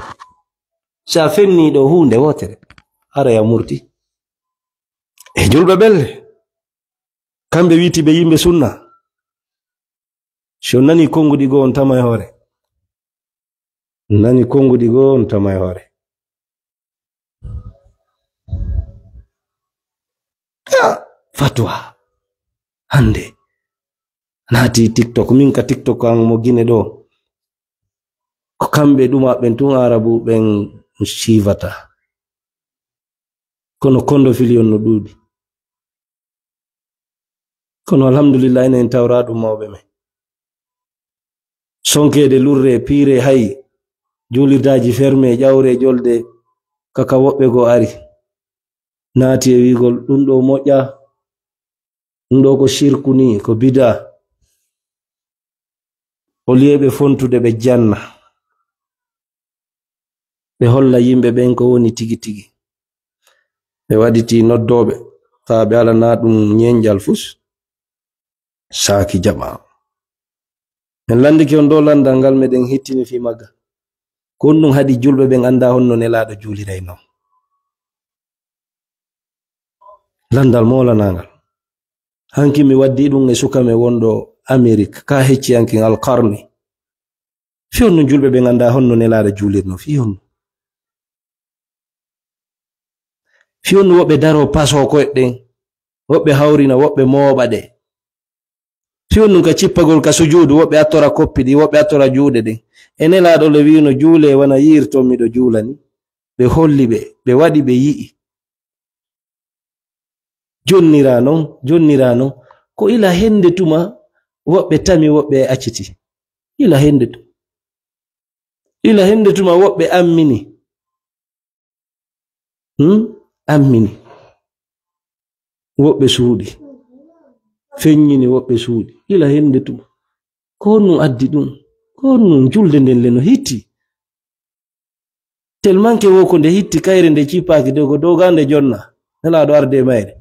si a fennii ɗoo huunde wootere, haray a murti. E julɓe ɓelle, kamɓe wi'iti ɓe yimɓe sunna. Si on nanii konnguɗi goo, on tama e hoore. Nani konnguɗi goo, on tama e hoore. Ah, fatwa. Hannde. Naati TikTok. Min ka TikTok an mo Gine ɗoo. Ko kamɓe ɗuma ɓen tun Aarabu ɓen siifata. Kono kondo filiyon no ɗuuɗi. Kono alhamdulillah, enen tawra ɗum mawɓe men. Sonkeede lurre, piire hay, juulirdaaji ferme, ƴawre, ƴolde, kaka woɓɓe goo ari. Naati e wi'ugol, "Ɗum ɗoo moƴƴa, ɗum ɗoo ko sirku ni, ko bida." O liye ɓe fontude ɓe janna. Ɓe holla yimɓe ɓen ko woni tigi tigi. Ɓe waɗiti noddooɓe, faa ɓe alanaa ɗum ñenƴal fus. Saaki jaɓa. Men lanndike on ɗoo lanndal ngal meɗen hittini fii magga. Ko honɗum haɗi julɓe ɓen anndaa honno Nelaaɗo juuliraynoo? Lanndal moolanaangal. Hanki mi waddi ɗum e suka men wonɗo Amerik, ka hecciyanken alqarni. Fii honno julɓe ɓen anndaa honno Nelaaɗo juulirnoo? Fii honno? Fii honno woɓɓe daroo pasoo koyɗe ɗen, woɓɓe hawrina, woɓɓe mooɓa ɗe? Fii honno ka cippagol ka sujuudu, woɓɓe attora koppi ɗin, woɓɓe attora juuɗe ɗen? E Nelaaɗo le wi'uno, "Juulee wano yi'irton miɗo juula nii." Ɓe holli ɓe, ɓe waɗi, ɓe yi'i. Jonniraa non, jonniraa non. Ko ila hennde tuma woɓɓe tami, woɓɓe acciti. Ila hennde tuma. Ila hennde tuma woɓɓe ammini. Hmm? Ammini. Woɓɓe suuɗi. Feññini, woɓɓe suuɗi. Ila hennde tuma. Ko honɗum addi ɗum? Ko honɗum julde nden le no hitti? Tellement que wo ko nde hitti kayre nde cippaaki dow, ko dow ga nde jonna. Nelaaɗo arde e mayre.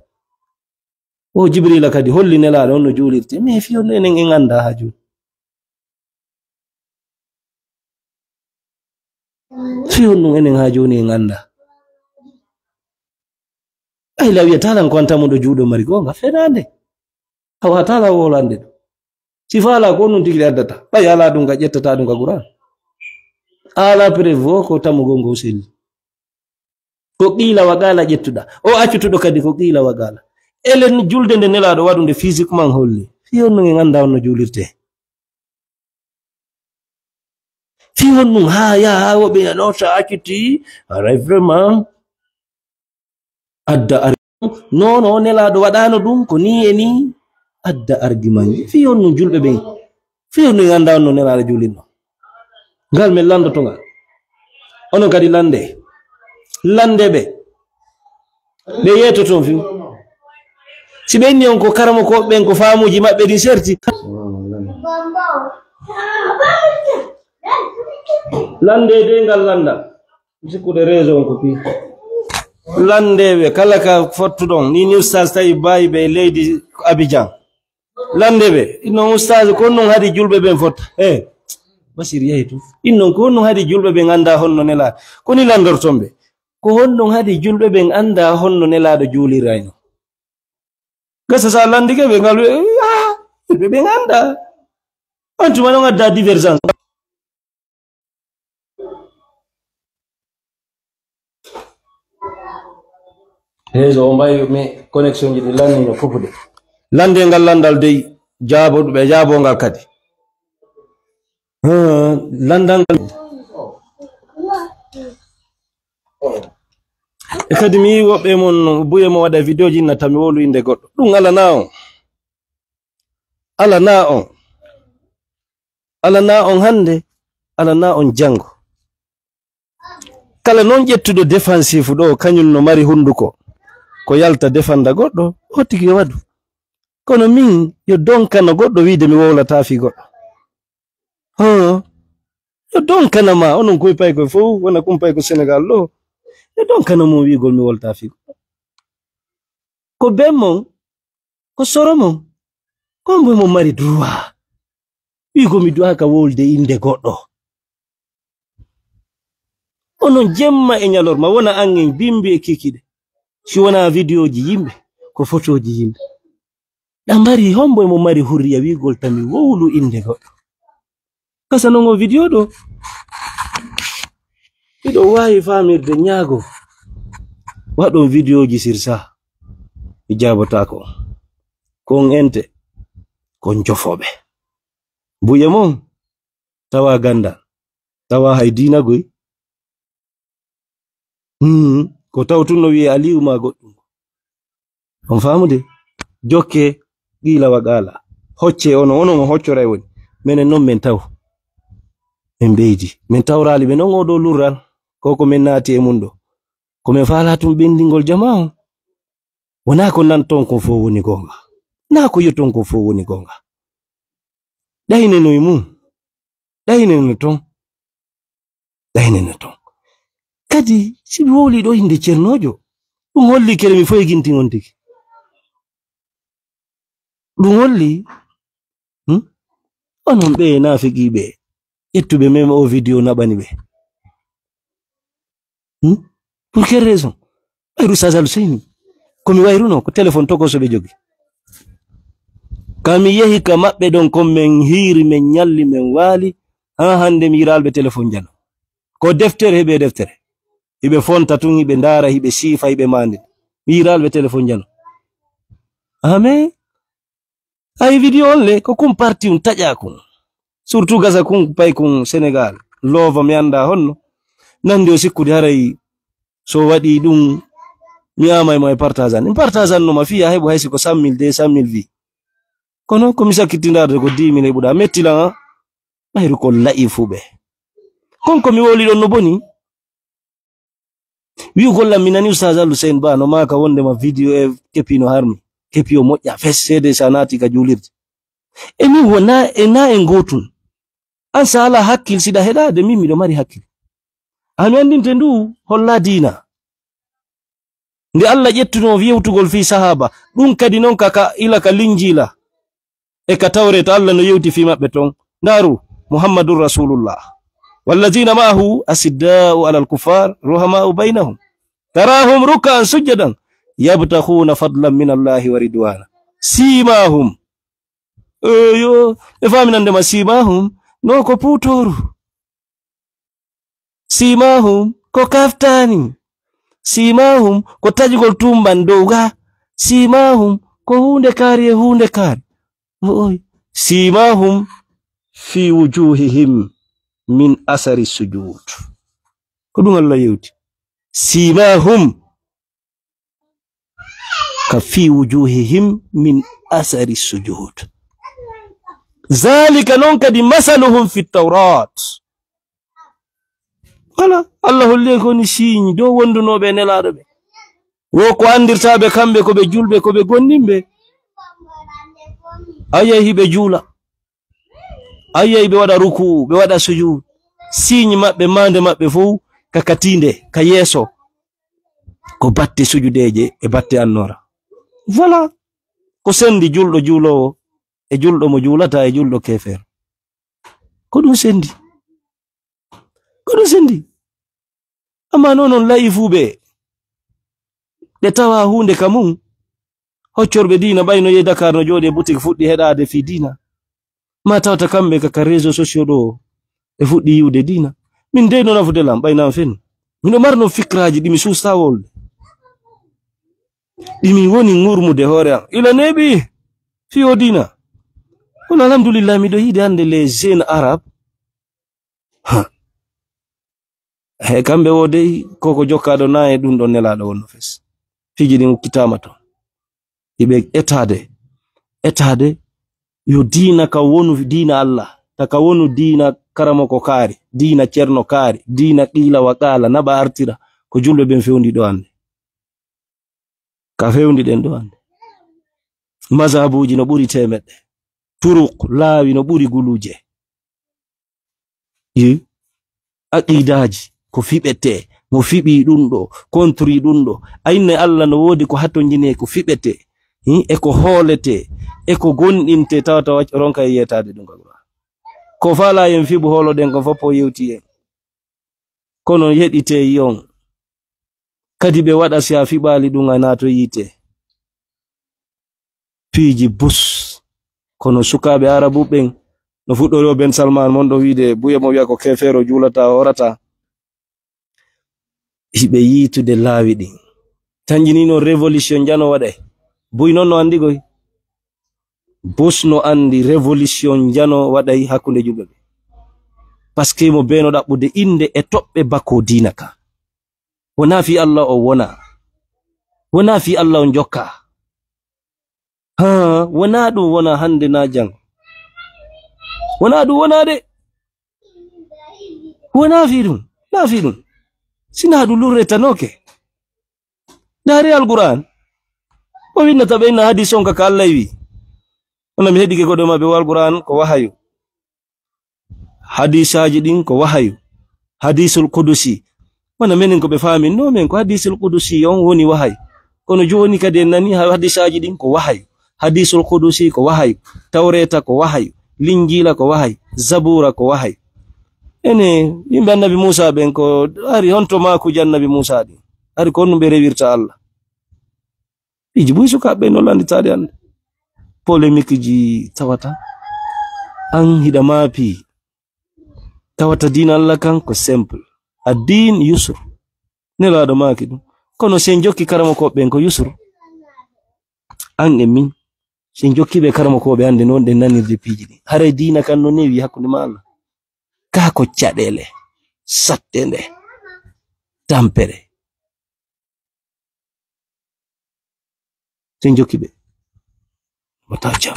O Jibrila kadi holli Nelaaɗo on no juulirte. Mais fii honɗum enen en anndaa haa jooni? Fii honɗum enen haa jooni en anndaa? Ay, la wiya talan ko an tamuɗo juuɗo mari goonga, fenaande. A waataala wowlande ɗum. Si faalaa ko honɗum tigi ɗe addata. Ɓay alaa ɗum ka ƴettataa ɗum ka Qur'an. A alaa preuve wo ko tamugol ngol selli. Ko qiila wa qaala ƴettuɗaa. O accutuɗo kadi ko qiila wa qaala. Elen julde nde Nelaaɗo waɗunde physiquement holli. Fii honɗum en anndaa honno juulirte? Fii honɗum haa yaha haa woɓɓe wi'a, "Non, sa acciti, haray vraiment adda ar-," non, non, Nelaaɗo waɗaano ɗum, ko nii e nii, adda argument. Fii honɗum julɓe ɓen? Fii honɗum en anndaa honno Nelaaɗo juulirnoo? Ngal men lanndoto ngal. Onon kadi lanndee. Lanndee ɓe. Ɓe yeetoto on fii. Si ɓe inni on ko karamokooɓe ɓen, ko faamuuji maɓɓe ɗin serti. Lanndee de ngal lanndal. Sikkude réseau on ko fii. Lanndee ɓe, kala ka fottuɗon. Ni, ni Ustaz Tayyib Bayi ɓe leydi Abidjan. Lanndee ɓe. Innon Ustaz, ko honɗum haɗi julɓe ɓen fotta? Eh, Bashir yahi tun. Innon ko honɗum haɗi julɓe ɓen anndaa honno Nelaaɗo? Ko ni lanndorton ɓe. Ko honɗum haɗi julɓe ɓen anndaa honno Nelaaɗo juulirayno? Gasa sa lanndike ɓe ngal, ɓe, ah, julɓe ɓen anndaa. On tuma non adda divergence. Réseau o mbayi mi connexion ji ɗi lanni no fufude. Lanndee ngal lanndal dey, jaabo, ɓe jaabo ngal kadi. Hum, lanndal ngal. E kadi mi yii woɓɓe mon, buye mo waɗa vidéo ji, inna tami wowlu innde goɗɗo. Ɗum alanaa on. Alanaa on. Alanaa on hannde, alanaa on janngo. Kala non ƴettuɗo défensif ɗo, kañum no mari hunnduko, ko yalta defanda goɗɗo, o tigi yo waɗu. Kono min, yo donkano goɗɗo wiide mi wowlataa fii goɗɗo. Hoo, yo donkana ma, onon kumpayko fof, wona kumpayko Senegal ɗo. Yo donkana mo wiigol mi wowlataa fii goɗɗo. Ko ben mon, ko soro mon, ko mbo mo mari droit. Wiigol mi duwaaka wowlude innde goɗɗo. Onon jemma e ñalorma, wona an en bimbi e kikiɗe. Si wonaa vidéoji yimɓe, ko fotooji yimɓe. Ɗa mari, hombo e mo mari hurriya wiigol tami wowlu innde goɗɗo? Gasa non o vidéo ɗo. Miɗo waawi faamirde ñaago. Waɗon vidéoji sirsa. Mi jaabotaako. Ko on ente. Ko on jofooɓe. Buye mon. Tawa ganda. Tawa hay diina goy. Hmm, ko taw tun no wi'e Aliyu ma goɗɗum. On faamude? Jokke, qiila wa qaala. Hocce ono, ono mo hoccoray woni. Menen non men taw. Men ɓeydi. Men tawraali ɓe non o ɗo lurral. Ko ko men naati e mun ɗo. Ko men faalaa tun ɓendingol jamaa on. Wonaa ko nan ton ko fof woni goonga. Naa ko yo ton ko fof woni goonga. Ɗayneno e mum. Ɗayneno ton. Ɗayneno ton. Kadi, si mi wowlii ɗo innde Ceernoojo, ɗum holli kere mi foygintin on tigi. Ɗum holli, hmm? Onon ɓe naafiqiiɓe, ƴettuɓe même o vidéo naɓani ɓe. Hmm? Pour quelle raison? Wayru Oustaz Alhuseyni. Ko mi wayruno, ko téléphone tokoso ɓe jogi. Haa mi yehi ka maɓɓe ɗon, kon men hiiri, men nyalli, men waali. Haa hannde mi yi'iraalɓe telefon jano. Ko deftere, heɓe deftere. Hiɓe fonta tun, hiɓe ndaara, hiɓe siifa, hiɓe maandi. Mi yi'iraalɓe telefon jano. Amen. Ay, video on le, ko kun parti un taƴa kun. Surtout gasa kun, pay kun Sénégal. Loova mi annda honno. Nandi o sikkude haray so waɗi ɗum, mi amay mo e partagean. Mi partageanno ma fii a heɓu hay si ko cent mille, deux cent mille vues. Kono ko mi sakkitindaade ko dix mille heɓuɗa. Mettilan a, mayru ko la'i fuɓe. Kon ko mi woli ɗon no boni. Wi'ugol lam mi nani Oustaz Al Hussein Ba no maaka wondema video e kepi no harmi. Kepi o moƴƴa fes seede sa naati ka juulirde. E min wona e na e ngootum. An sa ala hakkil siɗa heɗaade min miɗo mari hakkil. An mi anndinte ndu holla diina. Nde Allah ƴettuno yewtugol fii sahaaba, ɗum kadi noon ka, ka ila ka Linjiila. E ka Tawreeta Allah no yewti fii maɓɓe ton. Ndaaru, Muhammadun Rasulullah. Wallazina ma'ahu asidda'u alal kuffar, ruhama'u bainahum. Tarahum ruk'an sujjadan, yabtaghuna fadlan min Allahi wa ridwana. Simahum. Eyo, e faminande ma simahum, no ko puutoru. Simahum ko kaftani. Simahum ko taƴugol tumban dow ga. Simahum ko huunde kaari e huunde kaari. Oy. Simahum fi wujuhihim min asari sujud. Ko ɗum Allah yewti. Simahum ka fi wujuhihim min asari sujud. Zalika non kadi masaluhum fi tawrat. Wala, Allah holli en ko woni siiñ dow wondunooɓe e nelaaɗo ɓe. Wo ko anndirtaaɓe kamɓe ko ɓe julɓe, ko ɓe gonnimɓe. A yiyay hiɓe juula. A yiyay ɓe waɗa ruku, ɓe waɗa sujud. Siiñ maɓɓe, maande maɓɓe fof ka katiinde, ka yeeso. Ko batte sujudeeje e batte annoora. Voilà. Ko sendi julɗo juuloowo e julɗo mo juulata e julɗo keefeer. Ko ɗum sendi. Ko ɗum sendi. Amma noon on la'ifuuɓe, ɓe tawa huunde ka mum. Hoccorɓe diina ɓay no yehi Dakar no jooɗi e butik fuɗɗi heɗaade fii diina. Ma tawta kamɓe ka, ka réseaux sociaux ɗo, ɓe fuɗɗi yiwde diina. Min dey no nafude lam, ɓay nan fen. Miɗo marno fikraaji ɗi mi suusta wolde. Ɗi mi woni ŋurmude hoore am. Ila neeɓi fii o diina. Kono alhamdulillah, miɗo yiɗi hannde les jeunes arabes. Ha. He kamɓe wo dey, koko jokkaaɗo na e ɗum ɗon nelaaɗo wonno fes. Fiji ɗin ukkitaama ton. Iɓe etaade, etaade, yo diina ka wonu diina Allah, ta ka wonu diina karamoko kaari, diina cerno kaari, diina qiila wa qaala, naɓa artira, ko julɓe ɓen fewndi ɗo hannde. Ka fewndi ɗen ɗo hannde. Mazhabuuji no ɓuri teemeɗɗe. Turuk, laawi no ɓuri guluuje. Yi, aqidaaji, ko fiɓetee, mo fiɓii ɗum ɗo, kontrii ɗum ɗo. A inne Allah no woodi ko hatonjinee, ko fiɓetee, hi, e ko hooletee, e ko gonɗintee, tawa tawa ronka e yeetaade ɗum ka Qur'an. Ko faalaa en fiɓu hooloɗen kon fof o yewti en. Kono yeɗitee yon. Kadi ɓe waɗa si a fiɓaali ɗum a naato yiite. Piiji bus. Kono sukaaɓe Arabu ɓen no fuɗɗori o Ben Salman mon ɗo wiide buye mo wi'a ko keefeero juulata, horata. Hiɓe yiitude laawi ɗin. Tanƴinii no révolution njano waɗay. Buy non no anndi goy. Bus no anndi révolution njano waɗay hakkunde julɓe ɓe. Parce que mo beeno ɗaɓɓude innde e toɓɓe bako diina ka. Wonaa fii Allah o wona. Wonaa fii Allah o jokka. Haa, wonaa ɗum wona hannde na janngo. Wonaa ɗum wona de. Wonaa fii ɗum. Na fii ɗum. Sinaa ɗum lurretanooke. Ndaari Alqur'aan. O winnata ɓe inna hadiis on ka, ka Allah wi. Wona mi heɗike goɗɗo maɓɓe o Alqur'aan ko wahayu. Hadiisaaji ɗin ko wahayu. Hadiisul Qudusi. Wona menen ko ɓe faaminno men ko Hadiisul Qudusi on woni wahayu. Kono jooni kadi en nani ha-, hadiisaaji ɗin ko wahayu. Hadiisul Qudusi ko wahayu. Tawreeta ko wahayu. Linjiila ko wahayu. Zabuura ko wahayu. Ene, yimɓe Annabi Muusaa ɓen ko ari honto maakuuji Annabi Muusaa ɗin? Ari ko honɗum ɓe rewirta Allah? Piiji buy sukaaɓe ɓen no lannditaade hannde. Polémique ji tawata. An hiɗa maapi. Tawata diina Allah kan ko simple. Ad-din yusr. Nelaaɗo maaki ɗum. Kono si en jokki karamokooɓe ɓen ko yusr. An e min. Si en jokki ɓe karamokooɓe hannde noon ɗen nanirde piiji ɗi. Haray diina kan no newi hakkunde ma Allah. Kaa ko caɗeele. Sattende. Tampere. Sen jokki ɓe. Wata jam.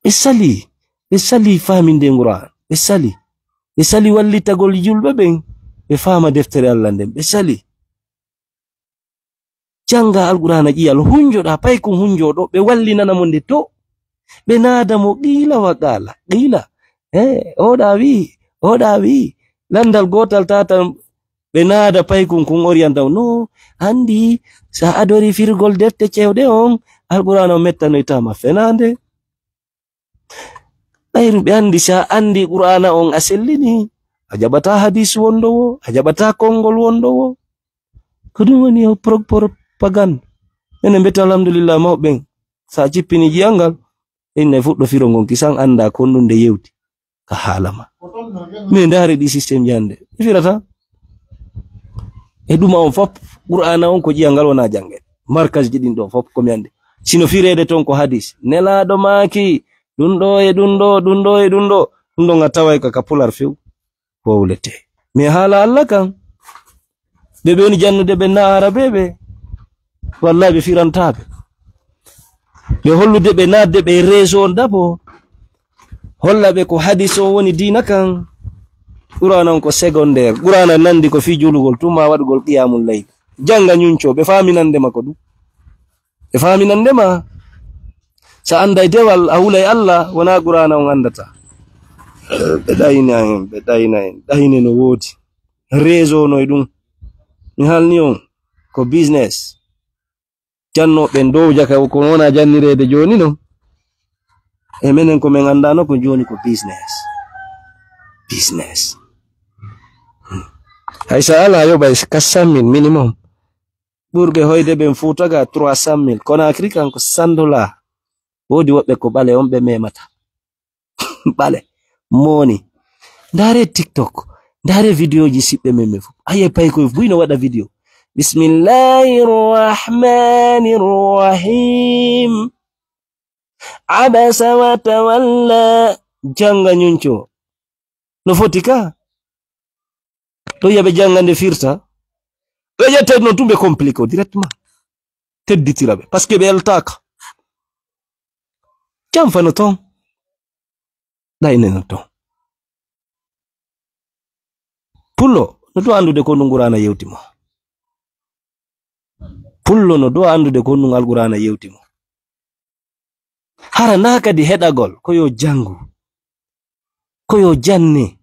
Ɓe sali, ɓe sali faaminde Qur'an. Ɓe sali. Ɓe sali wallitagol julɓe ɓen. Ɓe faama deftere Allah nden. Ɓe sali. Jannga Alqur'aana ƴiyal, hunjoɗaa, paykun hunjooɗo, ɓe wallinana mo nde to. Ɓe naada mo qiila wa qaala, qiila. Eh, oɗa wi, oɗa wi. Lanndal gootal tatan, ɓe naada paykun kun oriyantaw. No, anndi, sa adori firgol defte cewɗe on, Alqur'aana on mettanoytaama fenaande. Ɓayru ɓe anndi, sa anndi Qur'aana on a sellini, a jaɓataa hadiis wondowo, a jaɓataa konngol wondowo. Ko ɗum woni o pro-, propagande. Minen mbiyata alhamdulillah mawɓe ɓen. Sa cippini ƴi'al ngal, inne fuɗɗo firo ngon kisan annda ko honɗum nde yewti. Ka haala ma. Mais ndaare ɗi système ji hannde. Ɓe firata. E ɗuma on fop, Qur'aana on ko ƴi'al ngal wona jannge. Markasji ɗin ɗo fop ko mi anndi. Sino fireede ton ko hadiis. Nelaaɗo maaki, ɗum ɗo e ɗum ɗo, ɗum ɗo e ɗum ɗo. Ɗum ɗon a taway ka, ka pular few. Wowlete. Mais haala Allah kan, ɓe ɓe woni jannude ɓe na Arabe ɓe. Wallahi ɓe firantaaɓe. Ɓe hollude ɓe naatde ɓe réseau on dabo. Holla ɓe ko hadiis on woni diina kan. Qur'aana on ko secondaire. Qur'aana nandi ko fii julugol tuma waɗugol qiyamul layl. Jannga ñunco, ɓe faaminande ma ko ɗum. Ɓe faaminande ma. Sa annday dewal, a hulay Allah, wona Qur'aana on anndata. Ɓe ɗayna en, ɓe ɗayna en. Ɗayne no woodi. Réseau no e ɗum. Mi haalni on ko business. Jannooɓe ɓen dow jaka ko wona jannireede jooni non. E menen ko men anndaano ko jooni ko business. Business. Hmm. Hay sa alaa yoɓay quatre cent mille minimum. Ɓurɓe hoyde ɓen Fuuta ga trois cent mille. Conakry kan ko cent dollars. Woodi woɓɓe ko ɓale on ɓe memata. Ɓale. Mooni. Ndaare TikTok. Ndaare vidéo ji siɓɓe men men fof. Aye pay koye buy no waɗa vidéo. Bismillahir Rahmanir Rahim. Abasa wa tawalla. Jannga ñunco. No foti ka. To yiya ɓe jannga nde firta. Ɓe ƴetta no tum ɓe compliqué o directement. Tedditira ɓe. Parce que ɓe eltaaka. Jam fa no ton. Ɗayne no ton. Pullo, no do anndude ko ɗum Qur'aana yewti mo. Pullo no do anndude ko ɗum Alqur'aana yewti mo. Hara na kadi heɗagol, ko yo janngu. Ko yo janne.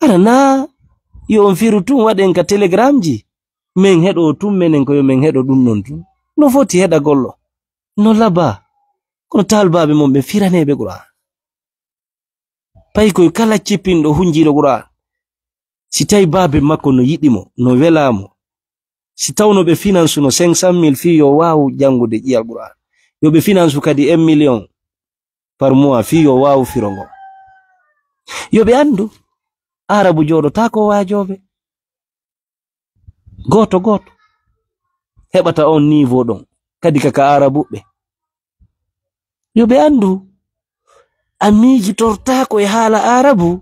Hara na yo on firu tun waɗen ka telegramji. Men heɗo tun menen ko yo men heɗo ɗum non tun. No foti heɗagol o. No laba. Kono taalbaaɓe mon ɓe firaneeɓe Qur'aan. Pay koy kala cippinɗo hunjiiɗo Qur'aan. Si tawi baabe makko no yiɗi mo, no welaa mo. Si tawno ɓe finansu no cinq cent mille fii yo waawu janngude ƴiyal Qur'aan. Yo ɓe finansu kadi un million par mois fii yo waawu firo ngo. Yo ɓe anndu, Aarabu jooɗotaako waajooɓe. Gooto gooto heɓata on niveau ɗon, kadi kaka Aarabuɓe. Yo ɓe anndu, a miijitortaako e haala Aarabu,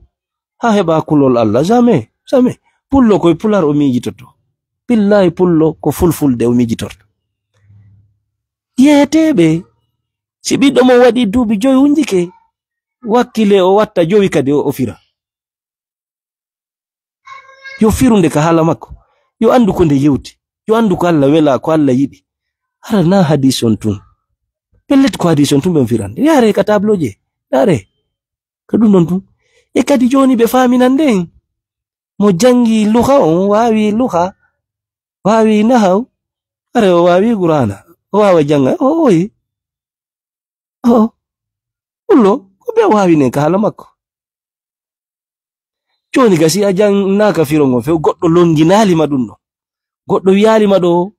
haa heɓa kulol Allah. Jamais, jamais. Pullo koye Pular o miijitoto. Billaahi Pullo ko Fulfulde o miijitorto. Yeeteeɓe, si ɓiɗɗo mon waɗi duuɓi joyi hunjike, wakkile o watta jowi kadi o, o fira. Yo firunde ka haala makko. Yo anndu ko nde yewti. Yo anndu ko Allah welaa, ko Allah yiɗi. Hara na hadiis on tun. Pellet ko hadiis on tun ɓen firande. Yaare ka tableau je. Yaare. Ko ɗum ɗon tun. E kadi jooni ɓe faaminande en. Mo janngi luha on, waawi luha, waawi nahaw, hara o waawi Qur'aana. O waawa jannga. O, oyi. O, Pullo, ko ɓe waawinen ka haala makko. Jooni gasi a janngaaka firo ngon few, goɗɗo lonnginaali ma ɗum ɗo. Goɗɗo wiyaali ma ɗo,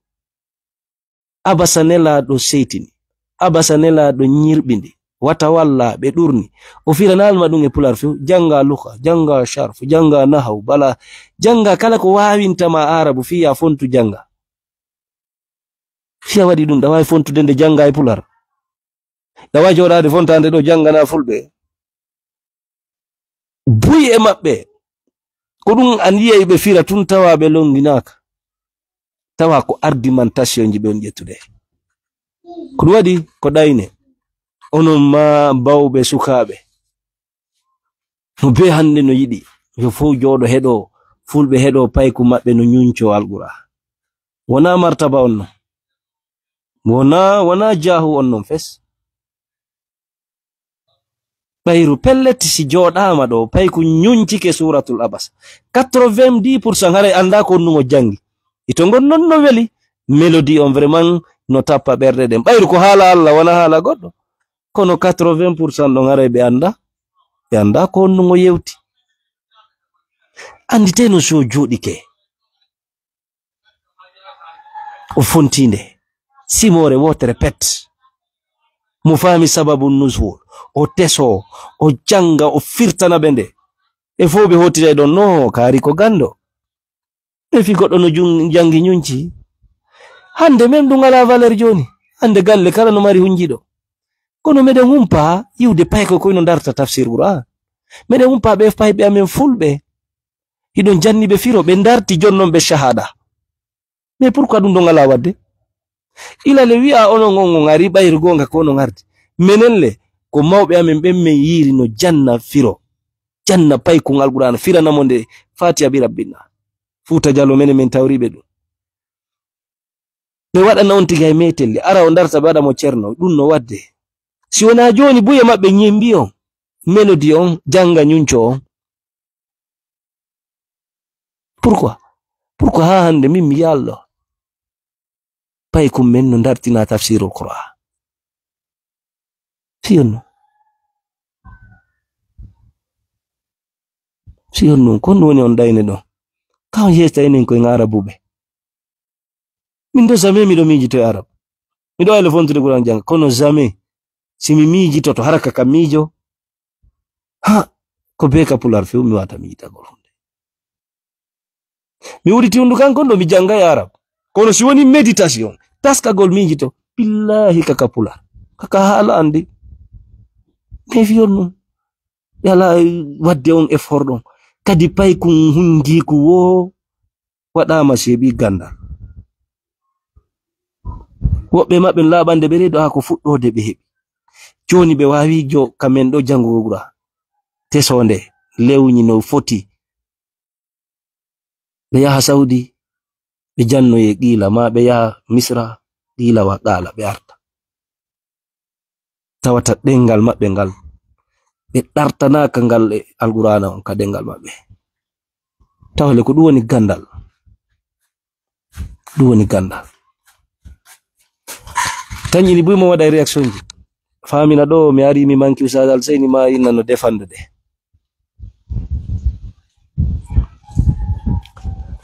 Abasa nelaaɗo seytini. Abasa nelaaɗo ñirɓindi. Wata walla ɓe ɗurni. O firanal ma ɗum e pular few. Jannga luka, jannga sharf, jannga nahaw, bala. Jannga kala ko waawinta ma Aarabu fii ya fontu jannga. Fii a waɗi ɗum, ɗa waawi fontude nde jannga e pular. Ɗa waawi jooɗaade fontaande ɗo janngana fulɓe. Buy e maɓɓe. Ko ɗum an yi'ay ɓe fira tun tawa ɓe longinaaka. Tawa ko argumentation ji ɓe on ƴettude. Ko ɗum waɗi ko ɗayne. Onon ma bawɓe sukaaɓe. Mo bee hannde no yiɗi. Yo fow jooɗo heɗo. Fulɓe heɗo payku maɓɓe no ñunco Alqur'aan. Wonaa martaba on non. Wonaa, wonaa jaahu on non fes. Ɓayru pellet si jooɗaama ɗo, payku ñuncike Suuratul Abasa. Quatre-vingt-dix pour cent haray anndaa ko honɗum o janngi. Ito ngon non no weli. Mélodie on vraiment no tappa ɓerɗe ɗen. Ɓayru ko haala Alla, wonaa haala goɗɗo. Kono quatre-vingts pour cent ɗon haray ɓe anndaa. Ɓe anndaa ko honɗum o yewti. Annditee no si o jooɗike. O fontii nde. Simoore wootere pet. Mo faami sababu nuzul. O teso. O jannga. O firtana ɓe nde. Ɓe fow ɓe hootitay ɗon. No, kaari ko ganndo. Ɓe fii goɗɗo no jun-, janngi ñunci. Hannde men ɗum alaa valeur jooni. Hannde galle kala no mari hunjiiɗo. Kono meɗen humpa yi'ude paykoy koy no ndarta tafsir Qur'aan. Meɗen humpa ɓe payɓe amen fulɓe. Hiɗon janni ɓe firo, ɓe ndarti jonnon ɓe shahada. Mais pourquoi ɗum ɗon alaa waɗde? Ila le wi'a onon on, on ari ɓayri goonga ko onon ardi. Menen le, ko mawɓe amen ɓen men yiiri no janna firo. Janna paykun Alqur'aana, firana mo nde Faatiha bi Rabbina. Fuuta Jallo menen men tawriɓe ɗum. Ɓe waɗana on tiga e meetel le, ara o ndarta ɓe waɗa mo cerno, ɗum no waɗde. Si wonaa jooni buye maɓɓe ñembi on, mélodie on, jannga ñunco on. Pourquoi? Pourquoi haa hannde min mi yallo? Paykun men no ndartina tafsirul Qur'an. Fii honno? Fii honno? Ko honɗum woni on ɗayne ɗon? Ka on yeesta enen koye Arabuɓe. Min ɗo jamais miɗo miijito e Arab. Miɗo wawi le fontude Qur'an jannga, kono jamais si mi miijitoto hara ka, ka miijo. Ha, ko bee ka Pulaar few mi wata miijitagol hunde. Mi udditi hunndu kan kon ɗo mi jannga e Arab. Kono si woni méditation, taskagol miijito, billahi ka, ka Pulaar. Ka, ka haala anndi. Mais fii honɗum? Yala waɗde on effort ɗon. Kadi paykun hunndiiku woo waɗaama si heɓi ganndal. Woɓɓe maɓɓe laaɓande ɓe reedo haa ko fuɗɗoode ɓe heɓi. Jooni ɓe waawi jo ka men ɗo janngugo Qur'an. Tesoo nde lewñi no foti. Ɓe yaha Saudi, ɓe jannoye qiila, maa ɓe yaha Misra, qiila wa qaala, ɓe arta. Tawata ɗemngal maɓɓe ngal, ɓe ɗartanaaka ngal e Alqur'aana on ka ɗemngal maɓɓe. Tawa le ko ɗum woni ganndal. Ɗum woni ganndal. Tañi ni buy mo waɗa e réaction ji. Faamina ɗo mi ari mi manki Oustaz Alseyni ma inna no defandude.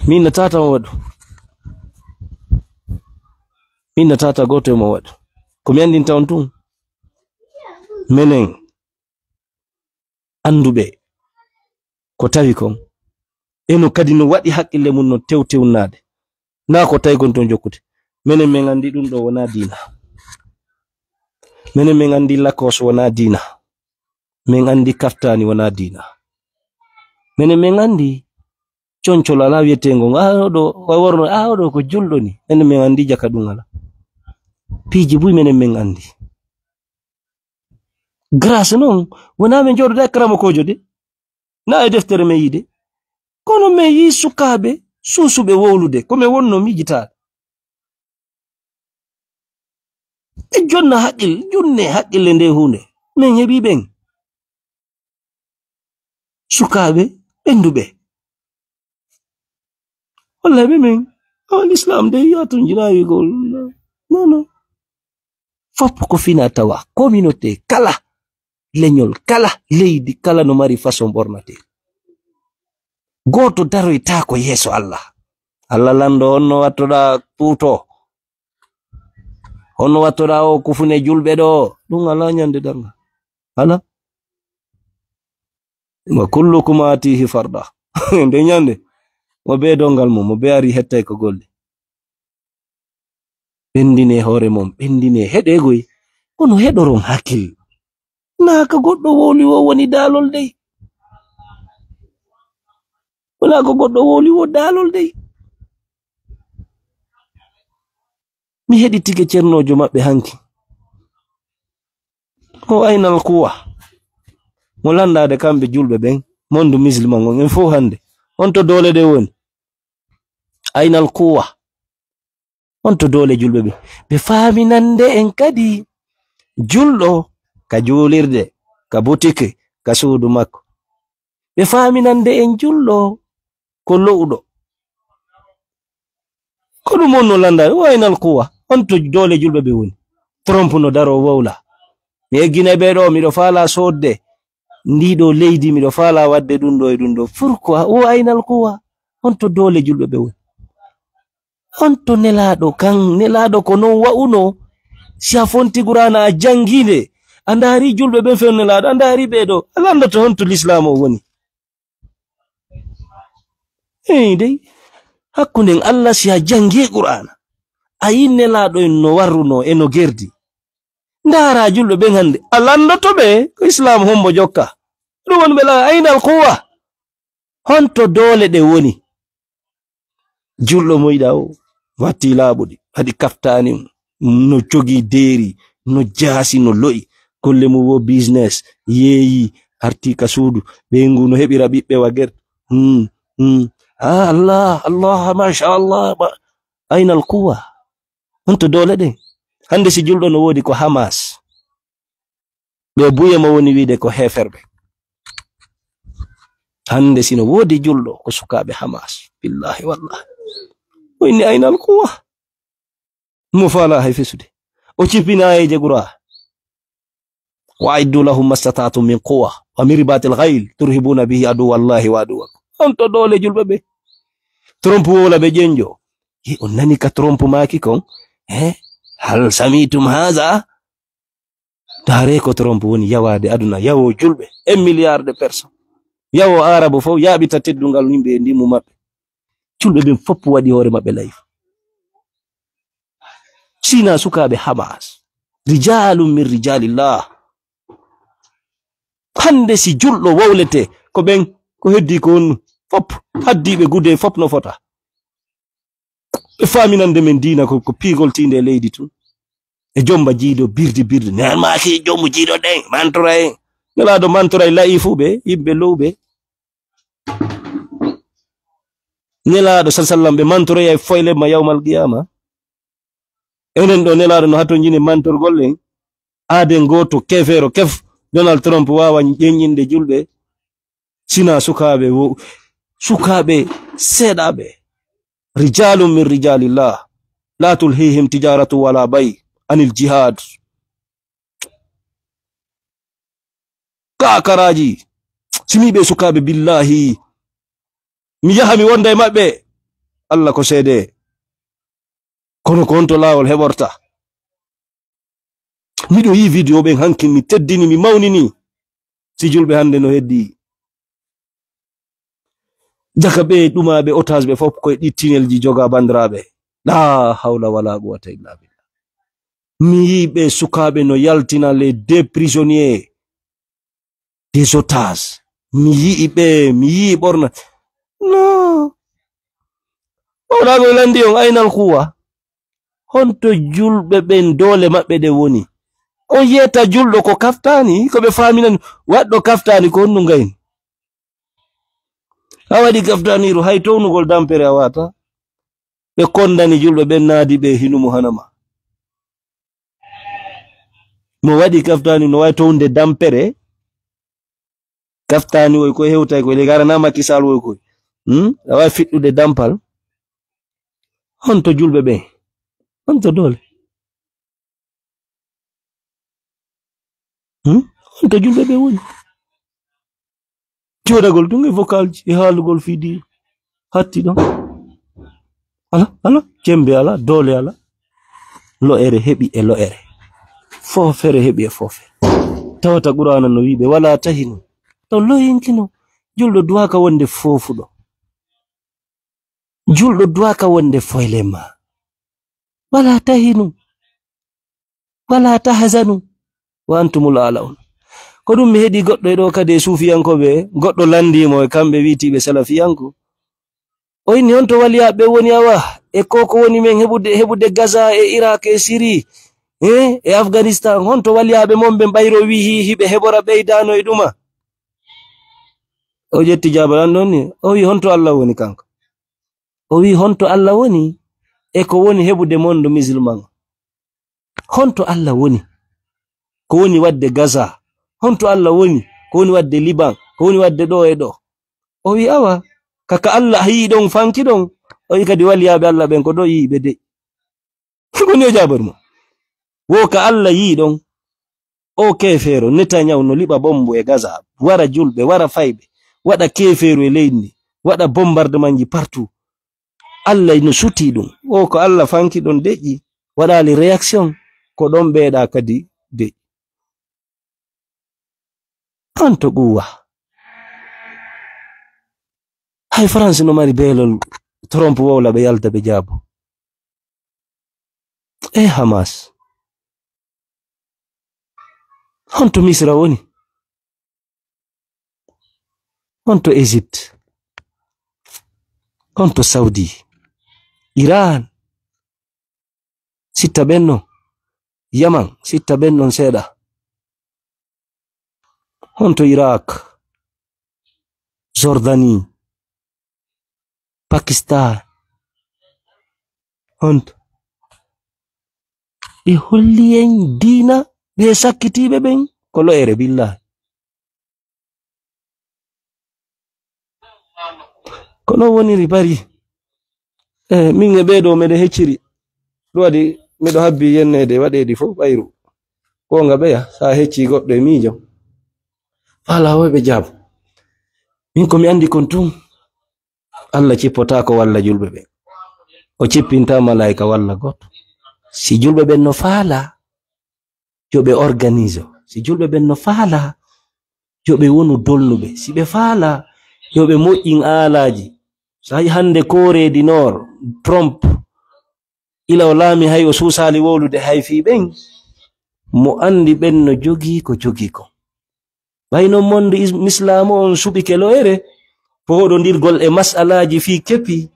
Min no tata on waɗu. Min no tata gooto e mo waɗu. Ko mi anndinta on tun. Menen annduɓe ko tawi kon. E no kadi no waɗi haqqille mum no tewtewnade. Naa ko tawi kon ton jokkude. Menen men anndi ɗum ɗo wonaa diina. Menen men anndi lakos wonaa diina. Men anndi kaftaani wonaa diina. Menen men anndi concol alaa wiyeteengo ngo, "Ah, oɗo, o worno, ah, oɗo ko julɗo ni." Menen men anndi jaka ɗum alaa. Piiji buy menen men anndi. Grâce non, wonaa men jooɗoda e karamokoojo de. Naa e deftere men yiide. Kono men yii sukaaɓe suusuɓe wowlude, ko men wonno miijitaade. Ɓe jonna haqqil-, junne haqqille nde huunde. Men heɓi ɓen. Sukaaɓe ɓennduɓe. Wallahi ɓe men. O l'islam de yatunjinayigol. Non, non. Fop ko fina tawa. Communauté kala. Leñol kala, leydi kala no mari façon ɓornate. Gooto daroytaako yeeso Allah. Allah lanndo on no wattoɗaa puuto. Kono wattoɗaa o kufune julɓe ɗo, ɗum alaa ñande darnga. Alaa. Wa kullukum aatihi farda. Nde ñande, mo be dongal mum, mo be ari hettay ko golli. Ɓendine hoore mon, ɓendine heɗeegoy, kono heɗoron hakkil. Naa ka goɗɗo wowli wo woni daalol dey. Wala ko goɗɗo wowli wo daalol dey. Mi heɗitike cernoojo maɓɓe hanki. O aynal quwa. Mo landaade kamɓe julɓe ɓen, mondu musulman on, en fof hannde. On to doole ɗe woni. Aynal quwa. On to doole julɓe ɓe. Ɓe faaminande en kadi julɗo ka juulirde, ka butike, ka suudu makko. Ɓe faaminande en julɗo ko lo'uɗo. Ko ɗum on no lannda, o aynal quwa. On to doole julɓe ɓe woni. Trump no daro wowla. Mi egginay ɓe ɗo, miɗo faala soodde. Ndi ɗo leydi, miɗo faala waɗde ɗum ɗo e ɗum ɗo. Pourquoi? O aynal quwa. On to doole julɓe ɓe woni. On to nelaaɗo kan, nelaaɗo ko non wa'uno. Si a fonti Qur'aana a janngi nde, a ndaari julɓe ɓen fen nelaaɗo, a ndaari ɓee ɗo, a lanndoto honto Lislaam o woni. Eey dey, hakkunden Allah si a janngi Qur'aana, a yi nelaaɗo en no warruno e no gerdi. Ndaara julɓe ɓen hannde, a lanndoto ɓe ko Islaam hombo jokka. Ɗum woni ɓe la aynal quwa. Honto doole ɗe woni? Julɗo moyɗa o, watti laaɓuɗi, waɗi kaftaani, no jogii deeri, no jaasi, no lo'i. Golle mum wo business, yeeyi, arti ka suudu, ɓeyngu no heɓira ɓiɓɓe wa ger. Hmm, hmm. Ah, Allah, Allah, masha Allah, ma-, aynal quwa? Honto doole ɗen? Hannde si julɗo no woodi ko Hamas. Ɓe buye mo woni wiide ko heeferɓe. Hannde sino woodi julɗo ko sukaaɓe Hamas. Billahi wallahi. O inni aynal quwa. Mo faala hay fesude. O cippina ayeje Qur'an. Wa aiddu lahum mastata'tum min quwa wa min ribatil khayl turhibuna bihi aduwallahi wa aduwakum. On to doole julɓe ɓe. Trump wola ɓe ƴenjo. Yi on nani ka Trump maaki kon? Eh? Hal sami'tum haza? Taare ko Trump woni yawaade aduna, yawo julɓe, un milliard de personnes. Yawo Arabu fof, yaaɓita teddungal yimɓe e ndimmu maɓɓe. Julɓe ɓen fof waɗi hoore maɓɓe layif. Sina sukaaɓe Hamas, rijalun min rijalillah. Hannde si julɗo wowlete, ko ɓen, ko heddi ko on fof, haddiiɓe gude fof no fota. Ɓe faaminande men diina ko, ko piigol tiinde e leydi tun. E jomba jiido birdi birdi. Nen maaki jombu jiido ɗen, mantora en. Nelaaɗo mantora e la'ifu ɓe, yimɓe lowɓe. Nelaaɗo sallallahu alaihi wasallam ɓe mantora e foyle ma yawmal qiyama. Enen ɗo nelaaɗo no hatonjini mantorgol en. Aaden gooto kefeero kef Donald Trump waawa ƴeñƴinde julɓe. Sina sukaaɓe wo-, sukaaɓe seeɗaaɓe. Rijalun min rijalillah. La tulhihim tijaratu wala bay anil jihad. Kakaraaji. Simi ɓe sukaaɓe billahi. Mi yaha mi wonda e maɓɓe. Allah ko seede. Kono ko honto laawol heɓorta? Miɗo yii video ɓen hanki, mi teddini, mi mawnini. Si julɓe hannde no heddi. Jaka ɓe ɗumaaɓe otage ɓe fof koye ɗi tinelji joga banndiraaɓe. La hawla wala quwwata illa billah. Mi yii ɓe sukaaɓe no yaltina les deux prisonniers. Des otages. Mi yi'i ɓe, mi yi'i ɓorna. No. Mawɗa ko landi on aynal quwa. Honto julɓe ɓen doole maɓɓe ɗe woni? On yeeta julɗo ko kaftaani, ko ɓe faaminani. Waɗɗo kaftaani ko honno ngayni? A waɗi kaftaaniiru hay townugol dampere a waata. Ɓe kondani julɓe ɓen naadi ɓe hinu mo hana ma. Mo waɗi kaftaani no wawi townde dampere. Kaftaani woy koy hewtay koy, le garana Macky Sall woy koy. Hmm? A wawi fiɗɗude dampal. Honto julɓe ɓe? Honto doole? Hmm? Honto julɓe ɓe woni? Jooɗagol tun e vocal ji, e haalugol fii diina. Hatti ɗon. Ala, ala, cembe ala, doole ala. Lo'ere heɓi e lo'ere. Foofere heɓi e foofere. Tawata Qur'aana no wi'i ɓe, "Walaa tahinu." Ton lo'inkino. Julɗo duwaaka wonde foofuɗo. Julɗo duwaaka wonde foylemma. "Walaa tahinu. Walaa tahzanu. Wa antumul a'laun." Ko ɗum mi heɗi goɗɗo e ɗo kadi e suufiyankooɓe, goɗɗo landii mo e kamɓe wi'itiiɓe salafiyanko. O inni, "Honto waliyaaɓe woni awa? E ko ko woni men heɓude, heɓude Gaza e Irak e Siri, eh, e Afghanistan? Honto waliyaaɓe mon ɓen ɓayro wi'i hiɓe heɓora ɓeydaano e ɗuma?" O ƴetti jaabal an ɗon ni. O wi'i, "Honto Allah woni kanko?" O wi'i, "Honto Allah woni e ko woni heɓude monde musulman? Honto Allah woni? Ko woni wadde Gaza? Honto Allah woni? Ko woni wadde Liban? Ko woni wadde ɗo e ɗo?" O wi'i, "Awa, ka, ka Allah yi'i ɗon, fanki ɗon." O wi'i, "Kadi waliyaaɓe Allah ɓen ko ɗo yi'i ɓe de." Ko ni o jaabar mo. Wo ka Allah yi'i ɗon. O keefeero Netanyahu no liɓa bombo e Gaza, wara julɓe, wara fayɓe, waɗa keefeeru e leydi ndi, waɗa bombardemanji partout. Allah no suti ɗum. O ko Allah fanki ɗon deƴƴi, waɗaali réaction, ko ɗon ɓeeɗa kadi deƴƴi. An to quwwa. Hay France no mari beelol Trump wowla ɓe yalta ɓe jaabo. E Hamas. Honto Misra woni? Honto Égypte? Honto Saudi? Iran? Sitta ɓen non. Yaman? Sitta ɓen non seeɗa. Honto Irak? Jordanie? Pakistan? Honto? Ɓe holli en diina, ɓe sakkitiiɓe ɓen ko lo'ere, billahi. Ko non woniri bari. Eh, min e ɓee ɗo meɗen hecciri. Ɗum waɗi miɗo habbi yenneede waɗeedi fof ɓayru. Goonga ɓeya, so a heccii goɗɗo e miijo. Faalaa woy ɓe jaabo. Min ko mi anndi kon tun, Allah cippotaako walla julɓe ɓe. O cippintaa malaa'ika walla gooto. Si julɓe ɓen no faalaa, yo ɓe organise. Si julɓe ɓen no faalaa, yo ɓe wonu dolnuɓe. Si ɓe faalaa, yo ɓe moƴƴin aalaaji. So hay hannde Corée du Nord, Trump, ila o laami hay o suusaali wowlude hay fii ɓen, mo anndi ɓen no jogii ko jogii ko. Ɓay non monde is-, Islaamu on suɓike lo'ere, fooɗondirgol e masalaaji fii kepi.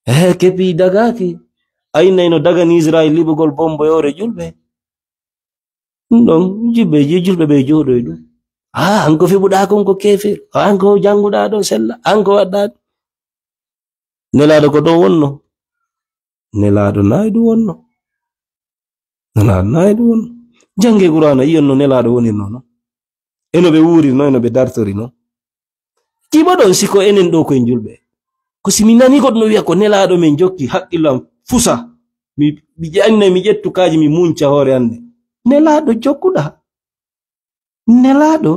Ehe, kepi dagaaki. A innay no dagani Israel liɓugol bombo e hoore julɓe. Ɗum ɗon, jiɓɓe je julɓe ɓe jooɗoy ɗum. Haa, an ko fiɓuɗaa kon ko keefeer. An ko jannguɗaa ɗon sella. An ko waɗɗaa ɗum. Nelaaɗo ko ɗon wonno. Nelaaɗo naay ɗum wonno. Nelaaɗo naay ɗum wonno. Jannge Qur'aana, yiyon no Nelaaɗo wonirno non. E no ɓe wuuriri non, e no ɓe dartori non. Jiɓoɗon si ko enen ɗo ko en julɓe. Ko si mi nani goɗɗo no wi'a ko Nelaaɗo men jokki, haqqillo am fusa. Mi, mi ƴannay, mi ƴettu kaaji, mi munca hoore annde. Nelaaɗo jokkuɗaa. Nelaaɗo.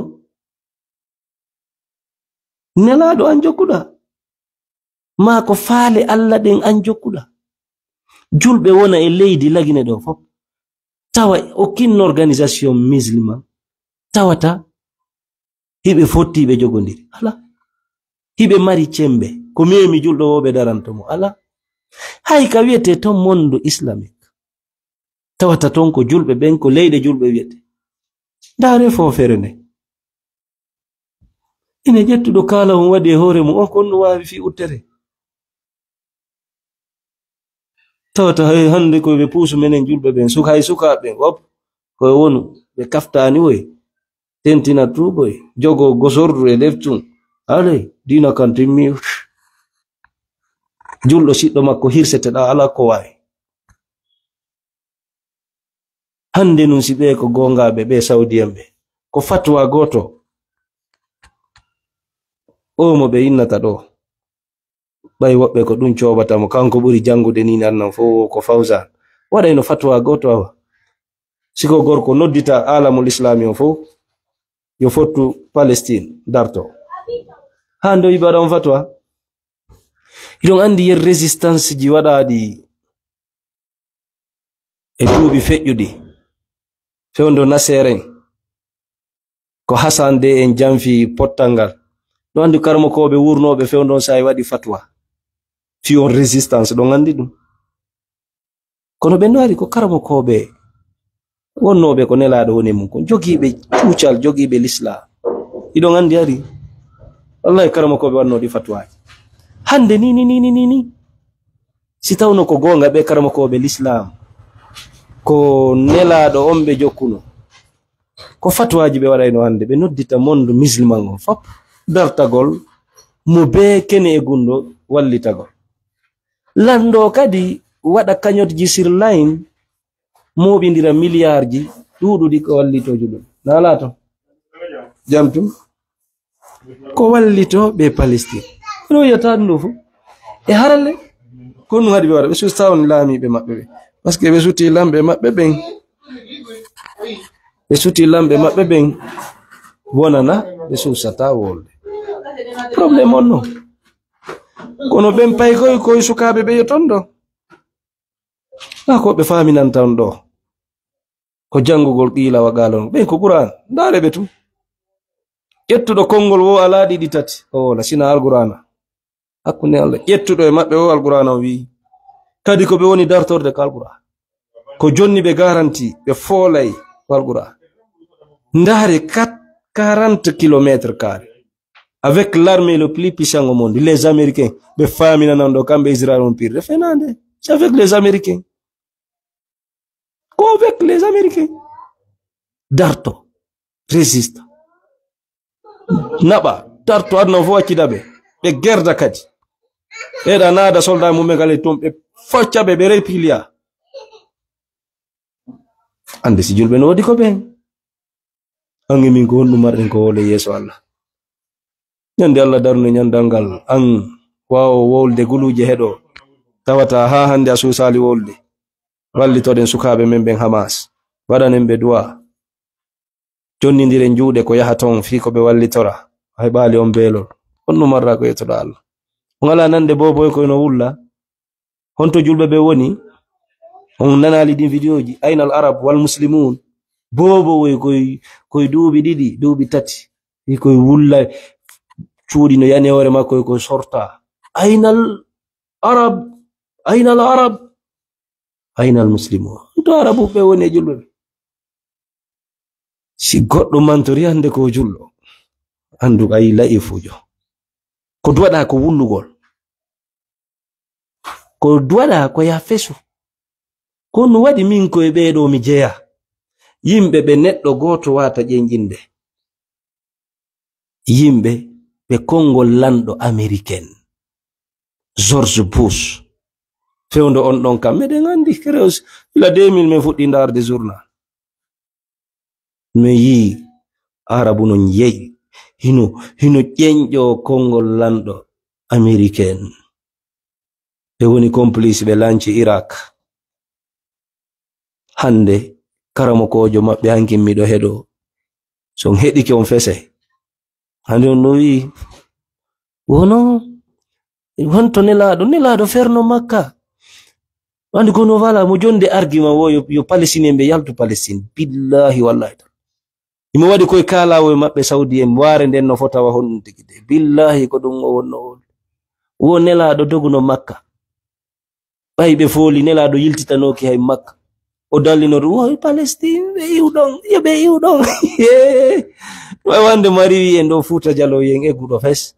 Nelaaɗo an jokkuɗaa. Maa ko faale Allah ɗen an jokkuɗaa. Julɓe wona e leydi Lagine ɗo fof. Tawa aucune organisation musulman. Tawata hiɓe fotti ɓe jogondiri. Alaa. Hiɓe mari cembe. Ko memi julɗo wo ɓe daranto mo. Alaa. Hay ka wiyete ton monde islamique. Tawata ton ko julɓe ɓen, ko leyɗe julɓe wiyete. Ndaare foofere nde. Ine ƴettuɗo kaala on waɗi e hoore mum, on kon no waawi fii uttere. Tawata hay hannde ko ɓe puusu menen julɓe ɓen, suka-, hay sukaaɓe ɓen, op, ko e wonu, ɓe kaftaani woy, tentina tuuboy, jogo gosordu e leftum. Alay, diina kan timmi. Julɗo siɗɗo makko hirseteɗaa, alaa ko waawi. Hannde nun si ɓee ko goongaaɓe, ɓee Sawdiyen ɓe, ko fatwa gooto. Oo mo ɓe innata ɗo. Ɓay woɓɓe ko ɗum coobata mo, kanko ɓuri janngude ni nan non fof ko Fawzan. Waɗayno fatwa gooto awa. Si ko gorko noddita alamul islami on fof, yo fottu Palestine, darto. Haa ndo yiɓa ɗon fatwa. Hiɗon anndi yer résistance ji waɗaaɗi e duuɓi feƴƴuɗi, fewndo Naseere en, ko Hasan de en janfi pottal ngal. No anndi karamokooɓe wuurnooɓe fewndo on saa'i waɗi fatwa. Fii on résistance, ɗon anndi ɗum. Kono ɓe no ari ko karamokooɓe wonnooɓe ko Nelaaɗo woni e mum kon, jogiiɓe cuucal, jogiiɓe Lislaam. Hiɗon anndi ari, wallahi karamokooɓe wannoo ɗi fatwaaji. Hannde ni, ni, ni, ni, ni, ni. Si tawno ko goonga ɓe karamokooɓe Lislaam, ko Nelaaɗo on ɓe jokkuno. Ko fatwaaji ɓe waɗayno hannde, ɓe noddita monde musulman on fop, dartagol mo bee kene e gunndo wallitagol. Lanndo kadi waɗa cagnotte ji sur line, mooɓindira miliyaarji ɗuuɗuɗi ko wallitooji ɗum. Na alaa to? Jam tum? Ko wallitoo ɓe Palestine. Kono wiyata ɗum ɗo fof. E haralle, ko ɗum haɗi ɓe waɗa. Ɓe suusta on laamiiɓe maɓɓe ɓe. Parce que ɓe suuti lamɓe maɓɓe ɓen. Ɓe suuti lamɓe maɓɓe ɓen. Wonana, ɓe suusataa wolde. Problème on non. Kono ɓen pay koy, koy sukaaɓe ɓe yo ton ɗo. Haa ko ɓe faaminanta on ɗo. Ko janngugol qiila wa qaala on. Ɓen ko Qur'aan. Ndaare ɓe tun. Ƴettuɗo konngol wo alaa ɗiɗi tati. O woola, sina Alqur'aana. Hakkunde Allah. Ƴettuɗo e maɓɓe o Alqur'aana o wi'i. Kadi ko ɓe woni dartorde ko Alqur'aana. Ko jonni ɓe garanti, ɓe foolay ko Alqur'aana. Ndaare quatre, quarante kilomètres carrés. Avec l'armée le plus puissant au monde, les Américains, ɓe faaminanan ɗo kamɓe Israël on pirde. Fenaande. C'est avec les Américains. Ko avec les Américains. Darto, résista. Naɓa, darto, aduna fof accida ɓe. Ɓe gerda kadi. Ɓeeɗa naada soldat mum ɓe ngal e toon, ɓe focca ɓe, ɓe repliya. Annde si julɓe no woodi ko ɓeen. An e min ko honɗum marɗen ko wowle yeeso Allah? Ñande Allah darunde ñandal ngal, an waawo wowlde guluuje heɗo, tawata haa hannde a suusaali wowlde. Wallitoɗen sukaaɓe men ɓen Hamas. Waɗanen ɓe du'a. Jonnindiren juuɗe ko yaha toon fii ko ɓe wallitora. A heɓaali on beelol. Honɗum marɗa ko yettoɗaa Allah? On alaa nande booboy koy no wulla? Honto julɓe ɓe woni? On nanaali ɗin vidéoji? Aynal Arab wal Muslimun. Boobo woy koy, koy duuɓi ɗiɗi, duuɓi tati. Fii koy wulla cuuɗi no yani hoore makko, koy sorta. Aynal Arab, Aynal Arab, Aynal Muslimun. Honto Arabuɓe woni e julɓe ɓe? Si goɗɗo mantori hannde ko julɗo, anndu ay la'ifuujo. Ko duwaɗaa ko wullugol. Ko duwaɗaa ko yaa fesu. Ko no waɗi min ko e ɓee ɗoo mi jeyaa. Yimɓe ɓe neɗɗo gooto waata ƴenƴinde. Yimɓe ɓe konngol lanɗo Ameriken, George Bush. Fewndo on ɗon kam, meɗen anndi, kerew, ila deux mille min fuɗɗi ndaarde journal. Mi yii Arabu non yehi, hino, hino ƴenƴoo konngol lanɗo Ameriken. Ɓe woni complice, ɓe lanci Irak. Hannde, karamokoojo maɓɓe hankin miɗo heɗo. So on heɗike on fese. Hannde on no wi'i, wono, honto Nelaaɗo, Nelaaɗo ferno Makka. Anndi kono wala mo jonde argument wo yo, yo Palestinienɓe yaltu Palestine. Billahi wallahi. Himo waɗi koye kaalaawo e maɓɓe Saudi en, waare nden no fota wa honɗum tigi de. Billahi ko ɗum o wonno wowlude. Wo Nelaaɗo doguno Makka. Ɓay ɓe fooli Nelaaɗo yiltitanooki hay Makka. O dallino ɗum, woy Palestine, ɓe iwɗon, yo ɓe iwɗon. Way wande mari wi en ɗo Fuuta Jaloo yen egguɗo fes.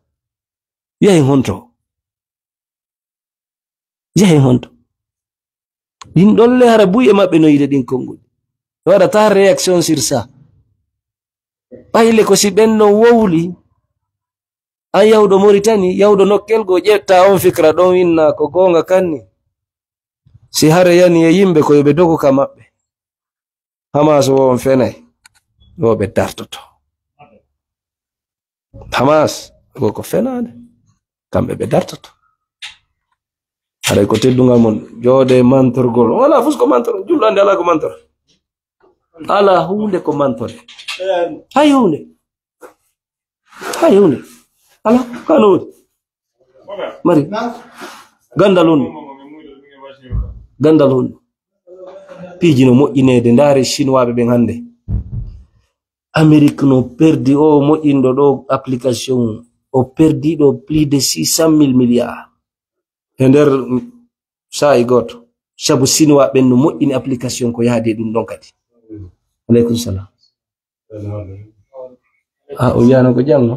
Yahi honto? Yahi honto? Ɗin ɗolle hara buy e maɓɓe no yiɗe ɗin konguɗi. Ɓe waɗata réaction sur ça. Ɓayle ko si ɓen no wowli, an yahuɗo Moritani, yahuɗo nokkel goo, ƴetta on fikra ɗon, inna ko goonga kanni. Si hare yani e yimɓe, ko yo ɓe dogu ka maɓɓe. Hamas wo on fenay, wo ɓe dartoto. Hamas wo ko fenaande, kamɓe ɓe dartoto. Haray ko teddungal mon, jooɗe mantorgol. Wala fus ko mantor, julɗo ande ala ko mantor. Ala huunde ko mantore. Hay huunde. Hay huunde. Ala, kano woni. Mari. Gandal honno? Gandal honno? Piiji no moƴƴineede, ndaare chinois ɓe ɓen hannde. Amérique no perdi o moƴƴinɗo ɗo application, o perdi ɗo plus de six cent mille milliards e nder saa'i gooto. Sabu chinois ɓen no moƴƴini application ko yaadi e ɗum ɗon kadi. Aleykum salam. A, o yiyano ko janngo?